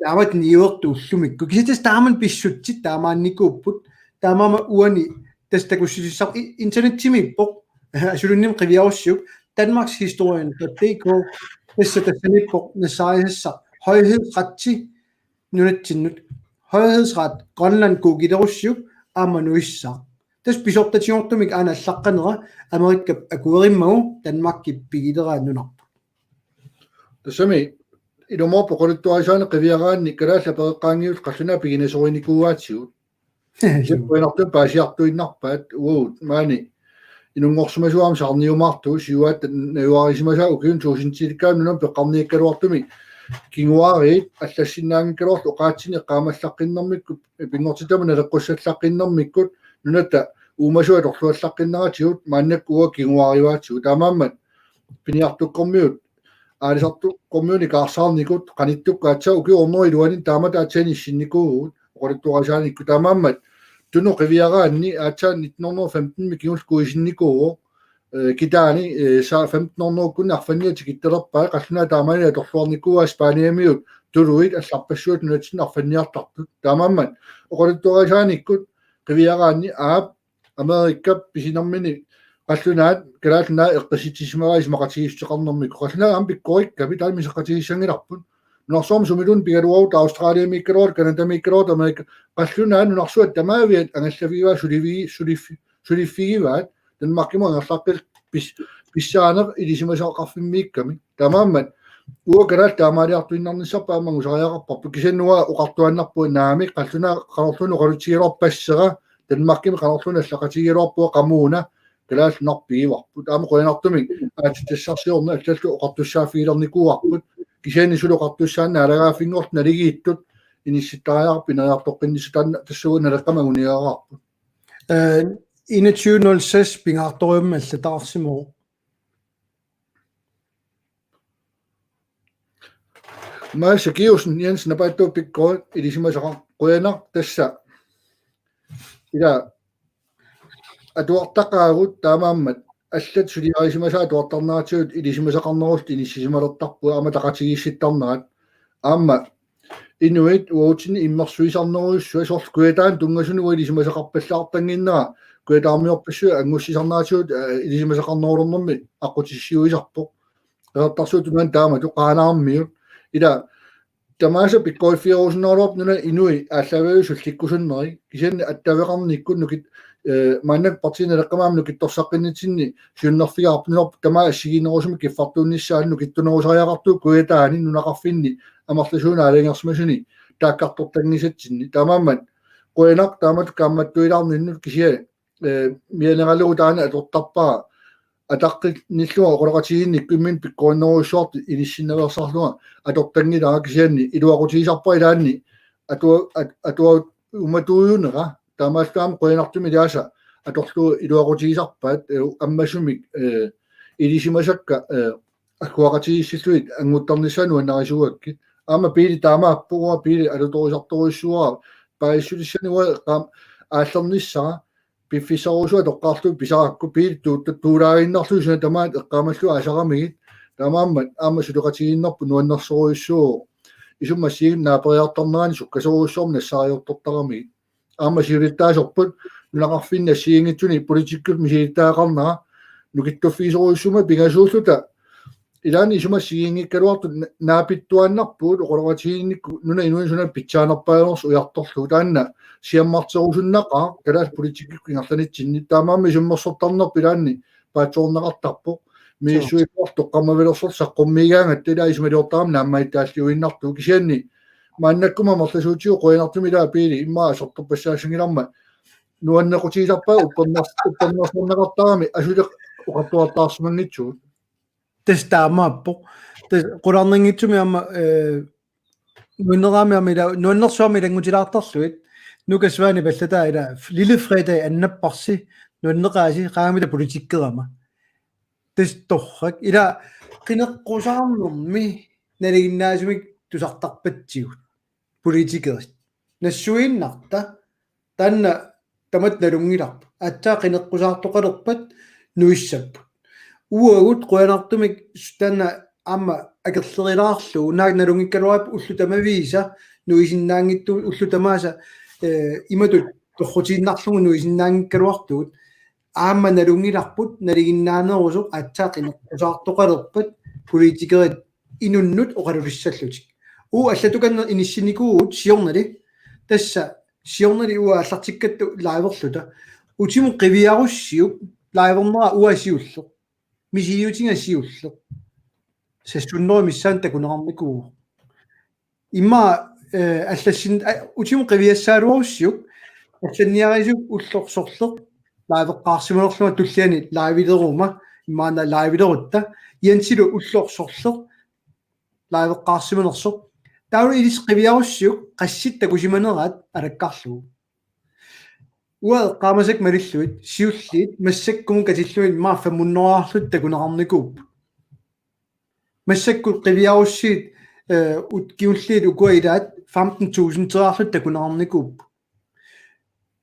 taamatut niuertut ullumikkut. Kisianni tassa taamani pissutsit taamaannikuupput. Taamaammat uani tassa takussutissaq i-, internetsimiippoq. Asulunnimi qiviarussiuk. Danmarkshistorien dot D K. Tassa tassaniippoq nassaarisassaq. Højhedsret til nunatsinnut. Højhedsret Grønland kuukilerussiuk aamma nuissaaq. Tassa pisortatigoortumik aana allaqqanera Amerikap akuerimmagu Danmarkip pigileraa nunarput. Tassami ilumoorpoq oqaluttuarisaaneq qiviaraanni kalaallit apereqqaanngillat qallunaat piginasorinikuuaatigut. Qujanartumik paasiartuinnarpaat uagut maani inunngorsimasuummata saarniumaartugut siuaat najugarisimasaa ukiuni tuusintilikkaanni nunamut peqqarniakkaluartumik kinguaariit allassinnaanngikkaluarlutik oqaatsinik eqqaamallaqqinnermikkut pinngortitami naleqqussallaqqinnermikkut nunatta uumasut atorluallaqqinneratigut maannakkut uagut kinguaarivaatigut. Taamaammat piniartukkormiut aalisartukkormiut ikaarsaarnikut qanittukkut aatsaat ukiut hundrede iluanni taamatut aatsaat issinnikuuvugut oqaluttuarisaanikkut. Taamaammat Tunuk qiviaraanni aatsaat nitten hundrede og femten-mi kingulleq kuisinnikuuvoq, eh, kitaani, eh, sa femten hundrede-kkunni arfanniat tikittalerpaat, qallunaat taamani atorluarnikuuaat Spaniamiut tuluit allarpassuit nunatsinnut arfanniartartut. Taamaammat oqaluttuarisaanikkut qiviaraanni aap Amerikap pisinermini qallunaat Kalaallit Nunaat eqqissisimagaat isumaqatigiissuteqarnermikkut. Qallunaat aamma pikkorikkavit taanna iseqatigiissanngilarput. Nunarsuarmi sumiluunniit pigaluarutta Australiamiikkaluarutta, Canadamiikkaluarutta, Amerika, qallunaat nunarsuaq tamaaviat angallavigivaat, sulivi-, suliffi-, suliffigivaat Danmarkimut angerlaqqillutik pis-, pissaaneq ilisimasaqarfimmiikkami. Taamaammat uagut kalaallit taamaaliartuinnarnissarput aamma angusariaqarparput. Kisianni uanga oqartuaannarpunga naamik qallunaat qanorluunniit oqalutsigigaluarput, passera Danmarkimi qanorluunniit allaqatigigaluarpunga qamuuna Kalaallit Nunaat pigivarput. Aamma qujanartumik aatsitassarsiorneq allallu oqartussaaffigilernikuuarput. Kisianni suli oqartussaanut naalagaaffinngortut naligiittut inissittariaqarput ineriartoqqinnissaq, taanna tassunga Naleqqami anguniagaraarput. Eh, enogtyve nul seks pingaartorujummik allataqarsimavoq. Mads Kiusen, Jens Napatto Pikko, ilisimasaqarpoq, qujanaq tassa. Ila atuartaqaagut taamaammat allat suliarisimasaat atuartarneratigut ilisimasaqarnerullutik inissisimalertarput aamma ataqatigiissittarnerat. Aamma inuit uatsinnut immersuisarnerujussuit soorlu Kujataani tunngasuni uanga ilisimasaqarpallaartannginnera Kujataarmiorpassuit angussisarneratigut, eh, ilisimasaqarnerulernermi aqqutissiuisarpoq. Qeqertarsuup Tunuani taamatut Qaanaarmiut. Ila tamaasa pikkoriffigerusunnerulerpoq nunap inui aallaavigalugit sullikkusunneri. Kisianni attaveqarnikkut nukit-, eh, maannakkut Partii Naleqqami aamma nukittorsaqqinnitsinni siunnerfigaarput nunarput tamaat assigiinnerusumik kiffartuunnissaanut nukittunerusariaqartugut Kujataani nunaqarfinni amerlasuunik aalajangersimasuni taakkartortanngisatsinni. Taamaammat qujanaq taamatut kaammattuilaarninnut kisianni, eh, mianeralugu taanna atortarpara. Ataqqinnillugu oqaloqatigiinnikkut imminut pikkorinnerujussuartut inissinnaveersarlunga atortanngilara kisianni iluaqutigisarpara ilaanni atua-, at-, atua-, umatuujunera taamaallaat qujanartumik ilaasa atorlugu iluaqutigisarpaat, eh, ammasumik, eh, ilisimasakka, eh, agguaqatigiissillugit annguttarnissaat nuannarisuugakkit. Aamma Piili taamaappoq, uanga Piili alutorisartorujussuuara paasissutissanik uanga eqqaam-, aallernissara piffissarujussuaq toqqarlugu pisarakku Piili tuutta-, tuulaaginnarlugu suna tamaat eqqaamallugu aasaramigit. Taamaammat aamma suleqatigiinnerput nuannersorujussuuvoq. Isummat assigiinngitsut naaperiartarnerani sukkasoorujussuarmik nassaariortortaramigit. Aamma siulittaasorput nunaqarfinni assigiinngitsuni politikkikkut misilittagaqarnera nukittuffigisorujussuummat pingasuulluta. Ilaanni isummat assigiinngikkaluartut na-, naapittuaannarpugut oqaloqatigiinnikkut nunap inuinnut suna pitsaanerpaanersoq ujartorlugu taanna siammarterusunnaqaaq kalaallit politikkikkut ingerlanitsinni. Taamaammat isummersortarnerput ilaanni paatsoorneqartarpoq. Misissuinnartoq toqqammavilersortoq saqqummiigaangatta ilaa isumaliortarami naammagittaalliuinnartugut kisianni maannakkut amerlasuutigut qujanartumik ilaa Piili immaqa assortorpassaassanngilaq aamma nuannequtigisarpaat uppernars-, uppernarsorneqartarami asuli oqartuartaarsimanngitsugut. Tassa taamaappoq. Tassa qularnanngitsumik aamma, eh, nuannerami aamma ila-, nuannersuarmi ilanngutilaartarlugit. Nuka Svane pallataa ila Lille Fredag annapparsi nuanneqaasi qaamita politikkerama. Tassa torrak. Ila qineqqusaarnermi nalinginnaasumik tusartarpatsigut politikerit. Nassuiinnarta taanna tamatta nalunngilarput. Aatsaat qineqqusaartoqalerpat nuissapput. Uagut qujanartumik s-, taanna aamma akerlerilaarlugu naak nalunngikkaluarpat ullut tamaviisa nuisinnaanngitsugut ullut tamaasa, eh, imatut torrutiinnarlugu nuisinnaanngikkaluartugut. Aamma nalunngilarput nalinginnaanerusoq aatsaat qineqqusaartoqalerpat politikerit inunnut oqalulissallutik. Uagut allatukanneq inissinnikuuvugut siornali. Tassa siornali uagut aallartikkatta liverluta. Utimut qiviarussiuk livernera uanga siulleq. Misiliutiga siulleq. Sassunnerup missaani takuneqarnikuuvoq. Immaqa, eh, allassin-, a-, utimut qiviassagaluarussiuk, allanniarisiuk ulloq sorleq liveqqaarsimanerlunga tulliani liveleruma, imaanna livelerutta, Jensilu ulloq sorleq liveqqaarsimanersoq. Taavalu ilissi qiviarussiuk qassit takusimaneraat alakkarlugu. Uanga eqqaamasakka malillugit, siulliit, massakkumut katillugit immaqa fem hundredearlutik takuneqarnikuupput. Massakkut qiviarussigit, eh, ut-, kingulliit ukua ilaat femten tusindeqarlutik takuneqarnikuupput.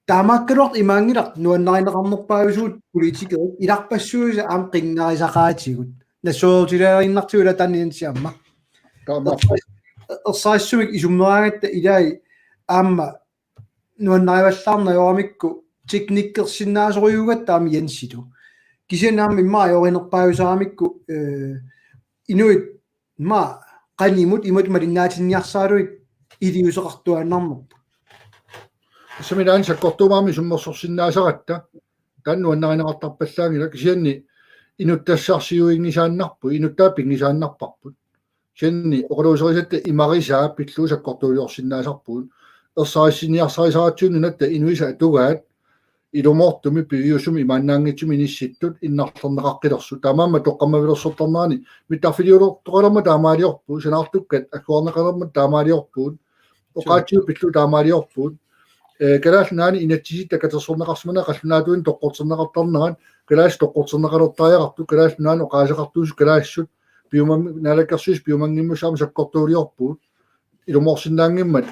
Taamaakkaluartoq imaanngilaq nuannarineqarnerpaavisigut politikerit ilarpassuisa aamma qinngarisaqaatigut. Nassuerutilaariinnartigu ila taanna Jensi aamma. Taama. Ersa-, ersarissumik isummeraangatta ilai aamma nuannarivallaarneq ajoramikku teknikkersinnaasorujuugatta aamma Jensilu. Kisianni aamma immaqa ajorinerpaajusaramikku, eh, inuit immaqa qanimut imatut malinnaatinniarsaralugit iliuuseqartuaannarnerput. Tassami ilaanni sakkortuumik aamma isummersorsinnaasaratta taanna nuannarineqartarpallaanngilaq kisianni inuttassarsiuinngisaannarput, inuttaat pinngisaannarparput. Kisianni oqaluuserisatta imarisaa pillugu sakkortuuliorsinnaasarpugut. Ersarissiniarsarisaratsigu nunatta inuisa atugaat ilumoortumik piviusumik imaannaanngitsumik inissittut innarlerneqaqqilersut. Taamaammat toqqammavilersortarnerani mittarfiliulertoqalermat taamaaliorpugut, sanaartukkat agguarneqalermat taamaaliorpugut, oqaatsigut pillugu taamaaliorpugut. Eh, Kalaallit Nunaanni inatsisitta katersorneqarsimanerat qallunaatuinnaq toqqorterneqartarnerat, kalaallisut toqqorterneqalertariaqartut, Kalaallit Nunaannut oqaaseqartuusut kalaallisut piuma-, naalakkersuisut piumanngimmat aamma sakkortuuliorpugut. Ilumoorsinnaanngimmat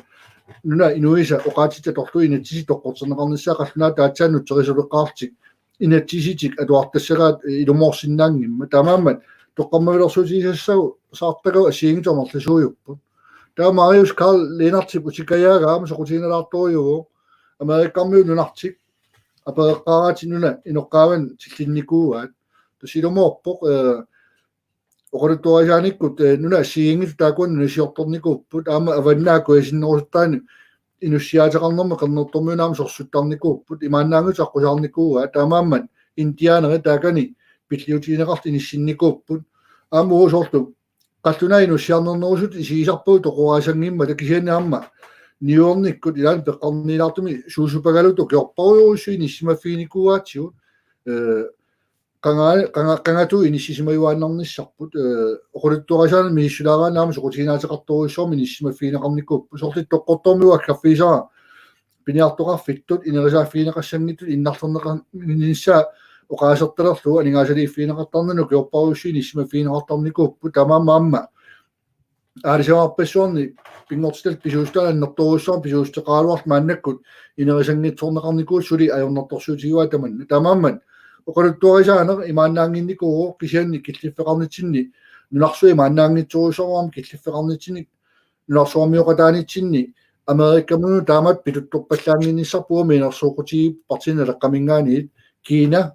nunap inuisa oqaatsitta atorlugu inatsisit toqqorterneqarnissaat qallunaatut aatsaat nutserisoleqqaarlutik inatsisitik atuartassagaat, eh, ilumoorsinnaanngimmat. Taamaammat toqqammavilersuutigisassaagut saartagaat assigiinngitsut amerlasuujupput. Taava Marius Karl Lennartip utikkajaagaama soqutiginilaartorujuuvoq. Amerikkarmiut nunartik apereqqaaratik nunap inoqqaavanut tillinnikuuaat. Tassa ilumoorpoq, eh, oqaluttuarisaanikkut, eh, nunap assigiinngitsut taakkua nunasiortornikuupput, aamma Avannaata Kujasinnerusuttaani inussiaateqarnermi qernertormiunut aamma sorsuttarnikuupput, imaannaanngitsoq aqqusaarnikuuaat, taamaammat indianerit taakani pilliutigineqartut inissinnikuupput, aamma uagut soorlu qallunaat inussiarnernerusut isigisarpagut toqoraasanngimmat, kisianni aamma niuernikkut ilaanni peqqarniilaartumik suusupagalutut ukiorparujussuit inissimaffiginikuuaatigut, eh, qanga-, qanga-, qangatut inissisimajuaannarnissarput, eh, oqaluttuarisaanut misissulaaraanni aamma soqutiginaateqartorujussuarmik inissimaffigineqarnikuupput. Soorlu Ittoqqortoormiut uagut aggaffisara piniartoqarfittut, inerisaaffigineqassanngitsutut, innarlerneqarnissaa oqaasertalerlugu aningaasaliiffigineqartarnani ukiorparujussuit inissimaffigineqartarnikuupput, taamaammat aamma aalisagaqarpassuarni pinngortitallit pisuussutaat annertoorujussuarmik pisuussuteqaraluarlutik maannakkut inerisanngitsoorneqarnikuupput, suli ajornartorsiutigivaat tamanna. Taamaammat oqaluttuarisaaneq imaannaannginnikuuvoq, kisianni killiffeqarnitsinni nunarsuaq imaannaanngitsorujussuarmik killiffeqarnitsinni nunarsuarmioqataanitsinni Amerikamiunut taamatut pituttorpallaannginnissarput, uanga mianersoqutigiipput Partii Naleqqaminngaanniit, Kina,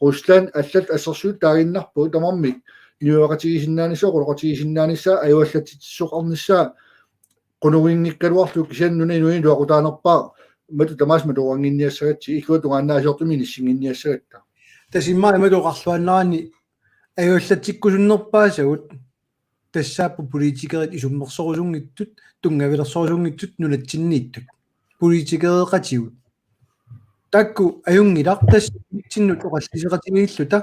Rusland, allat assersuut taaginnarpagut tamarmik niueqatigisinnaanissaq, oqaloqatigisinnaanissaq, ajuallatsitsisoqarnissaa qunuginngikkaluarlugu, kisianni nunap inuiaat iluaqutaanerpaat matuma tamaasa matoorannginniassagatsigit, illuatungaannaasiortumik inissinnginniassagatta. Tassa immaqa imatut oqarluaannaraanni ajuallatsikkusunnerpaasagut tassaapput politikerit isummersorusunngitsut, tunngavilersorusunngitsut nunatsinniittut. Politikereqatigut. Taakku ajunngilaq, tassa nunatsinniittut oqallisiqatigiilluta.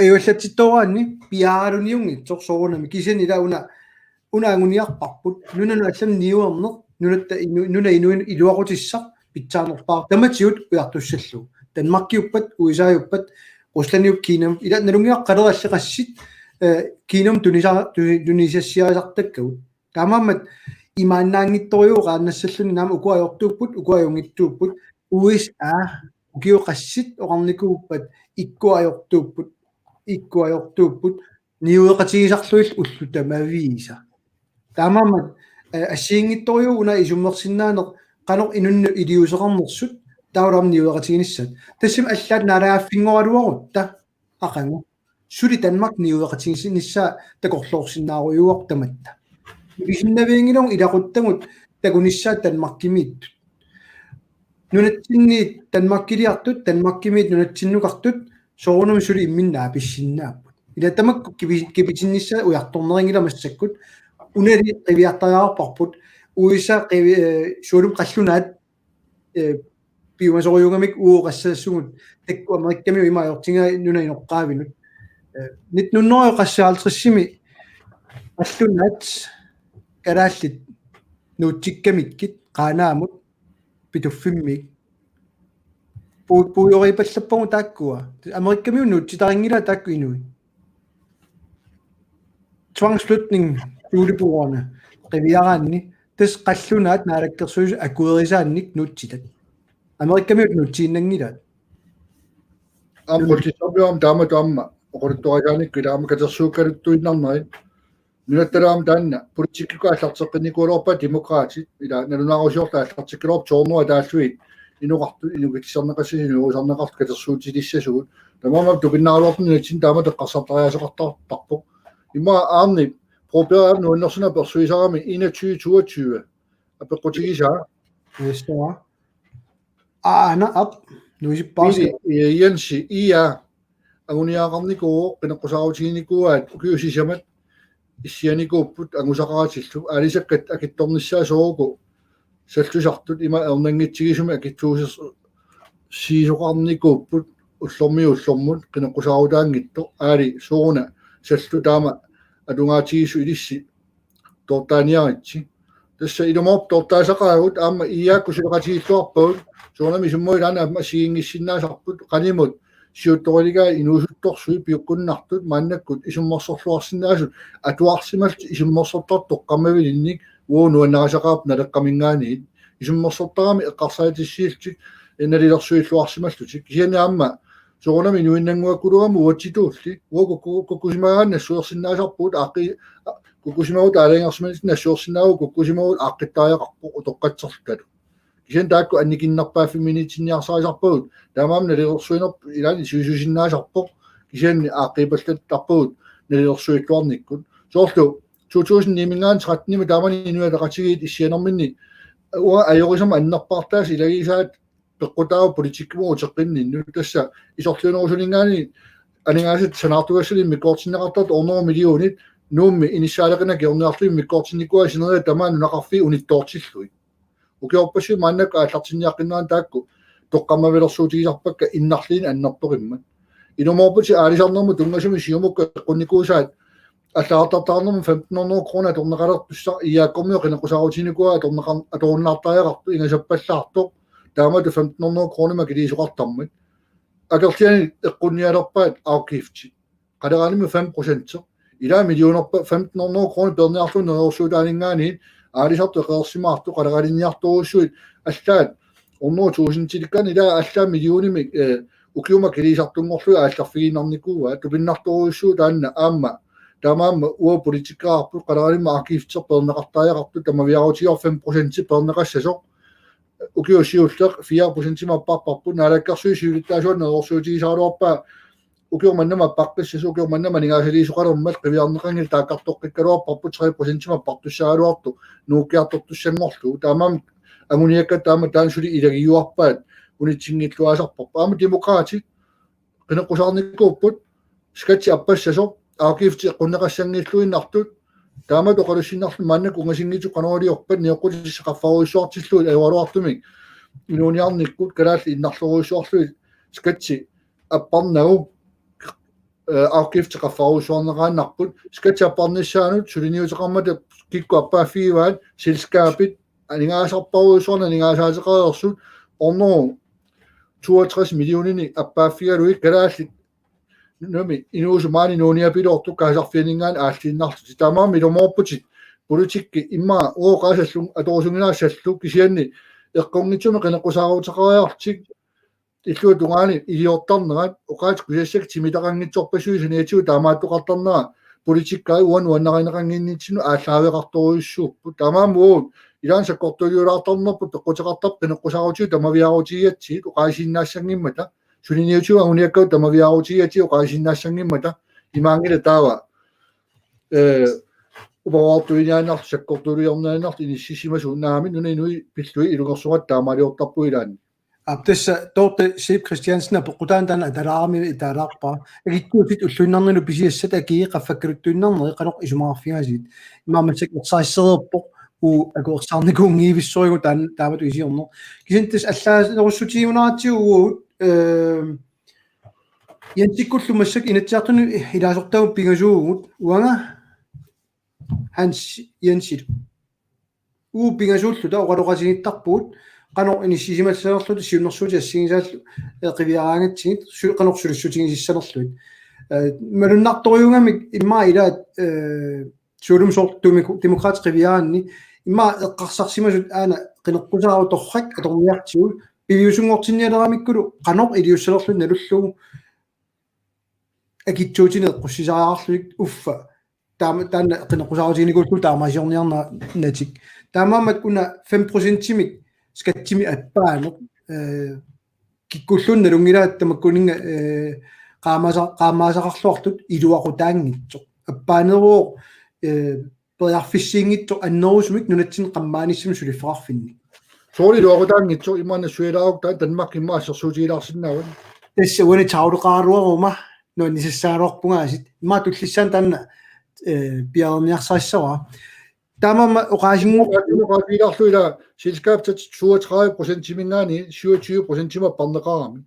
Ajuallatsittoraanni piaaraluniunngitsoq soorunami, kisianni ila una, una anguniarparput, nunanut allanut niuerneq, nunatta inu-, nunap inuit iluaqutissaq pitsaanerpaaq tamatigut ujartussallugu. Danmarkiuppat, U S A-uppat, Ruslandiuppat, Kinamut, ila nalunngilarput qalerallit qassit, eh, Kinamut tunisa-, tu-, tunisassiarisartakkagut. Taamaammat imaannaanngitsorujuuvoq qaannassalluni, naamik, ukua ajortuupput, ukua ajunngitsuupput, U S A ukiut qassit oqarnikuuppat ikkua ajortuupput, ikkua ajortuupput, niueqatigisarlugit ullut tamaviisa. Taamaammat, eh, assigiinngitsorujuuvoq una isummersinnaaneq qanoq inunnut iliuuseqarnersut, taavalu aamma niueqatiginissaat. Tassami allaat naalagaaffinngoraluarutta aqagu. Suli Danmark niueqatigisinnissaa takorloorsinnaarujuuvoq tamatta. Ikisinnavianngilagut ilaquttagut takunissaat Danmarkimiittut. Nunatsinniit Danmarkiliartut, Danmarkimiit nunatsinnukartut, soorunami suli imminnut naapissinnaapput. Ila tamakku kipi-, kipitinnissaat ujartorneqanngilaq massakkut, unali qiviartariaqarparput, U S A qivi-, eh, sualummik qallunaat, eh, piumasorujuugamik uagut qassassugut, taakku Amerikamiut ima ajortigai nunap inoqqaavinut. Eh, nitten hundrede qassit halvtredsimi qallunaat kalaallit nuutsikkamikkit Qaanaamut Pituffimmiit. Puu-, puigoripallappagut taakkua. Amerikamiut nuutsitarinngilaat taakku inuit. Tvangsflytning, Thulebøgerne, qiviaraanni, tassa qallunaat naalakkersuisut akuerisaannik nuutsitat. Amerikamiut nuutsiinnanngilaat. Aamma qultissarpiuam taama taama oqaluttuarisaanikkut ila aamma katersuukkaluttuinnarnerit. Nunatta aamma taanna politikkikkut aallarteqqinnikuugaluarpaat Demokraatit, ila nalunaarusiorluta aallartikkaluarput soorunami ataallugit inoqartut inukittarneqassasut inuusarneqartut katersuutilissasugut. Taamaammat tupinnaraluartumik nunatsinni taama eqqarsartariaaseqartarpoq. Immaqa Arnip Brobergip nuannersuna persuisarami enogtyve toogtyve. Apeqqutigisaa. Yes, det var. Aana aap, nuisippaarsi. Pili, eh, Jensi, I A anguniagaqarnikuuvoq, qineqqusaarutiginikuuaat ukiut sisamat issianikuupput angusaqaratillu. Aalisakkat akitsornissaat sooruku sallusartut ima ernanngitsigisumik akitsuusersiisoqarnikuupput ullormiit ullormut qineqqusaarutaanngitsoq, aali sooruna sallu taama atugaatigisoq ilissi toortaaniaritsi. Tassa ilumoorpoq toortaasaqaagut aamma I A-kkut suleqatigilluarpagut, soorunami isummagut ilaanni aamma assigiinngissinnaasarput qanimut siuttorigaa inuusuttorsuit piukkunnartut maannakkut isummersorluarsinnaasut atuarsimallutik isummersortartut toqqammavilinnik uagut nuannarisaqaarput Naleqqaminngaanniit. Isummersortarami eqqarsaatissiillutik nalilersuilluarsimallutik. Kisianni aamma soorunami inuinnannguakkuluugami uatsitulli. Uagut kukku-, kukkusimagaanni nassuersinnaasarpugut aaqqi-, kukkusimagut aalajangersimanertik nassuersinnaavagut kukkusimagut aaqqittariaqarpoq utoqqatserlutalu. Kisianni taakku annikinnerpaaffimminiitsinniarsarisarpagut. Taamaammat nalilersuinerput ilaanni sivisusinnaasarpoq. Kisianni aaqqiipallattarpagut nalilersuilluarnikkut. Soorlu to tusind ni-minngaanniit tretten-imi taamani Inuit Ataqatigiit issianerminni uanga ajorisama annerpaartaasa ilagisaat peqqutaavoq politikkimut uteqqinninnut. Tassa isorliunerusuninngaanniit aningaasat sanaartugassanik immikkoortinneqartartut hundrede millionit Nuummi inissaaleqineq ajorniarlugu immikkoortinnikuuaat sineriak tamaat nunaqarfiit unittoortillugit. Ukiorpassuit maannakkut aallartinniaqqinneranni taakku toqqammavilersuutigisarpakka innarliinik annertoqimmat. Ilumoorputit aalisarnermut tunngasumik Siumukkut eqqunnikuusaat allagartartaarnermut femten hundrede kroner atorneqalertussaq I A K-miut qineqqusaarutiginikuuaat atorneqar-, atorunnaartariaqartoq ingasappallaartoq taamatut femten hundrede kronimik akiliisoqartarmat. Akerlianik eqqunnialerpaat afgifti. Qaleralimmi fem procent. Ilaa millionerpa femten hundrede kroner peerniarlugu neriorsuutaaninngaanniit aalisartut eqeersimaartut qaleralinniartorujussuit allaat hundrede tusindilikkaanni ilaa allaat millionimik, eh, ukiumut akiliisartunngorlugit aallarfigiinnarnikuuaat tupinnartorujussuuvoq taanna aamma. Taamaammat uagut politikkeqarpugut qaleralimmi afgifti peerneqartariaqartoq tamaviaarutigaarput fem procent peerneqassasoq. Ukiut siulleq fire procentimik apparparput naalakkersuisut siulittaasuat neriorsuutigisaraluarpaat ukioq manna appaqqissasoq ukioq manna aningaasaliisoqalermat qiviarneqanngilaq taakkartoqqikkaluarparput tre procentimik appartussagaluartoq nuukkiartortussanngorlugu. Taamaammat anguniakkat taama taanna suli ilagiuarpaat unitsinngilluinnarparput. Aamma Demokraatit qineqqusaarnikuupput skatti appassasoq afgifti eqqunneqassanngilluinnartut. Taamatut oqalussinnarluni maannakkut ungasinngitsut qanoq iliorpat nioqqutissat qaffarujussuartillugit ajoraluartumik inuuniarnikkut kalaallit innarlerujussuarlugit skatti apparnagu, eh, afgifti qaffarujussuarneqaannarput. Skatti apparnissaanut suliniuteqarmata kikkut appaaffigivaat selskabit aningaasarparujussuarnik aningaasaateqareersut hundrede toogtres millioninit appaaffigalugit kalaallit numi inuusut maani nuuniapiloortut kaasarfianinngaanniit aalliinnarlutik. Taamaammat ilumoorputit politikki immaqa uoqaasallun atorusunngilaassalluk kisianni eqqunngitsumik qineqqusaaruteqariarlutik illuatungaani iliortarnerat oqaatsit kusassakka timitaqanngitsorpassuit saniatigut taamaattoqartarnera politikkaat uanga nuannarineqannginnitsinnut aallaaveqartorujussuupput. Taamaammat uagut ilaanni sakkortuliulaartarnerput peqquteqartarpoq qineqqusaarutigut tamaviaarutigigatsigit oqaasiinnaassanngimmata. Suliniutigut anguniakkagut tamaviaarutigigatsigit oqaasiinnaassanngimmata. Imaanngilaq taava, eh, uparuartuiniaannarlu sakkortuliorniaannarlu inississimasut naamik nunap inui pillugit ilungersungatta taamaaliortarpugut ilaanni. Aap, tassa Dorthe Zeeb Christiansen apeqqutaani taanna atalaarami ataalaarpara. Akitsuutit ulluinnarnilu pisiassat akii qaffakkaluttuinnarneri qanoq isumaqarfigaasigit. Immaqa massakkut ersarissereerpoq uagut akuersaarnikuunngivissorigut taan-, taamatut isiorneq. Kisianni tassa allaanerussutigiunnaratsigu uagut, eh, Jensikkullu massakkut Inatsisartuni ilaasortagut pingasuuvugut uanga Hans Jensilu. Uagut pingasuulluta oqaloqatigiittarpugut qanoq inissisimassanerluta siunnersuutit assigisaallu, eh, qiviaraangatsigit su-, qanoq sulissutigisassanerlugit. Eh, malunnartorujuugamik immaqa ilaat, eh, suulumi soorlu Demo-, Demokraatit qiviaraanni immaqa eqqarsarsimasut aana qineqqusaarut torrak atorniartigu piviusunngortinnialeramikkulu qanoq iliussanerluta nalullugu akitsuutinik eqqussisariaqarlutik uffa taama taanna qineqqusaarutiginikuullugu taamaasiorniarnerannik. Taamaammat una fem procentimik skattimik appaaneq, eh, kikkulluunniit nalunngilaat tamakkuninnga, eh, qaamaasa-, qaamaasaqarluartut iluaqutaanngitsoq. Appaaneruvoq, eh, periarfissiinngitsoq annerusumik nunatsinni qammaanissamut suliffeqarfinni. Soorlu iluaqutaanngitsoq imaanna suilaaruk taava Danmarkimi immaqa assersuutigilaarsinnaavat. Tassa uani tauleqaraluaruma nuannisassagaluarpunga aasiit. Immaqa tullissaani taanna, eh, piareerniarsarissavara. Taamaammat oqaasinngor- Oqaatigilaarlugu ila selskabskat toogtredive procentiminngaanniit syvogtyve procentimut apparneqarami.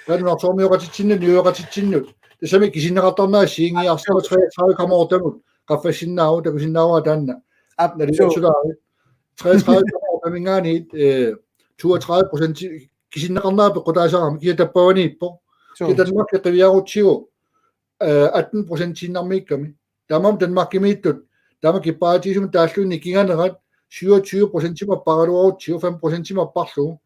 Taanna nunarsuarmioqatitsinnut, niueqatitsinnut. Tassami kisinneqartarnerat assigiinngiiaarsimavoq treogtredive komma otte-mut qaffassinnaavoq, takusinnaavara taanna. Aap, nalilersulaarit. Treogtredive komma otte-minngaanniit, eh, toogtredive procent kisinneqarnera peqqutaasarami, kia tappavaniippoq. Suu. Danmarki qiviarutsigu, eh, atten procentiinnarmiikkami. Taamaammat Danmarkimiittut, taama kippaatigisumik taalluinni kinganerat syvogtyve procentimik apparaluarutsigu, fem procentimik apparlugu.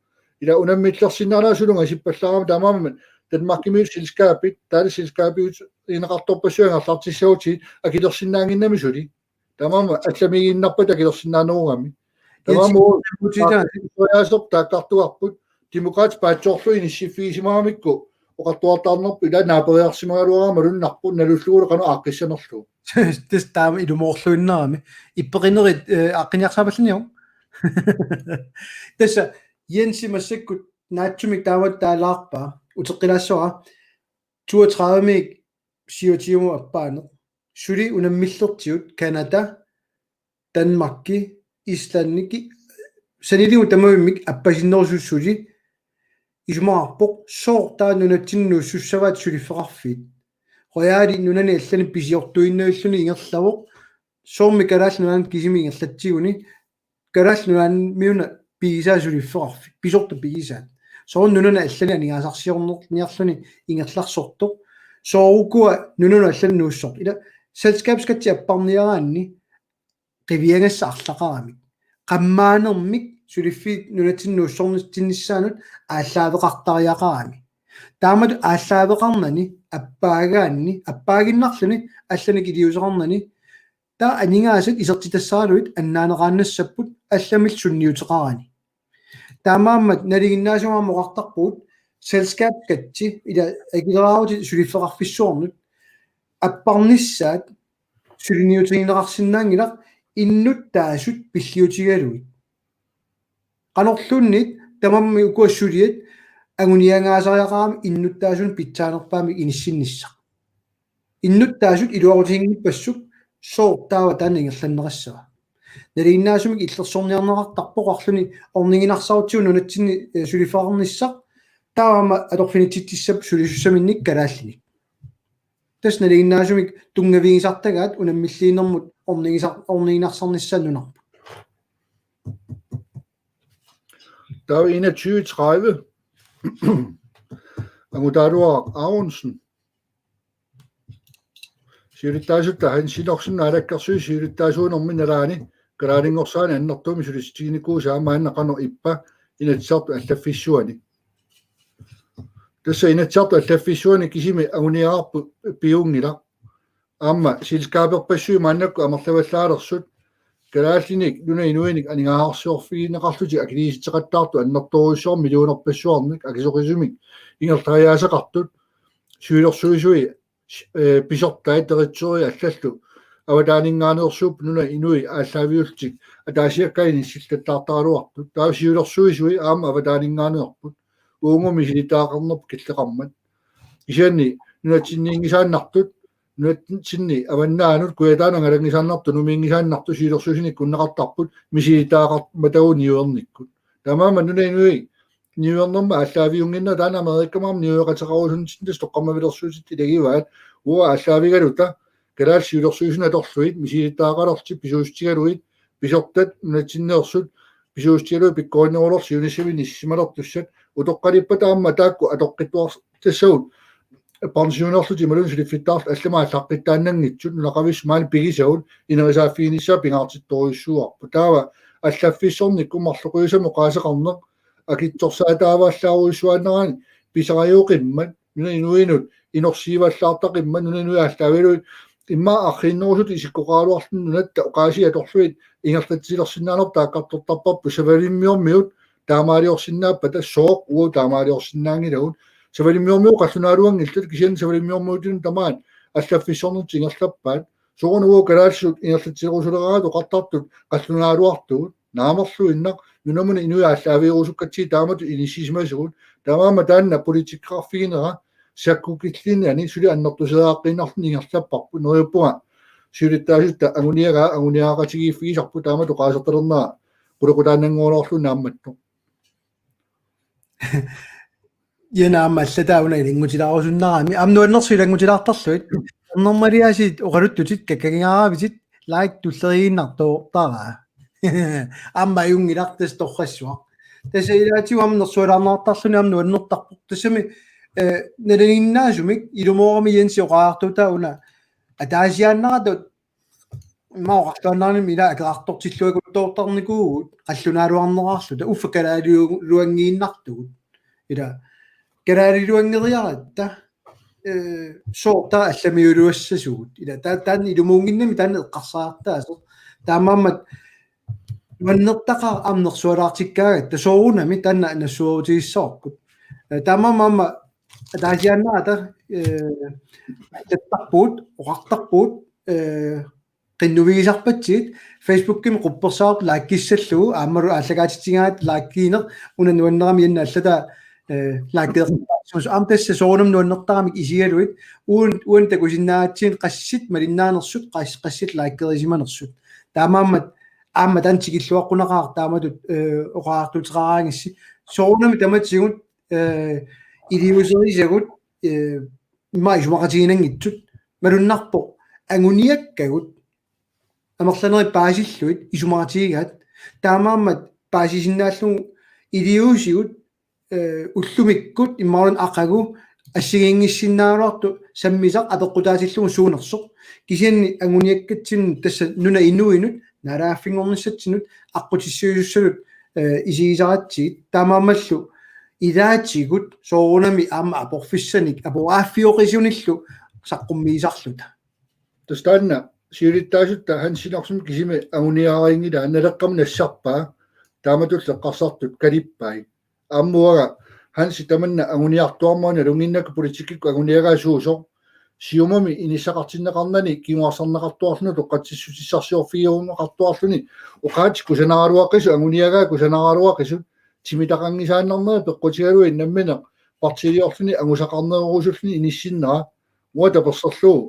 Ila unammillersinnaanera sulunnga isippallaarama, taamaammat Danmarkimiut selskabit, taali selskabit ineqartorpassuit angerlartissagutsigit akilersinnaannginnami suli. Taamaammat allamiiginnarpata akilersinnaanerugami. Taamaammat Jens, Jens, Jens. Soriaaserput taakkartugarput, Demokraatit paatsoorlugit inissiffigisimagamikku oqartuartaarnerput ila naaperiarsimagaluarama malunnarpoq, nalullugulu qanoq aaqqissanerlugu. Tassa taama ilumoorluinnarami. Ippeqinerit, eh, aaqqinniarsaapallaniuk. Tassa Jensi massakkut naatsumik taamatut taalaarpaa. Uteqqilaassavara. Toogtredive-mik siutiumut appaaneq. Suli unammillertigut Canada, Danmarki, Islandi, sanilimmik tamavimmik appasinnerusut suli isumaqarpoq sooq taava nunatsinni nuussussavaat suliffeqarfiit. Royali nunani allani pisiortuinnavilluni ingerlavoq, soormi Kalaallit Nunaannut kisimi ingerlatsiguni, Kalaallit Nunaanniuna pigisaat suliffeqarfik, pisortat pigisaat. Soorlu nunani allani aningaasarsiornerniarluni ingerlarsortoq. Soorukua nunanut allanut nuussortoq. Ila selskabsskatsi apparniaraanni qiviagassat arlaqaramik. Qammaanermik suliffiit nunatsinni nuussornitsinnissaannut aallaaveqartariaqarami. Taamatut aallaaveqarnani, appaagaanni, appaaginnarluni, allanik iliuuseqarnani, taava aningaasat isertitassaraluit annaaneqaannassapput allamillu sunniuteqarani. Taamaammat nalinginnaasumik aamma oqartarpugut, selskabsskatsi ila akileraarutit suliffeqarfissuarnut apparnissaat suliniutigineqarsinnaanngilaq innuttaasut pilliutigalugit. Qanorluunniit tamarmik ukua suliat anguniagaasariaqarami innuttaasunut pitsaanerpaamik inissinnissaq. Innuttaasut iluaqutiginngippassuk sooq taava taanna ingerlanneqassava. Nalinginnaasumik illersorniarneqartarpoq oqarluni orniginarsarutsigu nunatsinni, eh, suliffeqarnissaq, taava aamma atorfinitsitsissapput sulisussaminnik kalaallinik. Tassa nalinginnaasumik tunngavigisartagaat unammilliinermut ornigisar-, orniginarsarnissaat nunarput. Taava enogtyve tredive. Angutaaluaraq Aronsen. Siulittaasutta Hans Enoksen, Naalakkersuisut siulittaasuunermi nalaani kalaalinngorsaaneq annertuumik sulissutiginikuusaa maanna qanoq ippa Inatsisartut allaffissuani? Tassa Inatsisartut allaffissuani kisimi anguniagarput piunngilaq. Aamma selskaberpassuit maannakkut amerlavallaalersut, kalaallinik nunap inuinik aningaasarsiorfigineqarlutik akiliisitseqattaartut annertoorujussuarmik millionerpassuarnik akisoqisumik ingerlariaaseqartut, siulersuisui, eh, pisortai, direktøri allallu avataaninngaanneersuupput nunap inui aallaaviullutik ataasiakkaat inissillattaartaraluartut. Taava siulersuisui aamma avataaninngaanneerput, uunga misilittagaqarnerput killeqarmat. Kisianni nunatsinniinngisaannartut, nunatsinni avannaanut, Kujataanut angalanngisaannartut, numiinngisaannartut siulersuisuni ikkunneqartarput misilittagaqarmatagut niuernikkut. Taamaammat nunap inui niuernermut aallaaviunnginnera, taanna Amerikami aamma niueqateqarusunitsinni tassa toqqammavilersuutit ilagivaat, uagut aallaavigaluta kalaallit siulersuisunut atorlugit misilittagaqalerlutik pisuussutigalugit, pisortat nunatsinneersut pisuussutigalugit pikkorinnerulerlutik siunissami inissisimalertussat, utoqqalippata aamma taakku atoqqittuartassagut pensionerlutik imaluunniit suliffittaarlutik allamut aallaqqittaannanngitsut, nunaqavissut maani pigisagut, inerisaaffiginissaat pingaartittorujussuuarput. Taava allaffissornikkut marloqiusamik oqaaseqarneq akitsorsaataavallaarujussuaannaraanni pisariuqimmat, nunap inuinut inorsiivallaartaqimmat, nunap inui aallaavigalugit immaqa arriinnerusutut isikkoqaraluarluni nunatta oqaasii atorlugit ingerlatsilersinnaanerput taakkartortarparput. Savalimmiormiut taamaaliorsinnaappata, sooq uagut taamaaliorsinnaanngilagut? Savalimmiormiut qallunaaluanngillat, kisianni Savalimmiormiutinut tamaat allaffissornertik ingerlappaat. Sooruna uagut kalaallisut ingerlatsilerusuleraangat oqartartut qallunaaluartugut? Naamerluinnaq, nunamut inuit aallaavigerusukkatsigit taamatut inissisimasugut. Taamaammat taanna politikkeqarfiginera sakkukillinnani suli annertuseriaaqqiinnarluni ingerlapparput. Neriuppunga siulittaasutta anguniagaa anguniagaqatigiiffigisarput, taamatut oqaasertalernera qulequtaannanngoraluarlugu naammattoq. Iana aamma allataa una ilanngutilaarusunnarami. Aamma nuannersuut ilanngutilaartarlugit. Ernermaliaasiit oqaluttutit, kakkagigaaravitit, like tulleriinnartoortaraa. Aamma ajunngilaq, tassa torrassuaq. Tassa ilaatigut aamma nersualaarneqartarluni aamma nuannertarpoq. Tassami eh, nalinginnaasumik ilumoorami Jensi oqaartuutaa una ataasiaannarata immaqa oqartuaannarnimi ila akerartortilluakuttoortarnikuugut qallunaaluarnerarluta uffa kalaaliuanngiinnartugut. Ila kalaaliuanngeriaratta, eh, soorta allamiuluassasugut. Ila ta-, taanna ilumuunnginnami taanna eqqarsartaasoq. Taamaammat nuannertaqaaq aamma nersualaartikkaagatta soorunami taanna nassuerutigissavarput. Eh, taamaammat aamma ataasiaannarata, eh, allattarpugut, oqartarpugut, eh, qinnuigisarpatsigit, Facebookimi quppersaartut likissallugu, aammalu aallakaatitsigaat likiineq, una nuannerami Jenni allataa, eh, likeeqattaarsimasoq. Aamma tassa soorunami nuannertaramik isigaluit, uan-, uani takusinnaagatsigit qassit malinnaanersut, qas-, qassit likeerisimanersut. Taamaammat aamma taanna tikilluaqqunaqaaq taamatut, eh, oqaartuuteqaraangassi. Soorunami tamatigut, eh, iliuuserisagut, eh, immaqa isumaqatiginanngitsut, malunnarpoq anguniakkagut amerlanerit paasillugit isumaqatigigaat, taamaammat paasisinnaallugu iliuusigut, eh, ullumikkut imaluunniit aqagu assigiinngissinnaagaluartoq sammisaq apeqqutaatillugu suunersoq. Kisianni anguniakkatsinnut tassa nunap inuinut, naalagaaffinngornissatsinnut aqqutissiuussagut, eh, isigisaratsigit, taamaammallu ilaatigut soorunami aamma aporfissanik, aporfioqqisunillu saqqummiisarluta. Tassa taanna siulittaasutta Hansi Norsimi kisimi anguniagariinngilaa, Naleqqami nassarpaa, taamatullu eqqarsartut kalippai. Aamma uanga Hansi tamanna anguniartuarmaguna nalunnginnakku politikkikkut anguniagaa suusoq. Siumumi inissaqartinneqarnani kinguarsarneqartuarluni utoqqatsissutissarsiorfigineqartuarluni oqaatsit kusanaraluaqisut, anguniagaat kusanaraluaqisut, timitaqanngisaannarnerat peqqutigalugu nammineq partiiliorluni angusaqarnerusulluni inissinnera uanga taperserlugu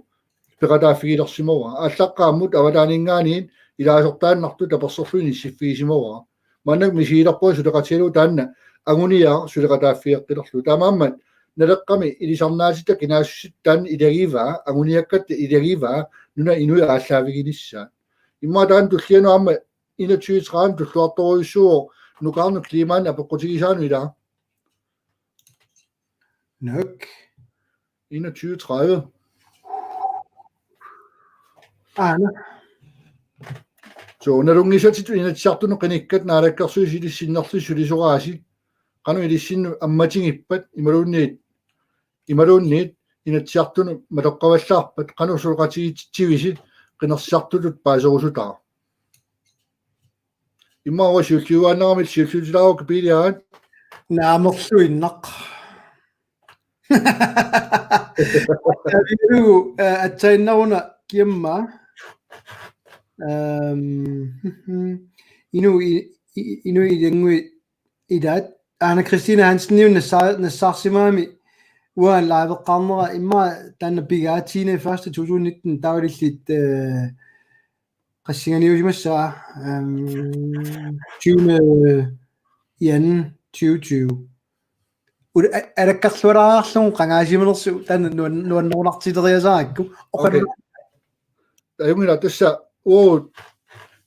peqataaffigilersimavara. Aallaqqaammut avataaninngaanniit ilaasortaannartut taperserlugit inissiffigisimavara. Maannakkut misigilerpunga suleqatigalugu taanna anguniagaq suleqataaffigeqqilerlugu. Taamaammat Naleqqami ilisarnaatitta kinaassutsitta taanna ilagivaa, anguniakkatta ilagivaa, nunap inuit aallaaviginissaat. Immaqa taanna tullianut aamma enogtyve tredive tulluartorujussuuvoq, nukaarnut klimaanut apeqqutigisaanut ilaa. Nok. Enogtyve tredive. Aana. So, nalunngisatitut Inatsisartunut qinikkat naalakkersuisut ilissi sinnerlugit sulisoraasi. Qanoq ilissinnut ammatigippat imaluunniit, imaluunniit Inatsisartunut matoqqavallaarpat, qanoq suleqatigiitsitsivisi qinersisartutut paaserusutara. Immaqa uanga siulliuaannarami siulliutilaarukku Piiliaat. Naamerluinnaq. Tavilu, eh, atsainnaruna kiamma. Ehm, inu i-, i-, inu ilannguit ilaat. Aana Christine Hanseniunit nassaa-, nassaarsimagami uanga liveqqaarnera immaqa taanna pigaatiine første to tusind nitten taavatillit, eh, qassinganiusimassaa, ehm, tyvende i anden tyve tyve. Ul-, a-, alakkarlualaarlugu qangaasimanersoq taanna nuan-, nuannerunartileriasarakku. Okay. Oqarlu-, Ajunngilaq tassa uagut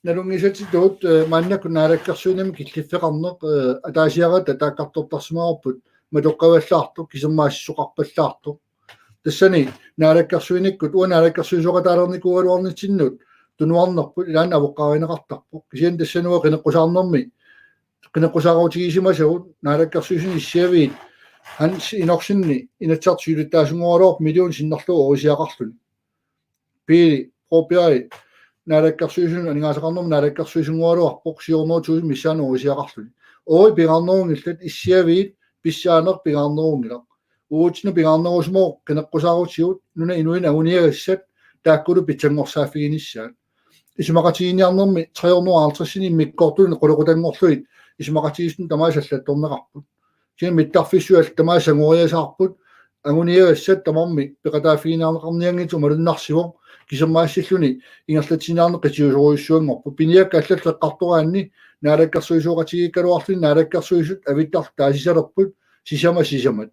nalunngisatitut, eh, maannakkut naalakkersuinermi killiffeqarneq, eh, ataasiarata taakkartortarsimavarput matoqqavallaartoq, kisermaassisoqarpallaartoq. Tassani naalakkersuinikkut, uanga naalakkersuisooqataalernikuugaluarnitsinnut tunuarnerput ilaanni avoqqaarineqartarpoq. Kisianni tassani uanga qineqqusaarnermi, qineqqusaarutigisimasagut naalakkersuisuni issiaviit Hans Enoksenip Inatsisartut siulittaasunngoraluarpoq million sinnerlugu orisiaqarluni. Piili Broberg naalakkersuisunut aningaasaqarnermut naalakkersuisunngoraluarpoq syv hundrede tusind missaanni orisiaqarluni. Oori pingaarnerunngillat, issiaviit pissaaneq pingaarnerunngilaq. Uatsinnut pingaarnerusumavoq qineqqusaarutigut nunap inuinnut anguniagassat taakkulu pitsanngorsaaffiginissaat. Isumaqatigiinniarnermi tre hundrede og halvtreds immikkoortuni qulequtanngorlugit isumaqatigiissutut tamaasa allattorneqarput. Kisianni mittarfissuit tamaasa sangoriasaarput, anguniagassat tamarmik peqataaffigineqarnianngitsut malunnarsivoq, kisermaassilluni ingerlatsiniarneq qitiusorujussuanngorpoq. Piniakkat allallu eqqartoraanni naalakkersuisooqatigiikkaluarluni naalakkersuisut avittartut taasisalerput sisamat sisamat.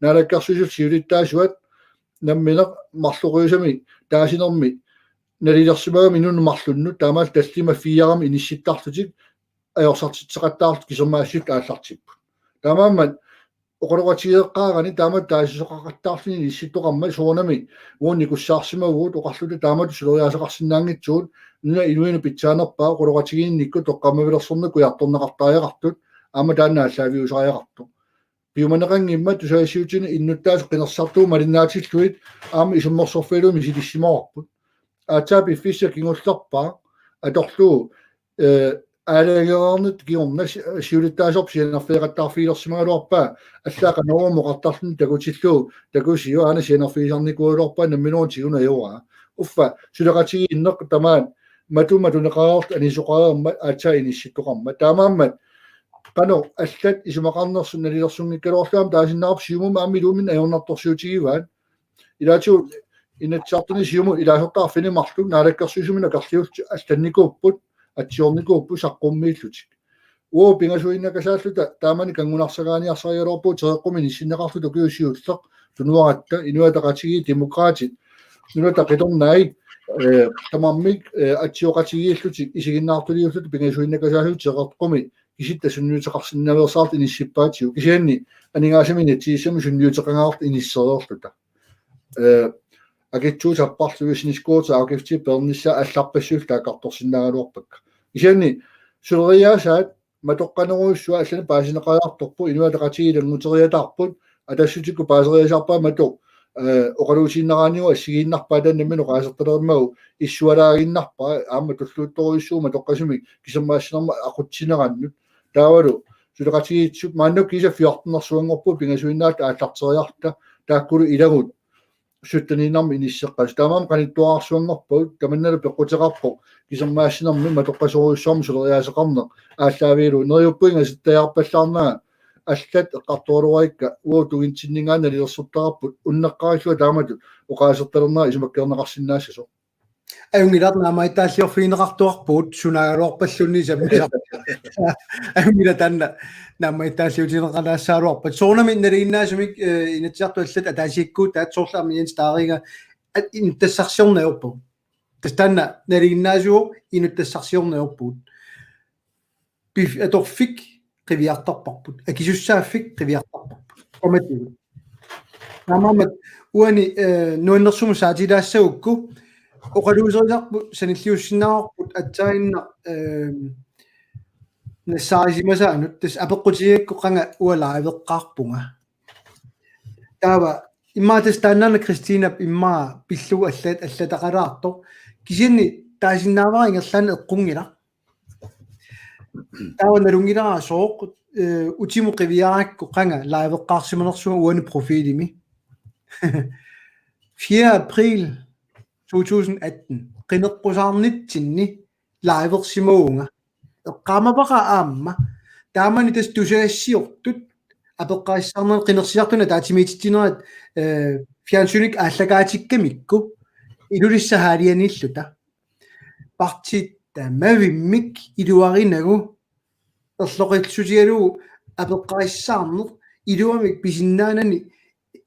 Naalakkersuisut siulittaasuat nammineq marloqiusamik taasinermi nalilersimagami inunnut marlunnut taamaallaat tallimat fire-mi inissittarlutik ajorsartitseqattaarlutik kisermaassisut aallartipput. Taamaammat oqaloqatigeeqqaarani taamatut taasisoqaqattaarluni inissittoqarmat soorunami uunnikussaarsimavugut oqarluta taamatut suleriaaseqarsinnaanngitsugut nunap inuinut pitsaanerpaaq oqaloqatigiinnikkut toqqammavilersornikkut ujartorneqartariaqartut aamma taanna aallaaviusariaqartoq. Piumaneqanngimmat tusagassiuutitigut innuttaasut qinersisartugut malinnaatillugit aamma isummersorfigalugit misilissimavarput. Aatsaat piffissaq kingullerpaaq atorlugu eh, aalajangereernerit kingorna si-, siulittaasorput sianerfeeqattaarfigilersimagaluarpaa allaat Qanorooq oqartarluni takutillugu takusiuk aana sianerfigisarnikuugaluarpaa nammineq tiguneq ajoraa. Uffa suleqatigiinneq tamaat matu matuneqareerluta anisoqareermat aatsaat inissittoqarmat. Taamaammat qanoq allat isumaqarnersut nalilersunngikkaluarlugit aamma taasinnaavarput Siumumi aamma iluamik ajornartorsiutigivaat. Ilaatigut Inatsisartuni Siumut ilaasortaqarfimmi marluk naalakkersuisumik akerliullutik allannikuupput, atsiornikuupput saqqummiillutik. Uagut pingasuinnakasaalluta taamani kanngunarsaqqaaniarsarigaluarpugut tereqqumi inissinneqarluta ukiut siulleq tunuaratta Inuit Ataqatigiit, Demokraatit, Nunatta Qitornai, eh, tamarmik, eh, atsioqatigiillutik isiginnaartuliullutik pingasuinnakasaallutik tereqqumi kisitta sunniuteqarsinnaveersaarluta inissippaatigut. Kisianni aningaasanik inatsisissamik sunniuteqangaarluta inissereerluta. Eh, akitsuut apparlugit snescooterafgifti peernissaa allarpassuillu taakkartorsinnaagaluarpakka. Kisianni suleriaasaat matoqqanerujussuaq allanik paasineqariartorpoq Inuit Ataqatigiit ilannguteriataarput Atassutikkut paaseriasaarpaa matoq, eh, oqaluusiinnaraanni assigiinnarpaa taanna nammineq oqaasertalerumagu issualaaginnarpaa aamma tulluuttorujussuuvoq matoqqasumik kisermaassinermut aqutsinerannut. Taavalu suleqatigiissut maannakkut kiisa fjortenersuanngorpugut pingasuinnaalluta aallarteriarluta taakkulu ilagut sytteniinnarmik inisseqqasut. Taamaammat qanittuararsuanngorpagut tamannalu peqquteqarpoq kisermaassinermi matoqqasorujussuarmik suleriaaseqarneq aallaavigalugu neriuppunga ingasattajaarpallaarnanga allat eqqartoraluarikka uagut tungintinninngaanniit nalilersortaqarput unneqqarillunga taamatut oqaasertalernera isumakkeerneqarsinnaassasoq. Ajunngilaat naammagittaalliorfigineqartuarpugut sunaagaluarpalluunniit sammisaq. Ajunngilaat taanna naammagittaalliutigineqalaassagaluarpat. Soorunami nalinginnaasumik, eh, Inatsisartut allat ataasiakkuutaat soorlu aamma Jens Daringa at inuttassarsiorneq ajorpugut. Tassa taanna nalinginnaasuuvoq inuttassarsiorneq ajorpugut. Pif-, atorfik qiviartarparput. Akisussaaffik qiviartarparput. Qamatigut. Taamaammat uani, eh, nuannersumik saatilaassagukku oqaluuserisarput sanilliussinnaavarput aatsaannguaq, eh, nassaarisimasaanut tassa apeqqutigigakku qanga uanga liveqqaarpunga. Taava immaqa tassa taannaana Kristinap immaqa pillugu allat allataqalaartoq. Kisianni taasinnaavara ingerlaannaq eqqunngilaq. Taava nalunngilara sooq, eh, utimut qiviarakku qanga liveqqaarsimanersunga uani profilimi. Fjerde april to tusind atten. Qineqqusaarnitsinni liveersimavunga. Eqqaamavara aamma. Taamani tassa tusagassiortut apeqqarissaarnerat qinersisartunut ataatsimiititsinerat, eh, fjernsynikkut aallakaatikkamikkit Ilulissat hallianiilluta. Partiit tamavimmik iluarinagu erloqissutigalugu apeqqarissaarneq iluamik pisinnaanani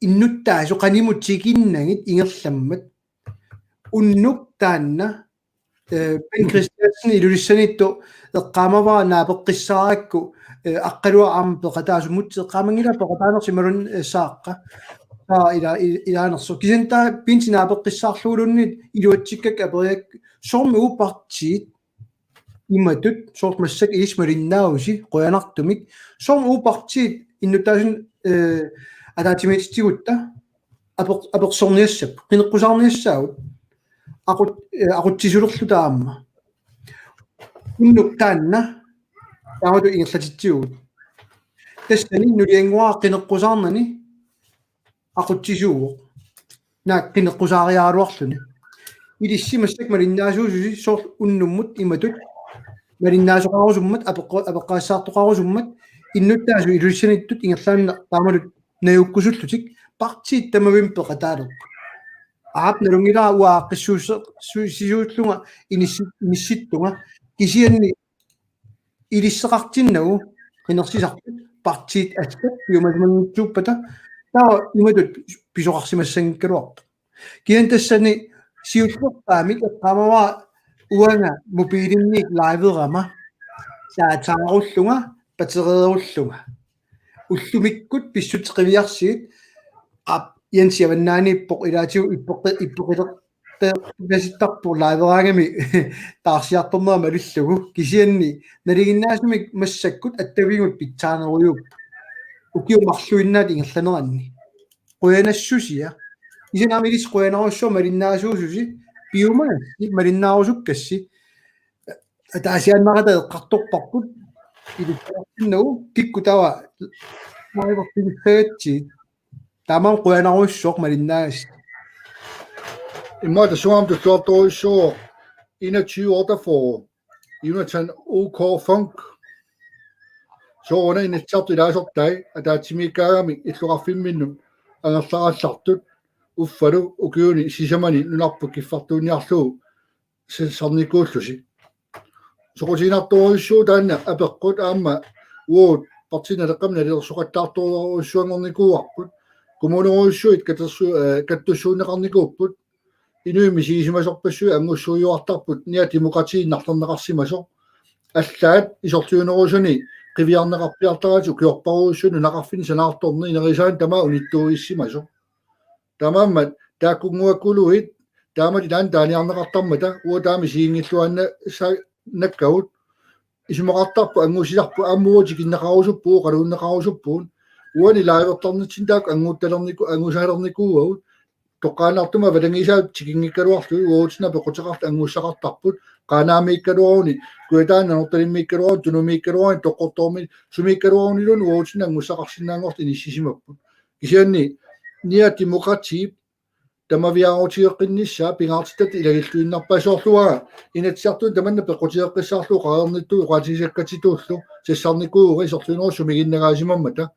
innuttaasut qanimut tikinnagit ingerlammat. Unnuk taanna, eh, Ben Christiansen Ilulissaniittoq eqqaamavara naapeqqissaarakku, eh, Aqqaluaq aamma peqataasumut eqqaamanngilaq peqataanersoq imaluunniit, eh, Saaqqa. Taava ila-, i-, ilaanersoq. Kisianni taava Bensi naapeqqissaarluguluunniit iluatsikkakka aperigakkit soormi uagut partiit imatut, soorlu massakkut ilissi malinnaavusi, qujanartumik. Soormi uagut partiit innuttaasunut, eh, ataatsimiititsigutta apeq-, apersorniassapput, qineqqusaarniassaagut. Aqut-, eh, aqutsisulerluta aamma. Unnuk taanna, taamatut ingerlatitsivugut. Tassani nuliannguara qineqqusaarnani aqutsisuuvoq. Naak qineqqusaariaraluarluni. Ilissi massakkut malinnaasuususi soorlu unnummut imatut. Malinnaasoqarusummat, apeqqu-, apeqqarissaartoqarusummat, innuttaasut Ilulissaniittut ingerlaannaq taamatut najukkusullutik, partiit tamavimmik peqataalerput. Aap nalunngilara uanga aaqqissuusse-, su-, sisuullunga inissi-, inissittunga, kisianni ilisseqartinnagu qinersisartut partiit allat piumasumanngitsuuppata taava imatut pisoqarsimassanngikkaluarpoq. Kisianni tassani siullerpaamik eqqaamavara uanga mobiilinniit liveerama saataarullunga, batteriirullunga. ullumikkut pissutsit qiviarsigit. Aap, Jensi avannaaniippoq, ilaatigut ippoqi-, ippoqilertipasittarpoq live-raangami taarsiartornera malillugu. Kisianni nalinginnaasumik massakkut attavigut pitsaanerujuupput ukiut marluinnaat ingerlaneranni. Qujanassusia. Kisianni aamma ilissi qujanarujussuaq malinnaasuususi, piumagassi, malinnaarusukkassi. Ataasiaannarata eqqartorparput, ilikkarsinnagu, kikkut taava live-ertigissagatsigit. Taamaammat qujanarujussuaq malinnaagassi. Immaqa tassunga aamma tulluartorujussuuvoq enogtyve otteogfyrre, Jonathan O K Funk. Sooruna Inatsisartut ilaasortai ataatsimiikkaangamik illoqarfimminnut angerlarallartut, uffalu ukiuni sisamani nunarput kiffartuunniarlugu sassarnikuullusi. Soqutiginartorujussuuvoq taanna apeqqut, aamma uagut Partii Naleqqami nalilersoqattaartorujussuanngornikuuarput. Kommunerujussuit katersu-, eh, kattussuunneqarnikuupput. Inuit misigisimasorpassuit anngussuiuartarput, Nia Demokrati innarlerneqarsimasoq. Allaat isorliunerusuni qiviarneqarpiartaratik ukiorparujussuit nunaqarfinni sanaartorneq, inerisaani tamaat unittuuissimasoq. Taamaammat taakkunnguakkuluit taamatut ilaanni taaniarneqartarmata, uagut taama isiginngilluinnassaannakkavut. Isumaqartarpoq angussisarput, aamma uagut tikinneqarusuppugut, oqaluunneqarusuppugut. Uani live-ertarnitsinni taakku anguttalerniku-, angussalernikuuagut. Toqqaannartumik avatangiisaat tikinngikkaluarlugit uagutsinnut apeqquteqarluta angussaqartarput. Qaanaamiikkaluaruni, Kujataani Nanortalimmiikkaluaruni, Tunumiikkaluaruni, Qaqortormi, sumiikkaluaruniluunniit uagutsinnut angussaqarsinnaanngorluta inissisimapput. Kisianni Nia Demokratiip tamaviaarutigeqqinnissaa pingaartitat ilagilluinnarpaa. Soorlu uanga Inatsisartuni tamanna peqqutigeqqissaarlugu qareernittuut oqaatigisakkatsitullu sassarnikuuvunga isorliunerusut sumiginnagaasimammata.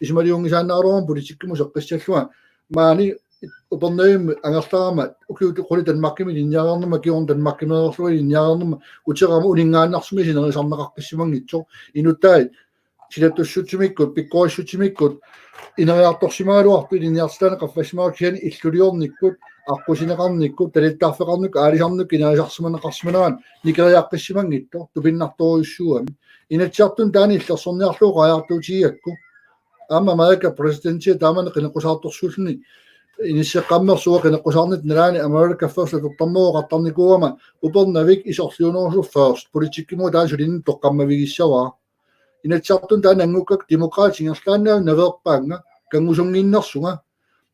Isumaliunngisaannaraluaruma politikkimut seqqissallunga. Maani Upernavimmi angerlarama ukiut qulit Danmarkimi ilinniareernerma, kingorna Danmarkimeereerlunga ilinniareernerma, uterama uninngaannarsumik sinerisarneqaqqissimanngitsoq. Inuttaat silattussutsimikkut, pikkorissutsimikkut ineriartorsimagaluartut ilinniartitaaneq qaffassimagaluartoq, kisianni illuliornikkut, aqqusineqarnikkut, talittaarfeqarnikkut, aalisarnikkut inerisarsimaneqarsimanerat nikeriaqqissimanngitsoq tupinnartorujussuugami. Inatsisartuni taanna illersorniarlugu qajartuutigigakku. Aamma Amerika præsidentia taamani qineqqusaartorsuulluni inisseqqammersoq, qineqqusaarnit nalaani America First atortarnerusoq oqartarnikuugama Upernavik isorliunerusoq first, politikkimut taanna sulinnut toqqammavigissavara. Inatsisartuni taanna anngukkakku Demokraatit ingerlaannaq naveerpaannga, kanngusunnginnersunga.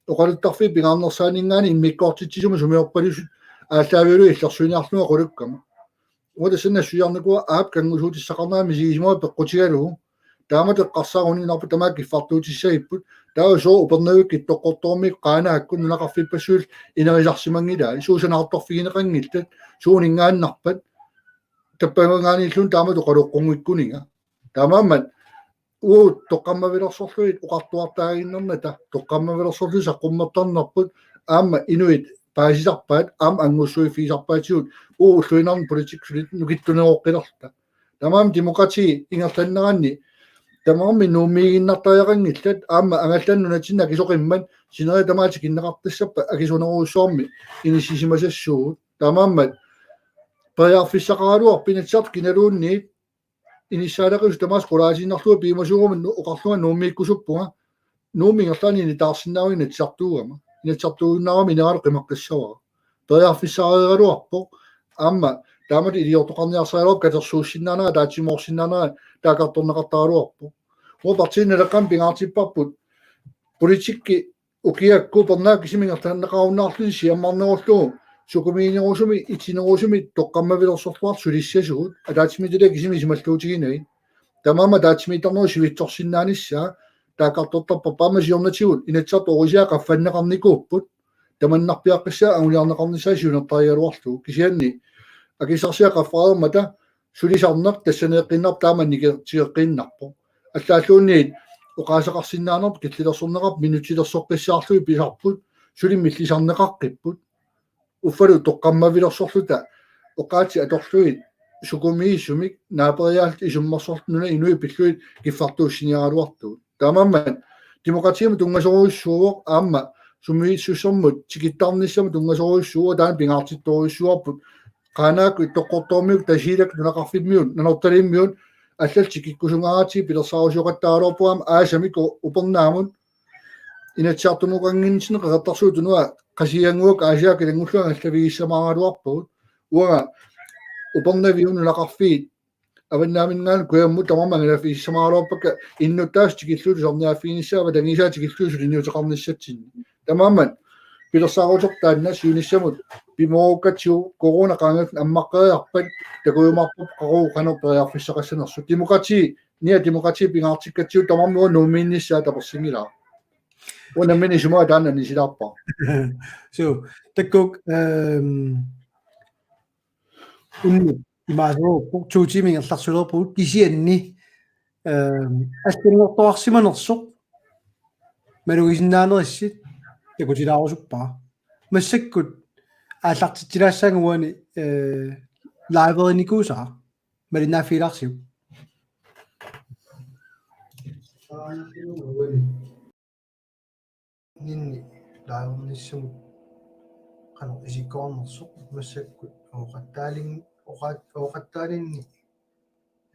Oqaluttarfiit pingaarnersaanninngaanniit immikkoortitsisumik sumiorpassuit aallaavigalugit illersuiniarlunga qulukkama. Uanga tassani nassuiarnikuuara aap kanngusuutissaqarnera misigisimavara peqqutigalugu. Taamatut eqqarsaruni nunarput tamaat kiffartuutissagipput. Taava suut Upernavikkut, Qaqortormiit, Qaanaakkut nunaqarfippassuit inerisarsimanngilai. Suut sanaartorfigineqanngillat. Suut uninngaannarpat. Tappavanngaanniilluunniit taamatut oqaloqqunngikkuninga. Taamaammat uagut toqqammavilersorlugit oqartuartaaginnarnata, toqqammavilersorlugit saqqummertarnerput, aamma inuit paasisarpaat, aamma anngussuiffigisarpaatigut, uagut ulluinnarni politikki suli nukittuneroqqilerluta. Taamaammat Demokrati ingerlanneranni tamarmik Nuummiiginnartariaqanngillat, aamma angallanneq nunatsinni akisoqimmat sineriak tamaat tikinneqartassappat akisunerujussuarmik inissisimasassuugut. Taamaammat periarfissaqaraluarpoq Inatsisartut kinaluunniit inissaaleqisut tamaasa qulaatiinnarlugit piumasuuguma nu-, oqarlunga Nuummiikkusuppunga. Nuummi ingerlaannaq initaarsinnaavugut Inatsisartuugama. Inatsisartuugunnaarama ineralu qimaqqissavara. Periarfissaqaraluarpoq. Aamma taamatut iliortoqarniarsaraluarpoq, katersuussinnaanera, ataatsimoorsinnaanera taakkartorneqartaraluarpoq. Uanga Partii Naleqqami pingaartipparput politikki ukiakkut Upernaaq kisimi ingerlanneqarunnaarluni siammarnerullugu sukumiinerusumik, itinerusumik toqqammavilersorluartut sulissasugut, ataatsimiititaliaq kisimi isumalluutiginagit. Taamaammat ataatsimiittarnerup sivitsorsinnaanissaa taakkartortarparput. Aamma siornatigut Inatsisartut orisiat qaffanneqarnikuupput, tamannarpiaqqissaat anguniarneqarnissaat siunertarigaluarlugu. Kisianni akissarsiat qaffareermata sulisarneq tassaneeqqiinnarpoq, taama annikertigeqqiinnarpoq. Allaalluunniit oqaaseqarsinnaanerput killilersorneqarput, minutsilersoqqissaarlugit pisarput, suli millisarneqaqqipput. Uffalu toqqammavilersorluta oqaatsit atorlugit sukumiisumik naaperiaalluta isummersorluta nunap inui pillugit kiffartuussiniaraluartugut. Taamaammat Demokratiimut tunngasorujussuuvoq, aamma sumiissusermut tikittarnissamut tunngasorujussuuvoq, taanna pingaartittorujussuuarput. Qaanaakkut, Ittoqqortoormiut, Tasiilak nunaqarfimmiut, Nanortalimmiut, allallu tikikkusungaaratsigu pilersaarusioqattaaraluarpugut aasamik upernaamut Inatsisartunngorninngaanniit Qeqertarsuup Tunuata Qasigiannguakka Aasiaat kilangullugu angallaffigissamagaluarpagut. Uanga Upernaviup nunaqarfiit avannaaminngaanniit kujammut tamarmik angallaffigissamagaluarpakka innuttaasut tikillugu tusarniaaffiginissaat avatangiisaat tikillugu suliniuteqarnissatsinnik. Taamaammat pilersaaruteqartoq taanna siunissamut pimoorukkatsigu corona qaangiuttuni ammaqqeriarpat takujumaarparput qaqugu qanoq periarfissaqassanersut. Demokrati, Nia Demokrati pingaartikkatsigu tamarmik Nuummiinnissaat tapersinngilara. Uanga nammineq isumaa taanna anisilaarpara. So, takuuk, ehm, unnuk imaasoruupput, to tiimit ingerlasulerpugut kisianni, ehm, allanngortoqarsimanersoq malugisinnaanerissi takutilaarusuppara. Massakkut aallartitsilaassaanga uani, eh, live-erinikuusara malinnaaffigilaarsiuk. Ninni live-ernissamut qanoq isikkoqarnersoq massakkut ooqattaalin-, ooqat-, ooqattaalinni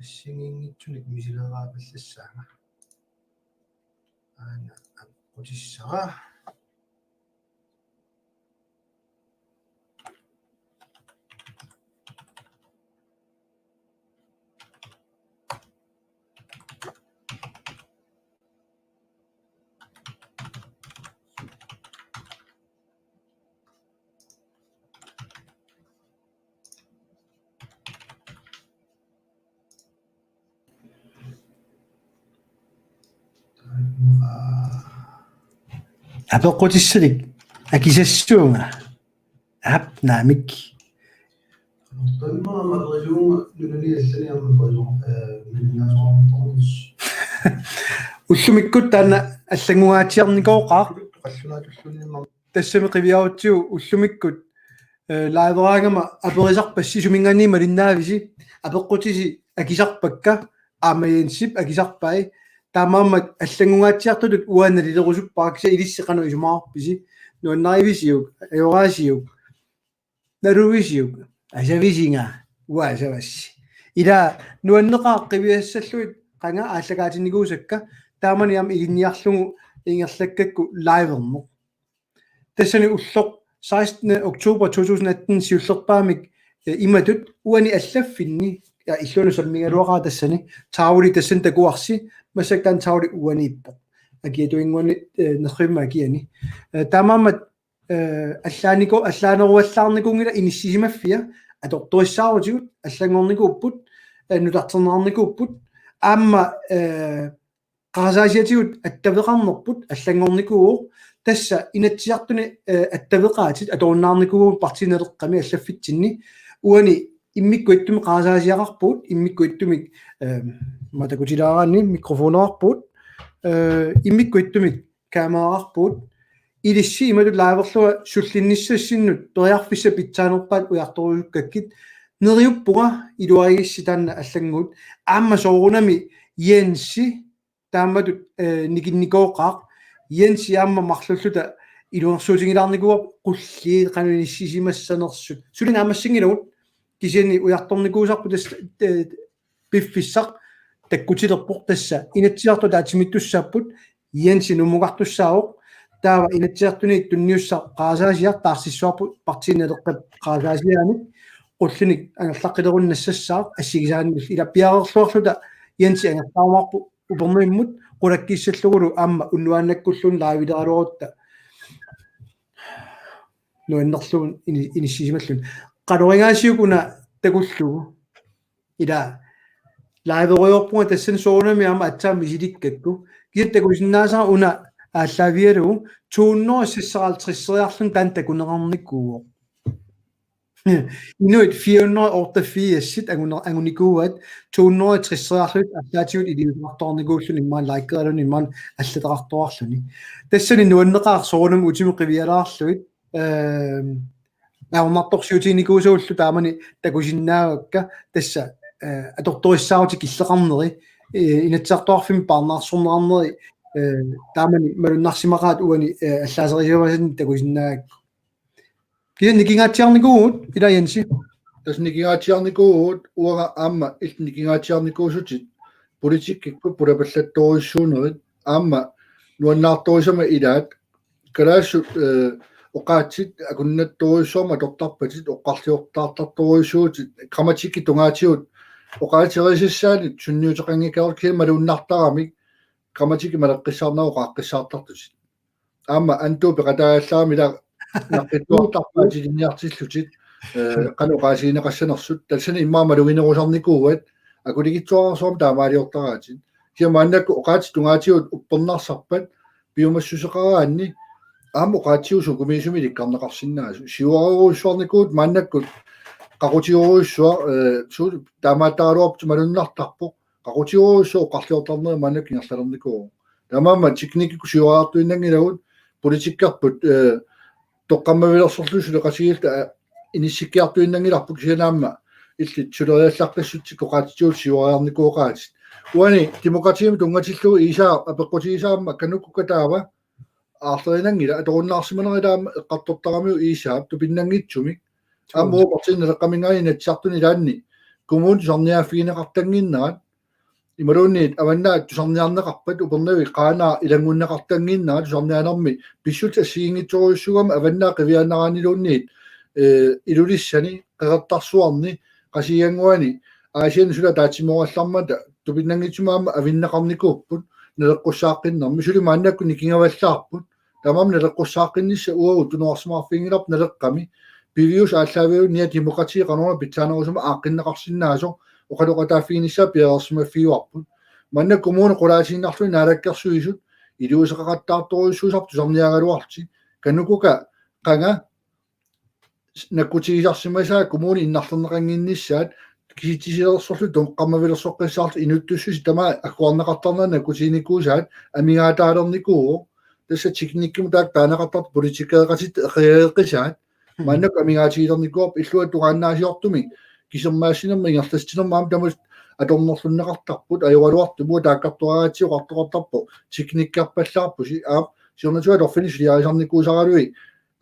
assigiinngitsunik misileraapallaassaanga. Aana apeqqutissara. Apeqqutissalik akisassuunga. Aap, naamik. Ullumikkut taanna allanngungaatsiarnikooqaaq. Tassami qiviarutsigu ullumikkut, eh, live-eraangama aperisarpassi suminngaanniit malinnaavisi, apeqqutisi akisarpakka, aamma Jensip akisarpai, taamaammat allanngungaatsiartutut uanga nalilerusuppara kisianni ilissi qanoq isumaqarpisi, nuannarivisiuk, ajoraasiuk, naluvisiuk, asavisinga, uanga asavassi. Ila nuanneqaaq qiviassallugit qanga aallakaatinnikuusakka, taamani aamma ilinniarlugu ingerlakkakku live-erneq. Tassani ulloq sekstende oktober to tusind atten siullerpaamik, eh, imatut uani allaffinni, ja, illuanut sammigaluaqaaq tassani, taavali tassani takuarsi, massakkut taanna taavali uaniippoq. Akiatuinnguani, eh, nerrivimmi akiani. Eh, taamaammat, eh, allaaniko-, allaaneruallaarnikuunngilaq inissisimaffia, atortorissaarutigut, allanngornikuupput, eh, nutarterneqarnikuupput, aamma, eh, qarasaasiatigut attaveqarnerput allanngornikuuvoq, tassa Inatsisartuni, eh, attaveqaatit atorunnaarnikuuvugut Partii Naleqqami allaffitsinni, uani immikkut ittumik qarasaasiaqarpugut, immikkut ittumik, eh, ma takutilaaraanni mikrofoneqarpugut, eh, immikkut ittumik kameraqarpugut, ilissi imatut live-erlunga sullinnissassinnut periarfissat pitsaanerpaat ujartorusukkakkit, neriuppunga iluarigissi taanna allannguut, aamma soorunami Jensi, taamatut, eh, nikinnikooqaaq. Jensi aamma marluulluta ilungersuutigilaarnikuuvoq qulliit qanoq inissisimassanersut. Suli naammassinngilagut kisianni ujartornikuusarput tassa, eh, piffissaq takkutilerpoq tassa. Inatsisartut ataatsimiittussaapput, Jensi Nuummukartussaavoq. Taava Inatsisartuni tunniussaq qarasaasiaq taarsissuarput Partii Naleqqap qarasaasiaanik. Qullinik angerlaqqilerunnassaaq assigisaannik ila piareerluarluta Jensi angerlaarumaarpoq Upernavimmut qulakkissallugulu aamma unnuaannakkulluunniit live-ileraluarutta nuannerlugu ini-, inissisimalluni. Qalorigaasiuk una takullugu. Ila live-erujoorpunga tassani soorunami aamma aatsaat misilikkakku. Kisianni takusinnaasara una aallaavigalugu to hundrede seksoghalvtreds-eriarluni taanna takuneqarnikuuvoq. Inuit fire hundrede og otteogfirs anguna-, angunikuuaat to hundrede tres-eriarlugit allaatigut iliuuseqartoqarnikuulluni immaqa likeriarluni immaqa allataqartoqarluni. Tassani nuanneqaaq soorunami utimut qivialaarlugit, ehm, ajornartorsiutiginikuusagullu taamani takusinnaavakka tassa, eh, atortorissaarutit killeqarneri, eh, Inatsisartut arfimmi parnaarsorneqarneri, eh, taamani malunnarsimaqaat uani, eh, allaaserisimasannik takusinnaagakku. Kisianni nikingaatsiarnikuuvugut, ila Jensi. Tassa nikingaatsiarnikuuvugut, uanga aamma illit nikingaatsiarnikuusutit. politikkikkut pulapallattorujussuunerit aamma nuannaartorisama ilaat, kalaallisut, eh, oqaatsit akunnattorujussuarmik atortarpatit, oqarliortartartorujussuutit, grammatikki tungaatigut oqaaserisassaanut sunniuteqanngikkaluarlutit, kisianni malunnartaramik grammatikki maleqqissaarnagu oqaaqqissaartartutit. Aamma Antu peqataallaramik ila naqqittuartarpaat ilinniartillutit, eh, qanoq oqaasigineqassanersut, tassani immaqa maluginerusarnikuuat, akulikitsuararsuarmik taamaaliortaraatit. Kisianni maannakkut oqaatsit tungaatigut uppernarsarpat piumassuseqaraanni aamma oqaatsigut sukumiisumik ilikkarneqarsinnaasoq. Siuarerujussuarnikuuvutit maannakkut, qaqutigerujussuaq, eh, suut taamaattaraluarputit, malunnartarpoq, qaqutigerujussuaq oqarliortarnerit maannakkut ingerlalernikuuvoq. Taamaammat teknikkikkut siuariartuinnanngilagut, politikkerput, eh, toqqammavilersorlutik suleqatigiilluta, eh, inissikkiartuinnanngilarput, kisianni aamma illit suleriallaqqissutsit oqaatsitigut siuariarnikuuqaatit. Uani demokratiimut tunngatillugu Iisaaq apeqqutigisaa aamma: Kanukuka taava aarlerinanngila, atorunnaarsimanerit aamma eqqartortaramiuk Iisaap tupinnanngitsumik. Aamma uagut partiinut Naleqqaminngaanniit Inatsisartuni ilaanni kommunit tusarniaaffigineqartannginnerat imaluunniit Avannaata tusarniarneqarpat, Upernavik, Qaanaaq ilanngunneqartannginnerat tusarniaanermi pissutsit assigiinngitsorujussuugamik Avannaata qiviaannaraanniluunniit, eh, Ilulissani, Qeqertarsuarni, Qasigiannguani, Aasianni suli ataatsimoorallarmata tupinnanngitsumik aamma avinneqarnikuupput naleqqussaaqqiinermi. Suli maannakkut nikingavallaarput. Taamaammat naleqqussaaqqinnissaq uagut tunuarsimaarfiginngilarput Naleqqami. Piviusut aallaavigalugit Nia Demokrati qanoruna pitsaanerusumik aaqqinneqarsinnaasoq oqaloqataaffiginissaa piareersimaffigaarput. Maanna kommuni qulaatiinnarluni Naalakkersuisut iliuuseqaqattaartorujussuusarput tusarniaagaluarlutik. Kanukuka qanga nakkutigisarsimasaa kommuni innarlerneqannginnissaat kisitsisilersorlutik toqqammavilersoqqissaarlutik inuttussuseq tamaat agguarneqartarnerat nakkutiginikuusaat amigaataalernikuuvoq. Tassa teknikkimut taakku taaneqartartut politikereqatitta eqeeqisaat. Maannakkut amigaatigilernikuuarput, illuatungaannaasiortumik kisermaassinermi ingerlatsinermi aamma tamassi atornerlunneqartarput, ajoraluartumik taakkartuaratsi oqartoqartarpoq teknikkerpallaarpusi, aap, siornatigut atorfineq suliarisarnikuusaraluit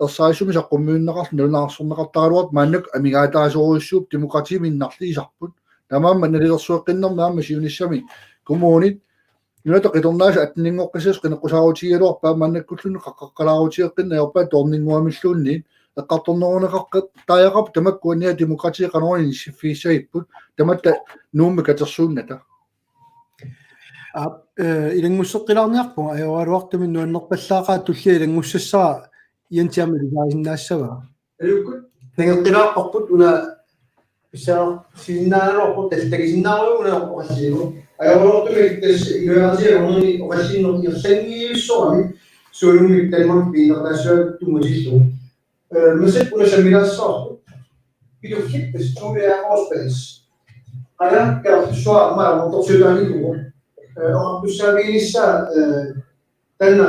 ersarissumik saqqummiunneqarluni nalunaarsorneqartaraluartoq maannakkut amigaataasorujussuupput demokratiimik innarliisarput. Taamaammat nalilersueqqinnermi aamma siunissami kommunit nunatta qitornaasut attenninngoqqissasoq qineqqusaarutigigaluarpaat, maannakkulluunniit qaqqaqqalaarutigeqqinnit ajorpaat toorninnguamilluunniit, eqqartorneruneqaqqattariaqarput tamakkua Nia Demokrati qanoruna inissiffigissagipput tamatta Nuummi katersuunnata. Aap, eh, ilanngusseqqilaarniarpunga, ajoraluartumik nuannerpallaaqaaq tullia ilanngussassara Jensi aamma ilisarisinnaassavaa. Aluukkut, nangeqqilaarparput una pissaarsisinnaagaluarpoq, tal-, takusinnaaruit una oqallisigu. Ajoraluartumik tassa iluarisaanerni oqallinneq ingerlanngivissorami, suunummik Danmarkip piilertaassuat tunngatillugu. Eh, massakkut una sammilaassavarput. Pituffik tassa Thule Aerospace. Qanga Kalaallisut aamma aamma torsiutaanikuuvoq. Eh, oqartussaaviginissaa, eh, taanna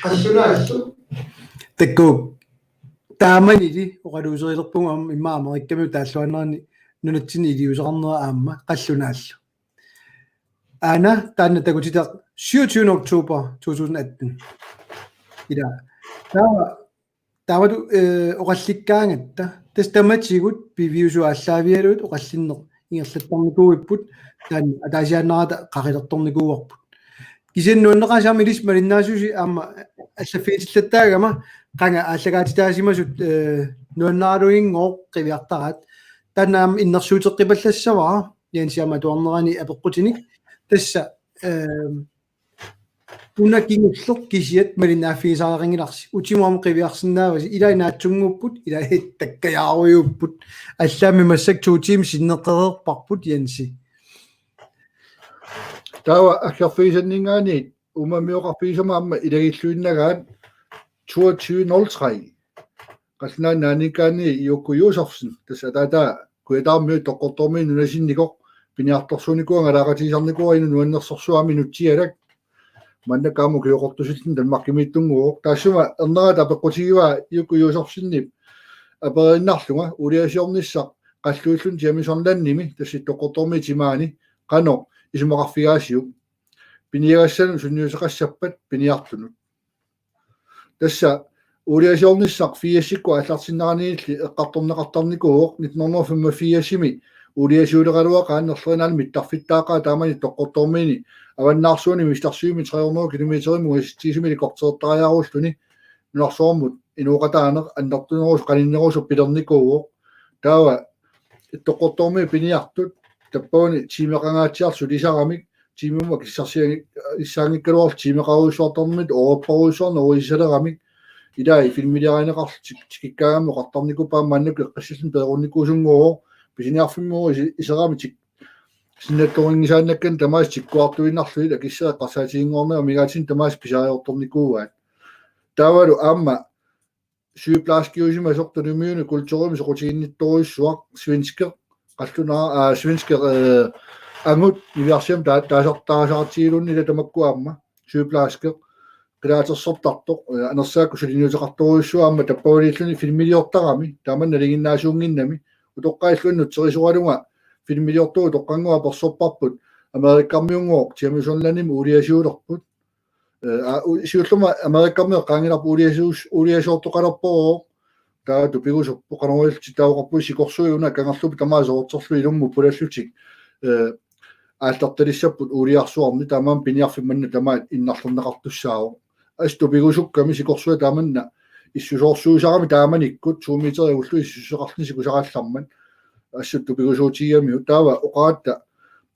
qallunaallu. Takuuk, taamanili oqaluuserilerpunga aamma immaqa Amerikami taalluaannarani nunatsinni iliuuseqarnera aamma qallunaallu. Aana taanna takutitaq syvogtyvende oktober to tusind atten. Ila. Taava, taamatut, eh, oqallikkaangatta. Tassa tamatigut piviusut aallaavigalugit oqallinneq ingerlattarnikuuipput, taanna ataasiaannarata qaqilertornikuuarput. Kisianni nuanneqaasi aamma ilissi malinnaasusi aamma allaffigitillattaagama qanga aallakaatitaasimasut, eh, nuannaraluinngooq qiviartaraat. Taanna aamma innersuuteqqipallassavara, Jensi aamma atuarnerani apeqqutinik. Tassa, eh, una kingulleq kisiat malinnaaffigisariaqanngilarsi. Utimut aamma qiviarsinnaavasi, ilai naatsunnguupput, ilai takkajaarujuupput. Allaammi massakkut to timer sinneqqereerparput, Jensi. Taava aggerfigisanninngaanniit uummamioqarfigisama aamma ilagilluinnagaat toogtyve nul tre. Qallunaat Naannikkaanni Juukku Josefsen, tassa ataataa Kujataarmiut Qaqortormiit nunasinnikoq, piniartorsuunikuuvoq angalaaqatigisarnikuuvoq, inuk nuannersorsuaq aamma Inutsialak. Maannakkut aamma ukioqortusilluni Danmarkimiittunnguuvoq. Taassuma ernerata apeqqutigivaa Juukku Josefsenip aperiinnarlunga: Uuliasiornissaq qalluillugu Jamesonlandimi, tassa Qaqortormiit timaani, qanoq isumaqarfigaasiuk? Piniagassanut sunniuteqassappat piniartunut. Tassa uuliasiornissaq firsikkut aallartinneranilli eqqartorneqartarnikuuvoq, nitten hundrede og femogfirsimi uuliasiuleqaluaqaat nerleriinnaani mittarfittaaqaat taamani Ittoqqortoormiini avannaarsuunik misissuisumik tre hundrede kilometerimik ungasissutisumik helikoptertariaarulluni nunarsuarmut inooqataaneq annertunerusoq qaninnerusoq pilernikuuvoq. Taava Ittoqqortoormiut piniartut tappavani tiimeqangaatsiartut sulisaramik tiimimut akissarsiangi-, issaanngikkaluarlutik tiimeqarujussuartarnermik oorupparujussuarnik oorisileramik ilai filmiliarineqarlutik tikikkaangamik oqartarnikuupput aamma maannakkut eqqissilluni peerunnikuusunnguuvoq pisiniarfimmi isi-, iseramik tik-, sinnattorinngisaannakkani tamaasa tikkuartuinnarlugit akissat eqqarsaatiginngornerat amigaatinik tamaasa pisariortornikuuaat. Taavalu aamma sygeplejerskiusimasoq Tunumiuni kulturimik soqutiginnittorujussuaq svenske qallunaa, aa, svenske, eh, angut niviarsiamik taa-, taasartaasartigiluunniit ila tamakku aamma sygeplejerske qilaatersortartoq, eh, anersaakkut suliniuteqartorujussuaq aamma tappavaliilluni filmiliortarami taama nalinginnaasuunnginnami utoqqaat illuanni nutserisoralunga filmiliortugut utoqqannguaq apersorparput Amerikkarmiunngooq Jameson Landimik uuliasiulerput. Eh, aa, u-, siullermik Amerikkarmiut eqqaanngilarput uuliasius-, uuliasiortoqalerpoq. Taava tupigusuppoq qanoq ilillutik taava oqarpugut sikorsuit una kangerluppit tamaasa soorterlugit ilummut pulallutik. Eh, aallartalissapput uuliarsuarnik taamaammat piniarfik manna tamaat innarlerneqartussaavoq. Assut tupigusukkami sikorsuit taamanna issusoorsuusarami taamanikkut to meter ullu issuseqarluni sikusarallarmat. Assut tupigusuutigigamiuk taava oqaratta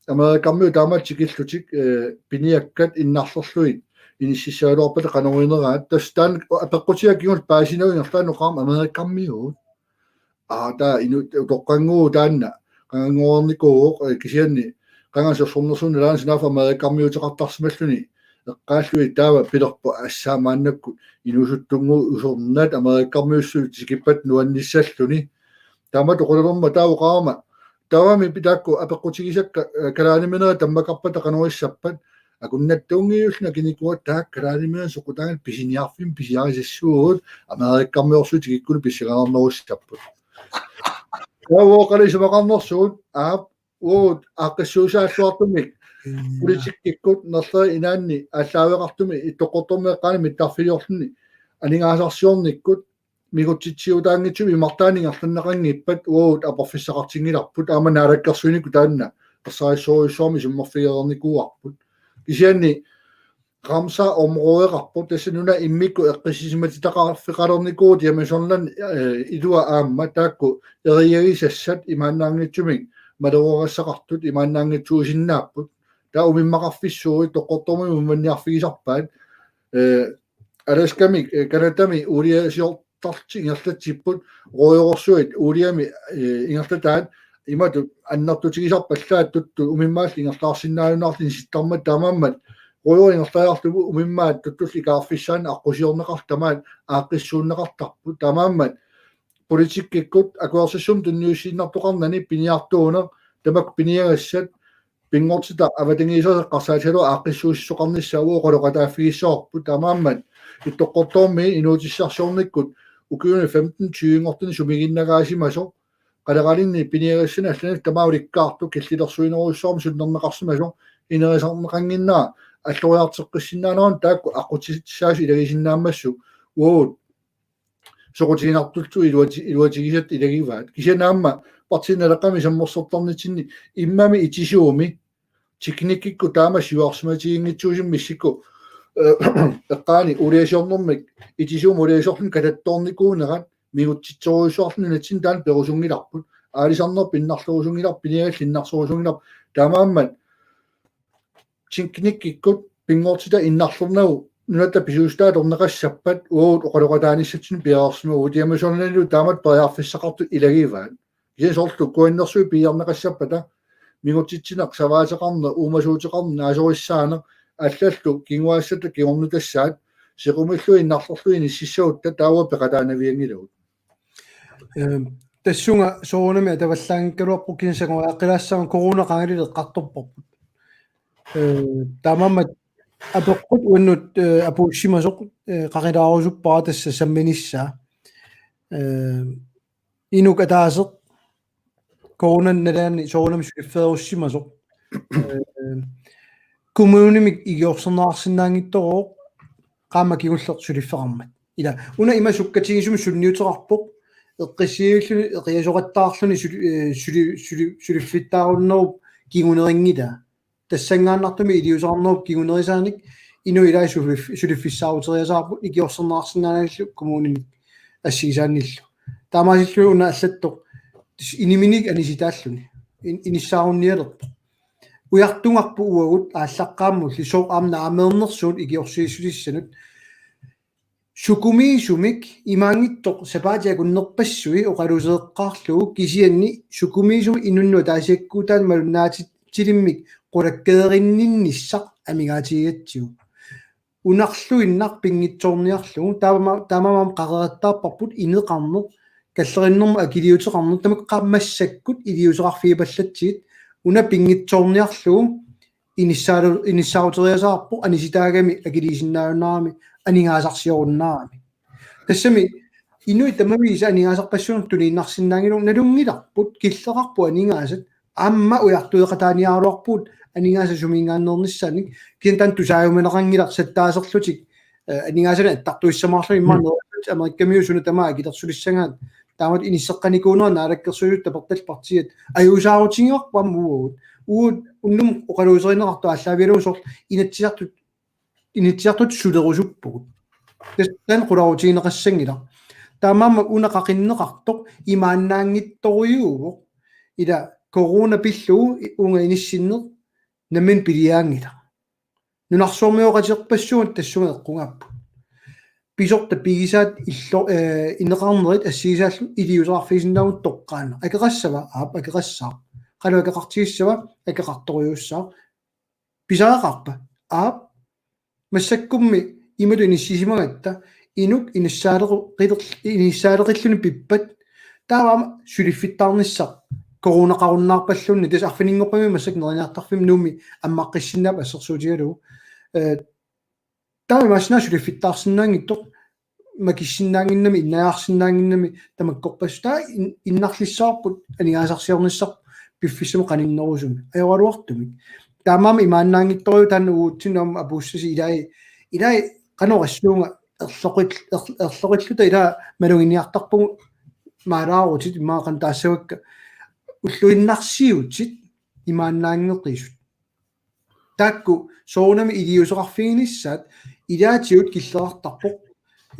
Amerikkarmiut taamaattut tikillutik, eh, piniakkat innarlerlugit inississagaluarpata qanoq ineraat. Tassa taanna apeqqutiga kingulleq paasinagu ingerlaannaq oqarama Amerikkarmiut. Aa, taava inu-, utoqqannguuvoq taanna. Qanganngornikuuvoq, eh, kisianni qanga sersornersuup nalaani sunaaffa Amerikkarmiuteqartarsimalluni eqqaallugit taava pilerpoq assaat maannakkut inuusuttunnguit usornat Amerikkarmiussuit tikippat nuannissalluni. Taama toqulerma taava oqarama taavami pitaakku apeqqutigisakka, eh, kalaaliminera tammakarpata qanoq issappat akunnattuunngilluinnaq kinikuat taakku kalaaliminera soqutaangat pisiniarfimmi pisiarisassuugut Amerikkarmiorsuit tikikkunik pissanganarnerussapput. Taava oqaluuserisimaqarnersugut aap uagut aaqqissuussaalluartumik politikkikkut nerleriinnaanni aallaaveqartumi Ittoqqortoormiit eqqaani mittarfiliorluni aningaasarsiornikkut mingutsitsiutaanngitsumik imartaani ingerlanneqanngippat uagut aporfissaqartinngilarput aamma naalakkersuinikkut taanna ersarissorujussuarmik isummerfigereernikuuarput. Kisianni Ramsar områdeqarpoq tassa nunat immikkut eqqissisimatittaqarfeqalernikuuvoq Jameson Land, eh, ilua aamma taakku eriagisassat imaannaanngitsumik maleruagassaqartut imaannaanngitsuusinnaapput. Taava umimmaqarfissuuvoq Ittoqqortoormiit umimmanniarfigisarpaat, eh, Alaskamik, eh, Canadami uuliasiortarlutik ingerlatsipput, råjorsuit uuliami, eh, ingerlataat, imatut annertutigisarpallaat tuttut umimmaallu ingerlaarsinnaajunnaarlutik inisittarmata taamaammat, råjor ingerlariarlugu umimmaat tuttullu ikaarfissaannik aqqusiorneqartut tamaat aaqqissuunneqartarput, taamaammat politikkikkut akuersissummik tunniussiinnartoqarnani piniartuuneq, tamakku piniagassat, pinngortitaq avatangiiserisa eqqarsaatigalugu aaqqissuussisoqarnissaa uagut oqaloqataaffigissavarput, taamaammat Ittoqqortoormiit inuutissarsiornikkut ukiuni femten tyvenngortuni sumiginnagaasimasoq, qaleralinni piniagassani allani tamaat ulikkaartoq killilersuinerujussuarmik sunnerneqarsimasoq, inerisarneqannginnera alloriarteqqissinnaanerannut taakku aqqutissaasoq ilagisinnaammassuk uagut soqutiginartullu iluati-, iluatigisatta ilagivaat. Kisianni aamma Partii Naleqqami sammersortarnitsinni immami itisuumi teknikkikkut taama siuarsimatigiinngitsuusumik missikku, eh, eqqaani uuliasiornermik itisuumik uuliasiorluni katattoornikuunerat mingutsitsorujussuarluni nunatsinni taanna perusunngilarput. Aalisarnerput innarlerusunngilarput, piniagallit innarlerusunngilarput. Taamaammat teknikkikkut pinngortitaq innarlernagu nunatta pisuussutaat atorneqassappat uagut oqaloqataanissatsinnut piareersimavugut, Jameson Landilu taamatut periarfissaqartut ilagivaat. Kisianni soorlu kuannersuit piiarneqassappata mingutsitsineq, savaateqarneq, uumasuuteqarneq, naasorissaaneq, allallu kinguaassatta kingornutassaat, sequmillu innarlerlu inississagutta taava peqataanavianngilagut. Ehm, tassunga soorunami atavallaanngikkaluarpoq kisianni sangoriaqqilaassavara corona qangali eqqartorparput. Ehm, taamaammat apeqqut uannut, eh, apuussimasoq, eh, qaqilaarusuppara tassa samminissaa. Ehm, inuk ataaseq coronan nalaani soorunami suliffeerussimasoq. Ehm, kommunimik igiorserneqarsinnaanngitsorooq qaammat kingulleq suliffeqarmat. Ila, una ima sukkatigisumik sunniuteqarpoq, eqqissiilluni eqiasoqattaarluni suli-, eh, suli-, suli-, suliffittaarunnerup kingunerinngilaa. Tassanngaannartumik iliuuseqarnerup kingunerisaanik inuit ilaat sulif-, suliffissaaruteriasaarput ikiorserneqarsinnaanagillu kommuninik assigisaannillu. Taamaasilluni una allattoq tis-, iniminik anisitaalluni. In-, inissaarunnialerpoq. Ujartugarput uagut aallaqqaammulli sooq aamma naameernersugut ikiorsiissutissanut. Sukumiisumik imaanngitsoq sapaatip akunnerpassui oqaluusereqqaarlugu kisianni sukumiisumik inunnut ataasiakkuutaanut malunnaatitilimmik qulakkeerinninnissaq amigaatigigatsigu. Unarluinnaq pinngitsoorniarlugu taama-, taamaammat qaqeqattaarparput ineqarneq, kallerinnermut akiliuteqarneq, tamakku massakkut iliuuseqarfigipallatsigit, una pinngitsoorniarlugu inissaalu-, inissaaruteriasaarpoq anisitaagami akiliisinnaajunnaarami aningaasarsiorunnaarami. Tassami inuit tamaviisa aningaasarpassuit tuniinnarsinnaanngilagut nalunngilarput killeqarput aningaasat aamma ujartueqataaniaraluarpugut aningaasat suminngaanneernissaannik kisianni taanna tusaajumaneqanngilaq sattaaserlutik, eh, aningaasanik attartuissamaarluni immaqa, mm, neerallutik Amerikamiut suna tamaat akilersulissagaat taamatut inisseqqanikuunera naalakkersuisut tapertallit partiit ajuusaarutigivarput aamma uagut. Uagut unnummut oqaluuserineqartut aallaavigalugu soorlu Inatsisartut Inatsisartut sulerusuppugut. Tassa taanna qularutigineqassanngilaq. Taamaammat una qaqinneqartoq imaannaanngitsorujuuvoq. Ila corona pillugu uunga inissinneq nammineq piliaanngilaq. Nunarsuarmioqatigeerpassuit tassunga eqqugaapput. Pisortat pigisaat illo-, eh, ineqarnerit assigisaallu iliuuseqarfigisinnaavugut toqqaannaq. Akeqassava? Aap, akeqassaaq. Qanoq akeqartigissava? Akeqartorujussuussaaq. Pisariaqarpa? Aap. Massakkummi imatut inissisimagatta inuk inissaalequ-, qiter-, inissaaleqilluni pippat. Taava aamma suliffittaarnissaq coronaqarunnaarpalluunniit tassa arfininngorpami massakkut neriniartarfimmi Nuummi ammaqqissinnaavoq assersuutigalugu. Eh, taava imaassinnaavoq suliffittaarsinnaanngitsoq makissinnaannginnami, innajaarsinnaannginnami tamakkorpassuit. Taava in-, innarlissavarput aningaasarsiornissaq piffissami qaninnerusumi. Ajoraluartumik. Taamaammat imaannaanngitsorujuuvoq taanna uatsinnut aamma apuussasi ilai, ilai qanoq assuunga erloqil-, er-, erloqilluta ilaa maluginiartarpugut maalaarutit immaqa qanoq taassavakka ulluinnarsiutit imaannaanngeqisut. Taakku soorunami iliuuseqarfiginissaat ilaatigut killeqartarpoq.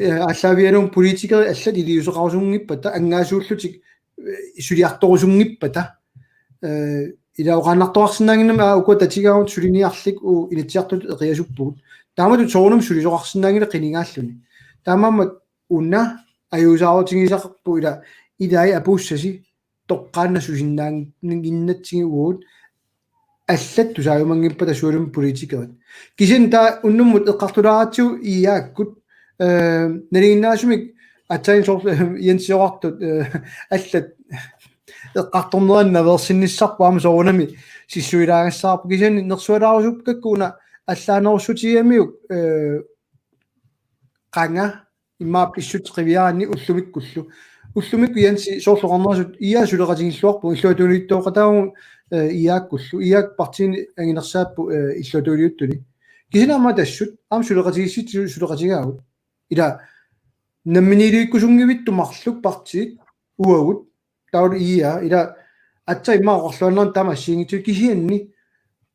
Eh, aallaavigalugu politikerit allat iliuuseqarusunngippata, angaasullutik, eh, suliartorusunngippata. Eh, ila oqaannartoqarsinnaannginnami, aa, ukua tatigaavut suliniarlik uagut Inatsisartut eqiasuppugut. Taamatut soorunami sulisoqarsinnaanngilaq qinigaalluni. Taamaammat una ajuusaarutigisaqarpoq ila, ilai apuussasi toqqaannaq susinnaannginnatsigit uagut allat tusaajumanngippata sualummik politikerit. Kisianni taava unnummut eqqartulaaratsigu I A-kkut, eh, nalinginnaasumik aatsaat soorlu, eh, Jensiorartut, eh, allat eqqartorneranni naveersinnissarput aamma soorunami sissuilaagassaarpoq kisianni nersualaarusukkakku una allaanerussutigigamiuk, eh, qanga immaqa pissutsit qiviaraanni ullumikkullu. Ullumikkut Jensi soorlu oqarnerasut I A suleqatigilluarpugut illuatungiliuttooqataavugut, eh, I A-kkullu. I A-kkut partiini anginersaapput, eh, illuatungiliuttuni. Kisianni aamma tassut, aamma suleqatigiissitsisut suleqatigaagut. Ila namminiilivikkusunngivittumik marluk partiit uagut. Taava I A, ila aatsaat immaqa oqarluaannarami taama assigiinngitsut kisianni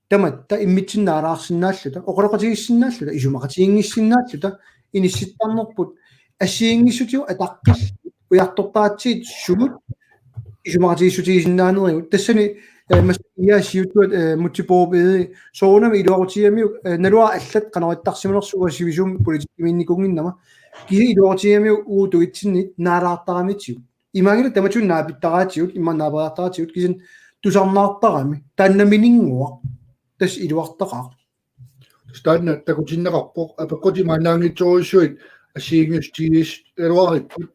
tamatta immitsinnut naalaarsinnaalluta, oqaloqatigiissinnaalluta, isumaqatiginngissinnaalluta, inissittarnerput assigiinngissutigut ataqqillugit ujartortaqaratsigit sumut isumaqatigiissutigisinnaanerigut. Tassani, eh, mas-, I A siuttuat, eh, Múte Bourup Egede soorunami iluaqutigigamiuk, eh, naluara allat qanoq ittarsimanersut uanga sivisuumik politikkimiinnikuunnginnama. Kisianni iluaqutigigamiuk uagut tungitsinni naalaartaramitigut. Imaanngilaq tamatigut naapittaraatigut, immaqa naaperiartaraatigut, kisianni tusarnaartarami. Taanna nammineq iluartaqaaq. Tassa taanna takutinneqarpoq, apeqqutit imaannaanngitsorujussuit assigiinngissutigigaluaripput.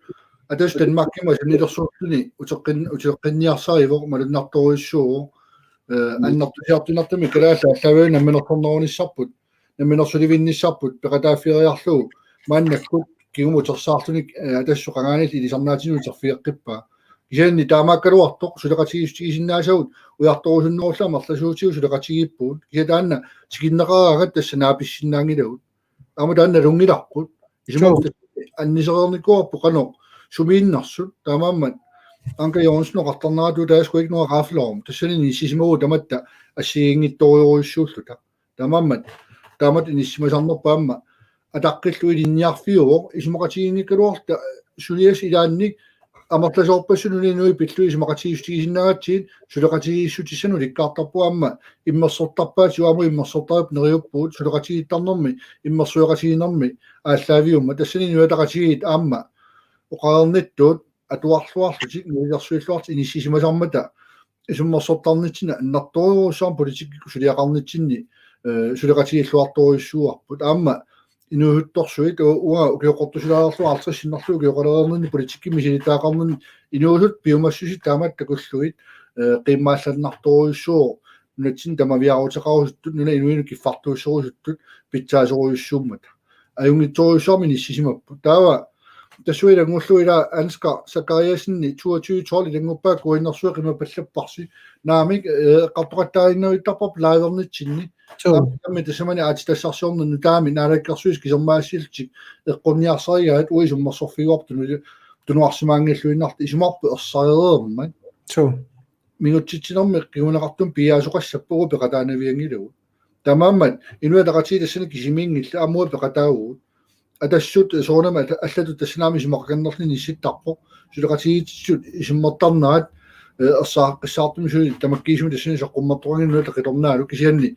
Ataasiarluni Danmarkimut asunilersorluni uteqqin-, uteqqinniarsarivoq, malunnartorujussuuvoq. Eh, mm. Annertusiartunartumik kalaallit aallaavigalugit namminersornerunissarput, namminersulivinnissarput peqataaffigeriarlugu maannakkut kingumut utersaarluni, eh, ataasiarluni qangaaniilli ilisarnaatinut uterfigeqqippaa. Kisianni taamaakkaluartoq suleqatigiissutigisinnaasavut ujartorusunnerullugit amerlasuutigut suleqatigiippugut. Kisianni taanna tikinneqaraangat tassa naapissinnaanngilagut. Aamma taanna nalunngilarput. Isumaqarpunga annisereernikuuarput qanoq sumiinnersut, taamaammat Anker Jørgensen oqartarneratuut taasku ikke noget raffelovm. Tassani inissisimavugut tamatta assigiinngitsorujussuulluta. Taamaammat, taamatut inissisimasarnerput aamma ataqqillugu ilinniarfiuvoq, isumaqatigiinngikkaluarluta suliassat ilaanni amerlasoorpassuit nunat inuit pillugit isumaqatigiissutigisinnaagatsigit, suleqatigiissutissanut ilikkaartarpugut aamma immersortarpaatigut aamma immersortarput neriuppugut, suleqatigiittarnermi, immersueqatigiinnermi aallaaviummat, tassani Inuit Ataqatigiit aamma oqareernittut atuarluarlutik nalilersuilluarlutik inissisimasarmata isummersortarnitsinni annertoorujussuarmik politikkikkut suliaqarnitsinni, eh, suleqatigiilluartorujussuuarput. Aamma inuusuttorsuit u-, uanga ukioqortusilaareerlunga halvtreds sinnerlugit ukioqalereerninni politikkimi misilittagaqarninni inuusut piumassuseq taamaat takullugit, eh, qiimmallannartorujussuuvoq nunatsinni tamaviaaruteqarusuttut, nunap inuinut kiffartuusserusuttut pitsaasorujussuummata. Ajunngitsorujussuarmik inissisimapput. Taava tassunga ilanngullugu ila Ansgar Zachariasenip toogtyve tolv ilannguppaa kuinnersuaq qimapallapparsi. Naamik, eh, eqqartoqattaaginnavittarparput live-ernitsinni. Suu. Aamma tassani aatsitassarsiornermi nutaamik naalakkersuisut kisermaasillutik eqqunniarsarigaat uanga isummersorfigaarput tunu-, tunuarsimaanngilluinnarluta, isumarput ersarereermat. Suu. Mingutsitsinermi kinguneqartumik piiaasoqassappat uagut peqataanavianngilagut. Taamaammat Inuit Ataqatigiit tassani kisimiinngillat, aamma uagut peqataavugut. Atassut soorunami alla-, allatut tassani aamma isumaqakannerluni inissittarpoq. Suleqatigiissut isummertarnerat, eh, ersaaqqissaartumik suli tamakkiisumik tassani saqqummertoqanngilaq nunat qitornaalu, kisianni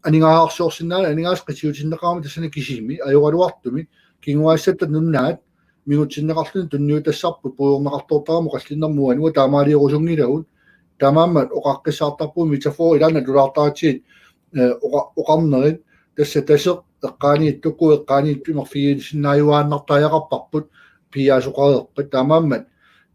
aningaasarsiorsinnaaneq, aningaasat qitiutinneqarami tassani kisimi ajoraluartumik, kinguaassatta nunaat mingutsinneqarluni tunniutassarput puigorneqartoortaramik oqallinnermut uani, uagut taamaaliorusunngilagut. Taamaammat oqaqqissaartarpugut metafor ilaanni tulaartaratsigit, eh, oqa-, oqarnerit, tassa taseq eqqaaniittoq, kuu eqqaaniittoq imerfigisinnaajuaannartariaqarparput piiaasoqareerpat. Taamaammat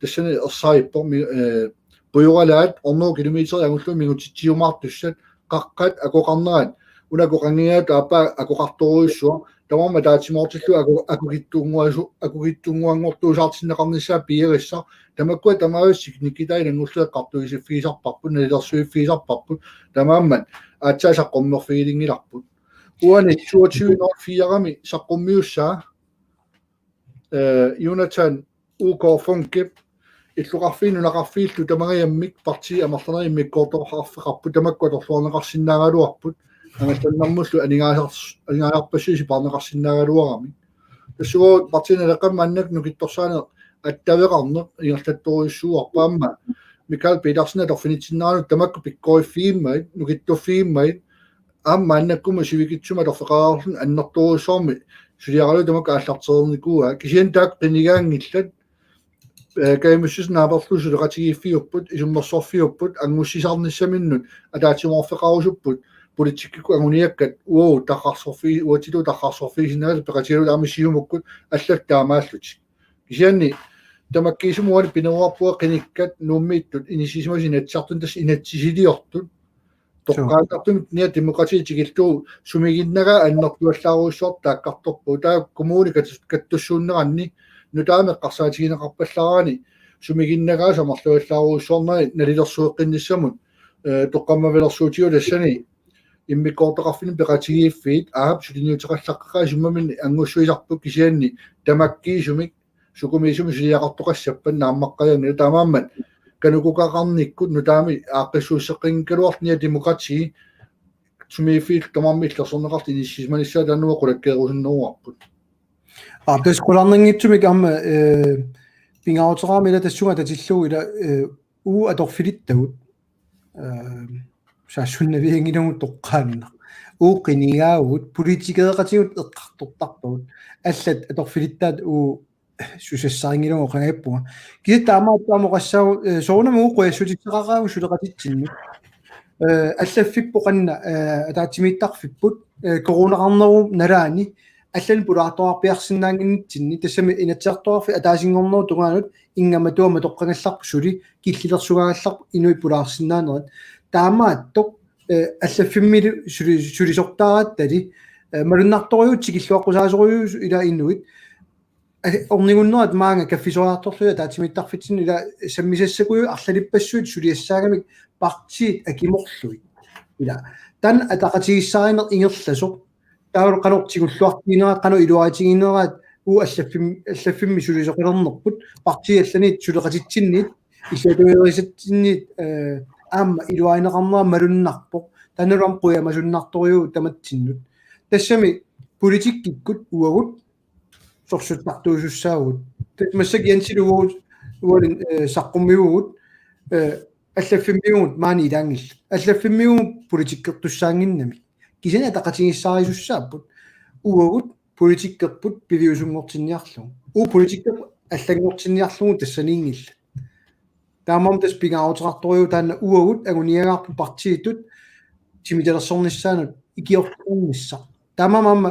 tassani ersarippoq mi-, eh, pujoralaat ornoo kilometer angullugu mingutsitsiumaartussat, qaqqat akoqarnerat, una akoqanngigaat aappaa akoqartorujussuaq, tamarmik ataatsimoortillugu ako-, akokitsunnguasu-, akokitsunnguanngortuusaartinneqarnissaat piiagassaq, tamakkua tamaasa teknikkitaa ilanngullugu eqqartuisiffigisarparput, nalilersuiffigisarparput, taamaammat aatsaat saqqummerfigilinngilarput. Uani toogtyve nul fire-mi saqqummiussaa, eh, Jonathan U K Funke, illoqarfiit nunaqarfiillu tamangajammik partiit amerlanerit immikkoortoqarfeqarput, tamakku atorluarneqarsinnaagaluarput, angallannermullu aningaasars-, aningaasarpassuit sipaarneqarsinnaagaluaramik. Tassuugu Partii Naleqqammi maannakkut nukittorsaaneq attaveqarneq ingerlattorujussuuarput, aamma Mikael Petersen atorfinitsinneranut tamakku pikkoriffigimmagit, nukittorfigimmagit, aamma maannakkumut sivikitsumik atorfeqareerluni annertoorujussuarmik suliaralugu tamakku aallartereernikuuaat. Kisianni taakku qinigaanngillat, eh, Kaj Moskussen naaperlugu suleqatigiiffiupput, isummersorfiupput, angussisarnissaminnut ataatsimoorfeqarusupput, politikkikkut anguniakkat uagut tarrarsorfigi-, uatsitut tarrarsorfigisinnaagatta peqatigalugit aamma Siumukkut allat taamaallutik. Kisianni tamakkiisumik uani pineruarpunga qinikkat Nuummiittut inissisimasut Inatsisartuni, tassa inatsisiliortut. Suu. Toqqaannartumik Nia Demokrati tikillugu sumiginnagaat annertuallaarujussuartut taakkartorpagut. Taava kommuni kat-, kattussuunneranni nutaamik eqqarsaatigineqarpallaarani sumiginnagaasa amerlavallaarujussuarneri nalilersueqqinnissamut, eh, toqqammavilersuutigalugu tassani immikkoortoqarfinni peqatigiiffiit, aap, suliniuteqallaqqeqaat, isummamminnik angussuisarput, kisianni tamakkiisumik sukumiisumik suliaqartoqassappat naammaqqajaanngilaq, taamaammat KANUKOKA-qarnikkut nutaamik aaqqissuusseqqinngikkaluarlutik Nia Demokrati sumiiffiit tamarmik illersorneqartut inissisimanissaat taanna uagut qulakkeerusunneruarput. Aa, tassa qularnanngitsumik aamma, eh, pingaaruteqarami ila tassunga atatillugu ila, eh, uagut atorfilittagut, eh, saassunnavianngilagut toqqaannaq. Uagut qinigaavugut, politikereqatigut eqqartortarpagut. Allat atorfilittaat uagut susassarinngilagut qangaappunga. Kisianni taamaattumik oqassaaq, eh, soorunami uagut qujassutissaqaqaagut suleqatitsinnut. Eh, allaffippoq qanoq, eh, ataatsimiittarfipput, eh, coronaqarnerup nalaani allanik pulaartoqarpiarsinnaannginnitsinni, tassami Inatsisartut ataasinngornerup tungaanut ingammik atuarmik toqqagallarput suli, killilersugaagallarput inuit pulaarsinnaanerat. Taamaattoq, eh, allaffimmilu suli-, sulisortaarattali, eh, malunnartorujuuvoq, tikilluaqqusaasorujuuvoq ila inuit. Aa, ornigunnerat maanga kaffisoriartorlugit ataatsimiittarfitsinnut ila sammisassaguit arlalippassuit suliassaagamik partiit akimorlugit. Ila taanna ataqatigiissaarineq ingerlasoq. Taava qanoq tigulluartigineraat, qanoq iluaritigineraat, Uu allaffim-, allaffimmi sulisoqalernerput, partiit allanit suleqatitsinniit, issiatuerisatsinniit, eh, aamma iluarineqarnera malunnarpoq, taannalu aamma qujamasunnartorujuuvoq tamatsinnut. Tassami politikkikkut uagut sorsuttartuusussaavugut. Tassa massakkut Jensilu uagut, uagut, eh, saqqummiuvugut, eh, allaffimmiuvugut maani ilaanngillat. Allaffimmiuvugut politikkertussaannginnamik. Kisianni ataqatigiissaarisussaapput. Uagut politikkerput piviusunngortinniarlugu. Uagut politikkerput allanngortinniarlugu tassaniinngillat. Taamaammat tassa pingaaruteqartorujuuvoq taanna uagut anguniagaarput partiitut timitalersornissaanut ikiortornissaq. Taamaammat aamma,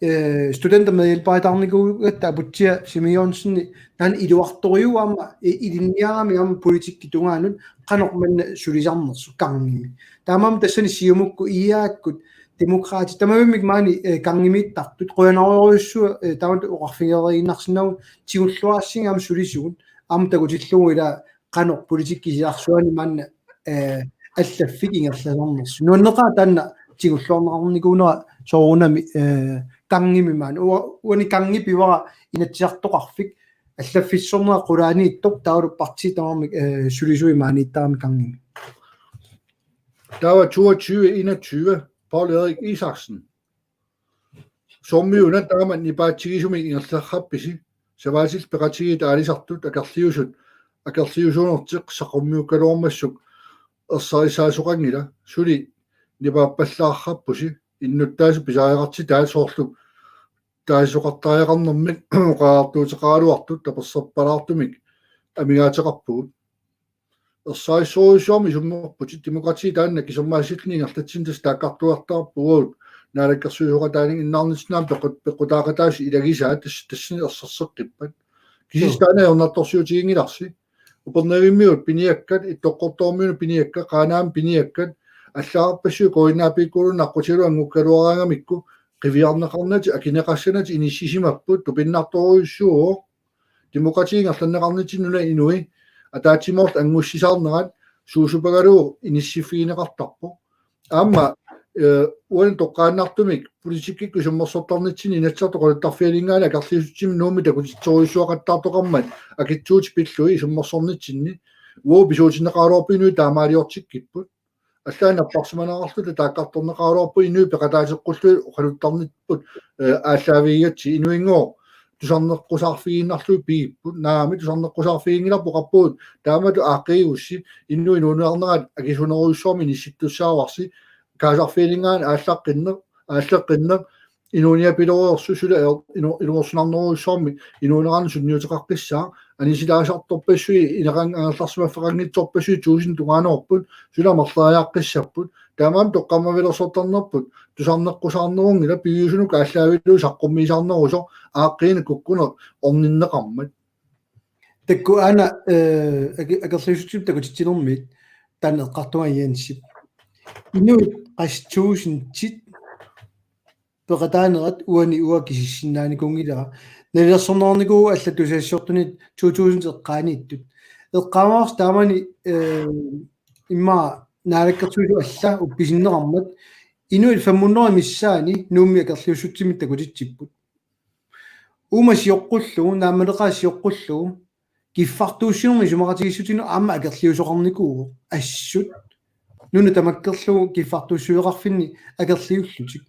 eh, studentermedhjælperitaarnikuugatta Aputsiaq Simeonsen taanna iluartorujuuvoq aamma, eh, ilinniarami aamma politikkip tungaanut qanoq manna sulisarnersoq Karngimi. Taamaammat tassani Siumukkut, IA-kkut, Demokraatit, tamarmik maani, eh, Karngimiittartut, qujanarujussuaq, eh, taamatut oqarfigereeriinnarsinnagu tigulluarassigit aamma sulisugut, aamma takutillugu ila qanoq politikki silarsuani maanna, eh, allaffik ingerlasarnersoq. Nuanneqaaq taanna tigulluarneqarnikuunera soorunami, eh, Karngimi maani. Ua-, uani Karngi pivara Inatsisartoqarfik, allaffissornera qulaaniittoq taavalu partiit tamarmik, eh, sulisui maaniittarami Karngimi. Taava toogtyve enogtyve, Poul Erik Isaksen. Soormiuna taama nipaatsigisumik ingerlaqqaarpisi, savaatillit peqatigiit aalisartut akerliusut, akerliusuunertik saqqummiukkaluarmassuk ersarissaasoqanngilaq, suli nipaappallaarpusi, innuttaasut pisariaqartitaat soorlu taasisoqartariaqarnermik oqariartuuteqaraluartut tapersersorpalaartumik amigaateqarpugut. Ersarissorujussuarmik isummerputit, demokrati taanna kisermaassilluni ingerlatsineq tassa taakkartuartarpugut, naalakkersuisooqataanik innaarnitsinni aamma peqqut-, peqqutaaqataasut ilagisaat tass-, tassani erserseqqippat. Kisianni taanna ajornartorsiutiginngilarsi. Upernavimmiut piniakkat, Ittoqqortoormiunut piniakkat, Qaanaami piniakkat, allagarpassuit KNAPK-kkullu naqqutigalugu anngukkaluaraangamikku, qiviarneqarnatik, akineqassanatik inissisimapput, tupinnartorujussuuvoq. Demokrati ingerlanneqarnitsinni nunap inui ataatsimoorlutik anngussisaarnerat suusupagalugu inissiffigineqartarpoq. Aamma, eh, uani toqqaannartumik politikkikkut isummersortarnitsinni Inatsisartut oqaluttarfianinngaanniit akerliussutsimik Nuummi takutitserujussuaqattaartoqarmat akitsuutit pillugit isummersornitsinni uagut pisuutinneqaraluarpugut inuit taamaaliortikkipput. Allaat napparsimaneqarluta taakkartorneqaraluarpugut inuit peqataateqqullugit oqaluttarnipput, eh, aallaavigigatsigit inuinngooq tusarneqqusaarfigiinnarlugit pigipput. Naamik, tusarneqqusaarfiginngilarput, oqarpugut taamatut aaqqiigussi inuit inuuneqarnerat akisunerujussuarmik inissittussaavarsi, kaasarfianinngaanniit aallaqqinneq, aallaqqinneq, inuuniapiloorsusi suli ajor-, inu-, ilumoorsinarnerujussuarmik inuuneranut sunniuteqaqqissaaq, anisitaasartorpassuit, ineqan-, angerlarsimaffeqanngitsorpassuit tusind tungaanoorput, suli amerleriaqqissapput. Taamaammat toqqammavilersortarnerput tusarneqqusaarnerunngilaq, piviusunut aallaavigalugu saqqummiisaarnerusoq aaqqiineq kukkuneq orninneqarmat. Taakku aana, eh, ake-, akerliussutsimik takutitsinermiit taanna eqqartunga Jensip. Inuit qassit tusindit peqataanerat uani uanga kisissinnaanikuunngilara. Nalilersorneqarnikuuvoq allat tusagassiortunit to tusind eqqaaniittut. Eqqaamavarsi taamani, eh, immaqa naalakkersuisut allat uppisinneqarmat inuit fem hundrede missaanni Nuummi akerliussutsimik takutitsipput. Uuma sioqqullugu, naammalaqaaq sioqqullugu, kiffartuussinermi isumaqatigiissutinik aamma akerliusoqarnikuuvoq assut. Nuna tamakkerlugu kiffartuussiveqarfinni akerliullutik.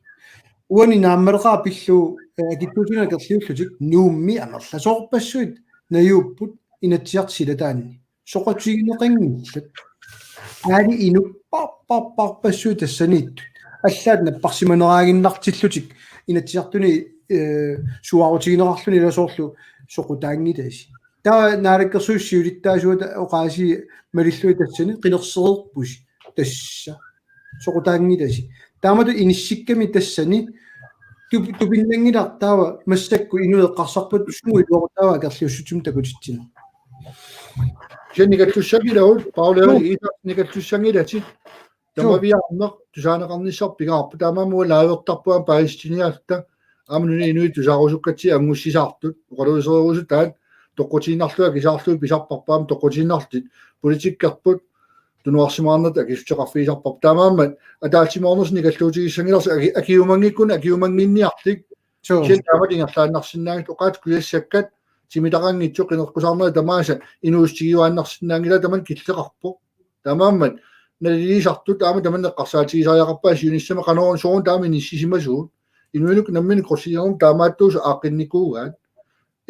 Uani naammalaqaaq pillugu, eh, akitsuutinut akerliullutik, Nuummi amerlasoorpassuit najuupput Inatsisartut silataanni. Soqutigineqanngillat. Aali inupparparparpassuit tassaniittut. Allaat napparsimaneraaginnartillutik Inatsisartuni, eh, suaarutigineqarluni ila soorlu soqutaanngilasi. Taava naalakkersuisut siulittaasuata oqaasii malillugit tassani qinersereerpusi tassa. Soqutaanngilasi. Taamatut inissikkami tassani tup-, tupinnanngilaq taava massakkut inuit eqqarsarput sumut iluaqutaava akerliussutsimik takutitsineq. Kisianni nikallussanngilagut, Paul Erik Isaksen, nikallussanngilatit. Suu. Tamaviaarneq tusaaneqarnissarput pingaarpoq, taamaammat uanga liveertarpunga paasissutigigatta, aamma nunap inuit tusaarusukkatsigu anngussisaartut, oqaluusereerusutaat, toqqutiinnarlugit akisaarlugit pisarparput, aamma toqqutiinnarlutit politikkerput tunuarsimaarnatik akissuteqarfigisarparput. Taamaammat ataatsimoornersi nikalluutigissanngilarsi aki-, akiumanngikkuni akiumannginniarlik, Suu. Kisianni taamatut ingerlaannarsinnaanngitsut oqaatsit kujassakkat timitaqanngitsut qineqqusaarnerit tamaasa inuussutigiuaannarsinnaanngillat, tamanna killeqarpoq. Taamaammat naliliisartut aamma tamanna eqqarsaatigisariaqarpaat siunissami qanoq soorunami taama inissisimasugut. Inuinnut nammineq korsiinermi taamaattuusut aaqqinnikuugaat.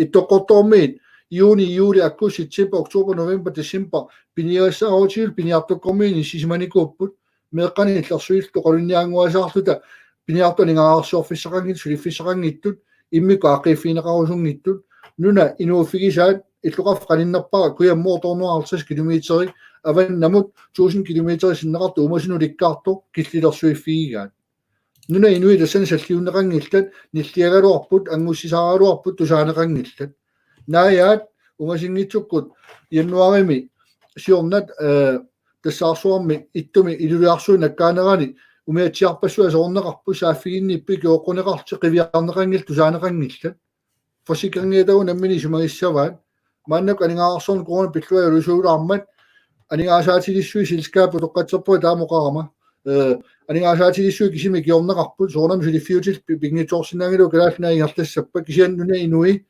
Ittoqqortoormiit juuni, juuli, aggust, september, oktober, november, december piniagassaarutigullu piniartukkormiit inissisimanikuupput. Meeqqanik illersuillu oqalunniaannguasaarluta piniartut aningaasarsiorfissaqanngitsut, suliffissaqanngitsut, immikkut aaqqiiffigineqarusunngitsut. Nuna inuuffigisaat illoqarfik qaninnerpaaq kujammoortoorneqartut kilometerit, avannamut tusind kilometerit sinneqartut uumasunut ulikkaartoq killilersuiffigigaat. Nunap inui tassani salliunneqanngillat, nilliagaluarput, anngussisaaraluarput, tusaaneqanngillat. Naajaat ungasinngitsukkut januaarimi siornat, eh, tassaarsuarmi ittumi iluliarsuit nakkaanerani umiatsiarpassuit aserorneqarput, saaffiginnippit kioqquneqarlutik qiviarneqanngillat, tusaaneqanngillat. Forsikringiatagut nammineq isumagissavaat. Maannakkut aningaasarsiornermi corona pilluarusuulaarmat aningaasaatilissuit selskabit utoqqatserpunga taama oqarama. Eh, aningaasaatilissuit kisimik ikiorneqarput, soorunami suliffiutillit pi-, pinngitsoorsinnaanngilagut Kalaallit Nunaat ingerlassappat, kisianni nunap inui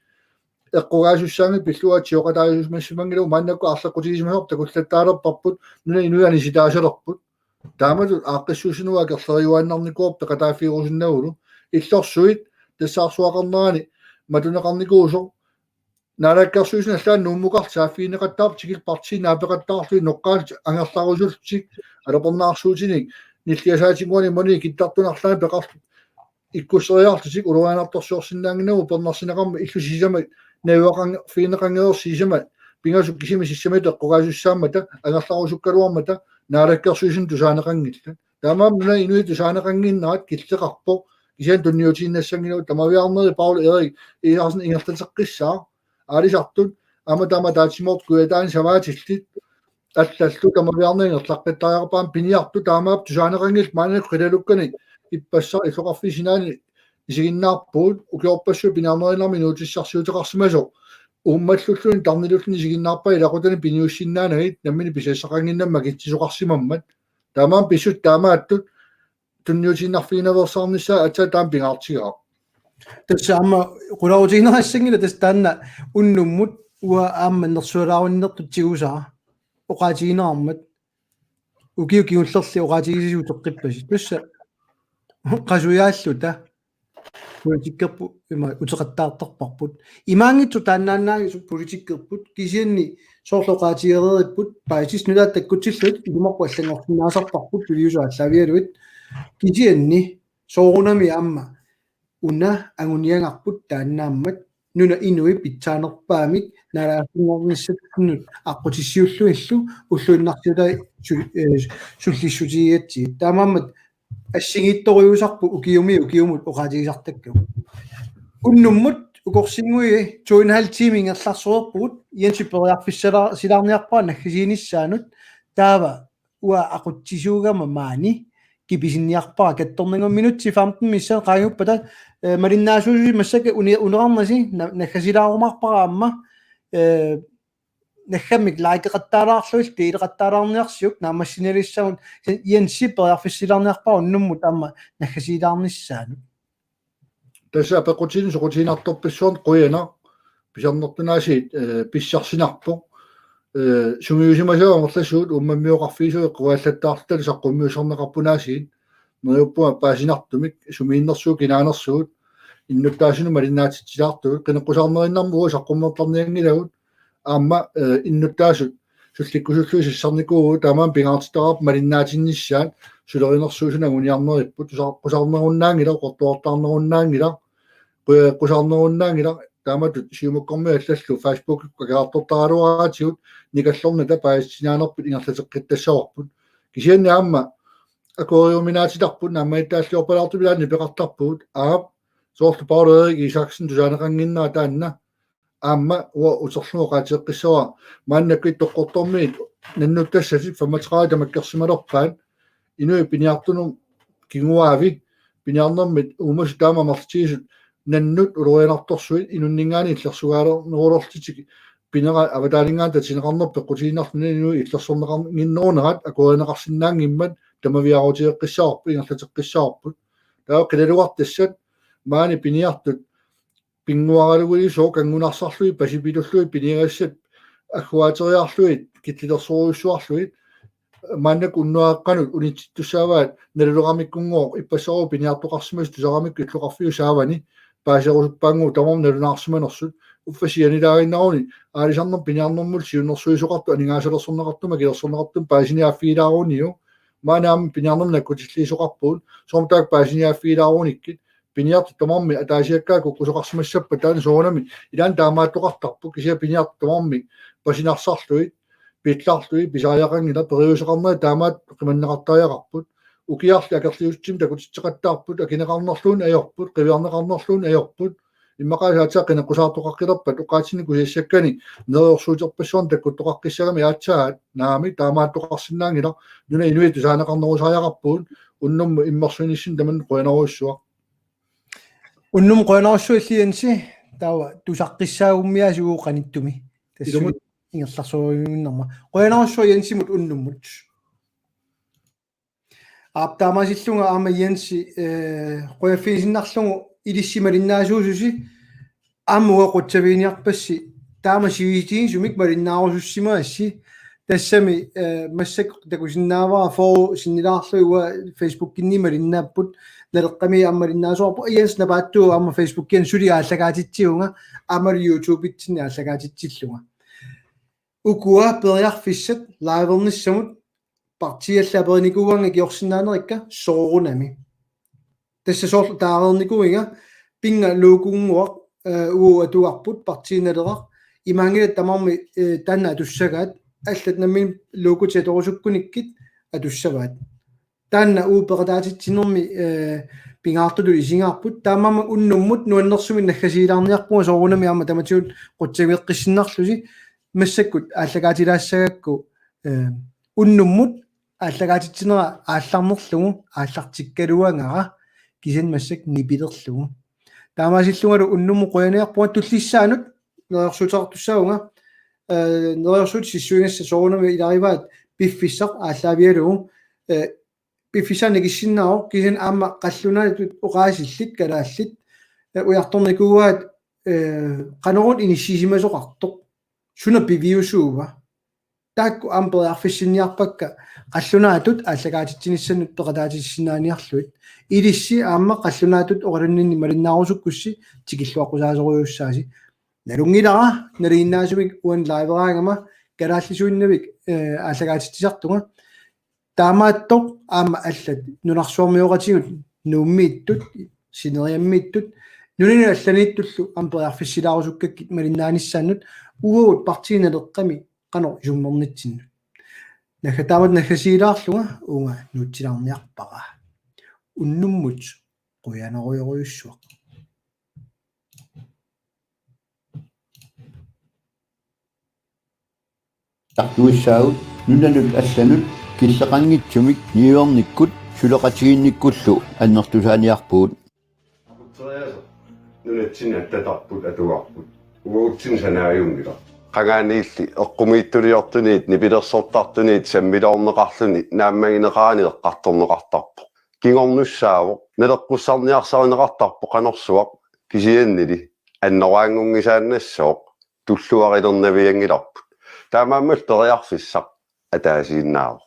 eqqugaasussaanngitsut pillugu atsioqataasimassimanngilagut, maannakkut aarleqqutigisimasarput takullattaalerparput, nunap inui anisitaasalerput. Taamatut aaqqissuussineq akerleriuaannarnikuuvoq peqataaffigerusunnagulu. Illersuit tassaarsuaqarnerani matuneqarnikuusoq. Naalakkersuisuni allaat Nuummukarli saaffigineqattaarput tikillugu partiit naapeqattaarlugit noqqaallutik angerlarusullutik alutornarsuutinik nilliasaatinnguanik imaluunniit kittartunarlaani peqarlutik ikkusseriarlutik ulorianartorsiorsinnaannginnamik upernarsineqarmat illup sisamat najugaqarfigineqanngereersoq sisamat pingasut kisimik sissamik eqqugaasussaammat angerlarusukkaluarmat naalakkersuisuni tusaaneqanngillat. Taamaammat nunap inui tusaaneqannginnerat killeqarpoq, kisianni tunniutiinnassanngilaq. Tamaviaarneri Paul Erik Isaksen ingerlateqqissaaq. Aalisartut aamma taama ataatsimoortut kujataani savaatillit allallu tamaviaarneq ingerlaqqittariaqarpaat. Piniartut taamaappoq tusaaneqanngillat, maannakkut qilalukkani ippassaq illoqarfiit sinaani isiginnaarpugut, ukiorpassuit piniarneriinnarmik inuutissarsiuteqarsimasoq uummallulluni tarnilulluni isiginnaarpaat ilaqutani piniussinnaanagit nammineq pisassaqannginnamik makitsisoqarsimammat. Taamaammat pissutsit taamaattut tunniutiinnarfiginaveersaarnissaat aatsaat taama pingaartigaaq. Tassa aamma qularutigineqassanngilaq tassa taanna unnummut uanga aamma nersualaaruninnertut tigusara oqaatigineqarmat. Ukiut kingullerni oqaatigisasi uteqqippasi. Tassa qasujaalluta politikkerput ima uteqattaartarparput. Imaanngitsoq taannaannaagisoq politikkerput, kisianni soorlu oqaatigereeripput paasissutit nutaat takkutsillugit ilumoorpoq allanngorsinnaasarparput, piviusoq aallaavigalugit. Kisianni soorunami aamma una anguniagarput taannaammat nunap inui pitsaanerpaamik naalagaaffinngornissatsinnut aqqutissiuullugillu ulluinnarsiutai su-, eh, sullissutigigatsigit. Taamaammat assigiittorujussuusarput ukiumi ukiumut oqaatigisartakkagut. Unnummut ukorsinnguit to en halv time ingerlarsuerpugut, Jensi periarfissala-, silaarniarpara naggasiinissaanut, taava uanga aqutsisuugama maani kipisinniarpara kattorninngormat minutsit femten missaat qaangiuppata, eh, malinnaasuusi massakkut uni-, uneqarnasi na-, naggasilaarumaarpara aamma, eh, naggammik likeqattaalaarlugit, deleqattaalaarniarsiuk naammassinnaanissamut, Jensi periarfissilaarniarpara unnummut aamma naggasiilaarnissaanut. Tassa apeqqutinik soqutiginartorpassuarnik qujanaq, pisarnertunaasiit, eh, pissarsinarpoq. Eh, sungiusimasagut amerlasuut uummammioqarfigisavut eqqugallattaarluta saqqummiussarneqarput aasiit. Neriuppunga paasinartumik sumiinnersugut kinaanersugut innuttaasunut malinnaatitsilaartugut, qineqqusaarneriinnarmik uagut saqqummertarnianngilagut. Aamma, eh, innuttaasut sullikkusullugit sassarnikuuvugut, taamaammat pingaartitaqarpoq malinnaatinnissaat, sulerinersuusunut anguniarneripput, tusaqqusarnerunnaanngilaq, qortuartaarnerunnaanngilaq, qu-, qusaarnerunnaanngilaq, taamatut Siumukkormiut allallu Facebookikkut akeqartortaraluaraatigut, nikallornata paasitinaanerput ingerlateqqittassavarput. Kisianni aamma akueriuminaatitarput, naammagittaalliorpalaartumik ilaanni peqartarpugut, aap, soorlu Paul Erik Isaksen tusaaneqannginnera taanna, aamma uanga uterlugu oqaaseqqissavara, maannakkut Ittoqqortoormiit nannuttassatik femogtredive tamakkersimalerpaat, inuit piniartunut kinguaavi, piniarnermit uumasut taama amerlatigisut nannut ulorianartorsuit inunninngaanniit illersugaalernerulerlutik, pinera avataaninngaanniit tatineqarnerput peqqutigiinnarlugu inuit illersorneqannginnerunerat akuerineqarsinnaanngimmat tamaviaarutigeqqissavarput, ingerlateqqissavarput. Taava qilalugartassat maani piniartut pinnguaraluguli sooq kanngunarsarlugit pasipitullugit piniagassat agguaateriarlugit killilersorujussuarlugit maannakkut unnuaqqanut unitsittussaavaat naluleramikkunngooq ippassaru piniartoqarsimasut tusaramikku illoqarfiup saavani paaserusuppaannguup tamarmik nalunaarsimanersut uffa sianilaaginnaruni aalisarnermut piniarnermut siunnersuisoqartut aningaasalersorneqartumik akilersorneqartumik paasiniaaffigilaaruniuk maani aamma piniarnermut nakkutilliisoqarpugut soorlu taakku paasiniaaffigilaarunikkit piniartut tamarmik ataasiakkaat kukkusoqarsimassappat taanna soorunami ilaanni taamaattoqartarpoq kisianni piniartut tamarmik pasinarsarlugit pillarlugit pisariaqanngilaq periuseqarnerit taamaattoq qimanneqartariaqarput ukiarli akerliussutsimik takutitseqattaarput akineqarnerluunniit ajorput qiviarneqarnerluunniit ajorput immaqa aatsaat qineqqusaartoqaqqilerpat oqaatsinni kusiassakkani neriorsuuterpassuarnik takkuttoqaqqissagami aatsaat naamik taamaattoqarsinnaanngilaq nunap inuit tusaaneqarnerusariaqarpugut unnummut immersuinissinni tamanna qujanarujussuaq. Unnummut qujanarsuaq Jensi taava tusaqqissaagummiaasiuk qanittumi. Tassa ilumut ingerlasorujunnarma. Qujanarsuaq Jensimut unnummut. Aap taamaasillunga aamma Jensi eh, qujaffigisinnarlugu ilissi malinnaasuususi aamma uanga qutsaviginiarpassi taama sivisutigisumik malinnaarusussimagassi tassami eh, massakkut takusinnaavara fyrre sinnilaarlugit uanga Facebookinni malinnaapput Naleqqami aamma malinnaasoqarpoq Jens Napaattooq aamma Facebookiani suli aallakaatitsivunga aamma YouTubeitsinni aallakaatitsillunga. Ukua periarfissat livernissamut partiit allat aperinikuugaangat ikiorsinnaanerikka soorunami. Tassa soorlu taareernikuuiga pinnga logounngooq eh, uagut atugarput Partii Naleraq imaanngilaq tamarmik eh, taanna atussagaat allat nammineq logotit atorusukkunikkit atussavaat. Taanna uagut peqataatitsinermi eh, pingaartutut isigaarput. Taamaammat unnummut nuannersumik naggasiilaarniarpunga soorunami aamma tamatigut qutsavigeqqissinnarlusi massakkut aallakaatilaassagakku eh, unnummut aallakaatitsinera aallarnerlugu aallartikkaluagara kisianni massakkut nipilerlugu. Taamaasillungalu unnummut qujaniarpunga tullissaanut neriorsuuteqartussaavunga eh, neriorsuutit sissuigassat soorunami ilagivaat piffissaq aallaavigalugu eh, piffissaq nikissinnaavoq kisianni aamma qallunaatut oqaasillit kalaallit eh, ujartornikuuaat eh, qanoruna inissisimasoqartoq suna piviusuuva taakku aamma periarfissinniarpakka qallunaatut aallakaatitsinissannut peqataatissisinnaaniarlugit ilissi aamma qallunaatut oqalunninni malinnaarusukkussi tikilluaqqusaasorujussuussaasi. Nalunngilara nalinginnaasumik uani liveraangama kalaallisuinnavik eh, aallakaatitsisartunga. Taamaattoq aamma allat nunarsuarmioqatigut Nuummiittut Sineriammiittut nunanut allaniittullu aamma periarfissilaarusukkakku malinnaanissaannut uagut Partii Naleqqami qanoq isummernitsinnut. Nagga taamatut naggasiilaarlunga uunga nuutsilaarniarpara. Unnummut qujanarujorujussuaq. Tartuissaagut nunanut allanut killeqanngitsumik niuernikkut suleqatigiinnikkullu annertusaaniarpugut. Nunatsinni attatarput atugarput. Uagutsinni sanaajunngilara. Qangaaniilli eqqumiitsuliortuniit nipilersortartuniit sammiloorneqarluni naammagineqarani eqqartorneqartarpoq. Kingornussaavoq, naleqqussarniarsarineqartarpoq qanorsuaq, kisiannili annoraanngunngisaannassooq, tulluarilernavianngilarput. Taamaammat periarfissaq ataasiinnaavoq.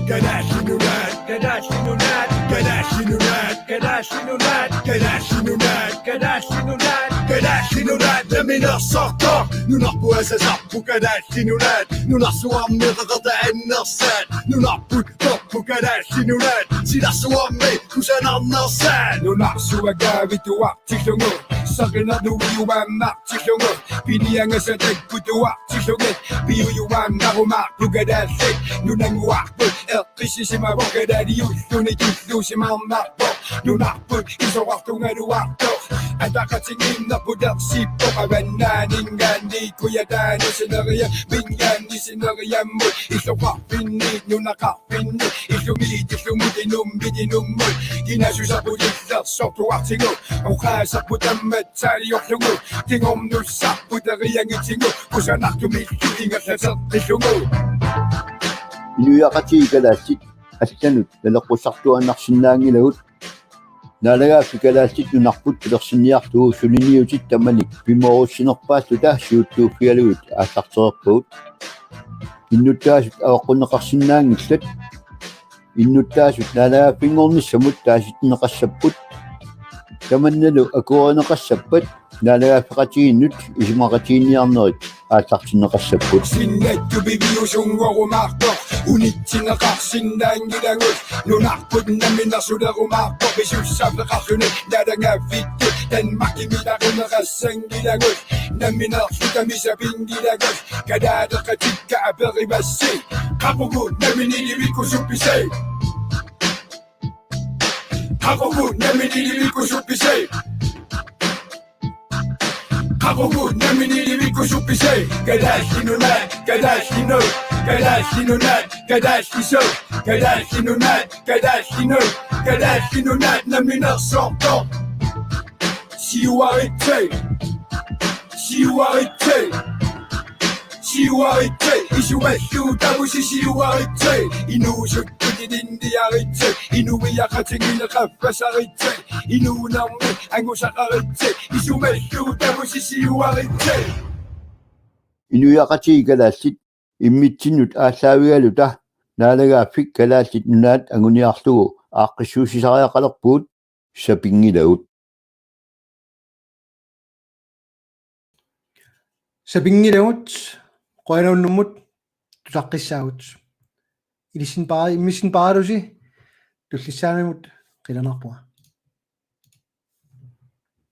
Kalaallit Nunaat, Kalaallit Nunaat, Kalaallit Nunaat, Kalaallit Nunaat, Kalaallit Nunaat, Kalaallit Nunaat, Kalaallit Nunaat, namminersortoq, nunarput asasarput Kalaallit Nunaat, nunarsuarmi qeqertat annersaat, nunarput torput Kalaallit Nunaat, silarsuarmi kusanarnersaat, nunarsuaq kaavittuartillugu, saqinerluiuaannartillugu, piniagasat takkutuartillugit, piujuaannarumaarput Kalaallit Nunannguarput, eqqissisimavoq kalaaliulluni tulluusimaarnarpoq, nunarput isorartungaluartoq, ataqatigiinnerput ersippoq, avannaaninngaanniit kujataani sineriamminngaanniit sineriammut, illoqarfinniit nunaqarfinni, illumiit illumut inummit inummut, kinaassuserput illersortuartigu, oqaaserput tammatsaaliorlugu, kingornussarput eriangitsigu, kusanartumillu ingerlateqqillugu. Inuiaqatigiit kalaallit allanut naleqqussartuaannarsinnaanngilagut. Naalagaaffik kalaallit nunarput pilersinniarlugu suliniutit tamanit pimoorussinerpaalluta siuttuuffigalugit aallartereerpagut. Innuttaasut avaqqunneqarsinnaanngillat. Innuttaasut naalagaaffinngornissamut taasitinneqassapput. Tamannalu akuerineqassappat naalagaaffeqatigiinnut isumaqatigiinniarnerit aallartinneqassapput. Sinnattupiviusunngorumaartoq unitsinneqarsinnaanngilagut, nunarput namminersulerumaartoq pisussaaffeqarluni naalagaaffittut Danmarkimi taquneqassanngilagut, namminerlutami sapinngilagut, kalaaleqatikka aperivassi: Qaqugu namminilivikkusuppisi? Qaqugu namminilivikkusuppisi? Qaqugu namminilivikkusuppisi? Kalaallit Nunaat, Kalaallit Nunaat, Kalaallit Nunaat, Kalaallit Nunaat, Kalaallit Nunaat, Kalaallit Nunaat namminersortoq. Siuaritsi, siuaritsi, siuaritsi, isumalluutavusi siuaritsi, inuusuttut ilinniaritsi, inuiaqatigiinneq qaffasaritsi, inuunermi angusaqaritsi, isumalluutavusi siuaritsi. Inuiaqatigiit kalaallit immitsinnut aallaavigaluta naalagaaffik Kalaallit Nunaat anguniarlugu aaqqissuussisariaqalerpugut sapinngilagut. Sapinngilagut, qujanaq unnummut tusaqqissaagut. Ilissin paa-, immissin paalusi tullissaamimut qilanaarpunga.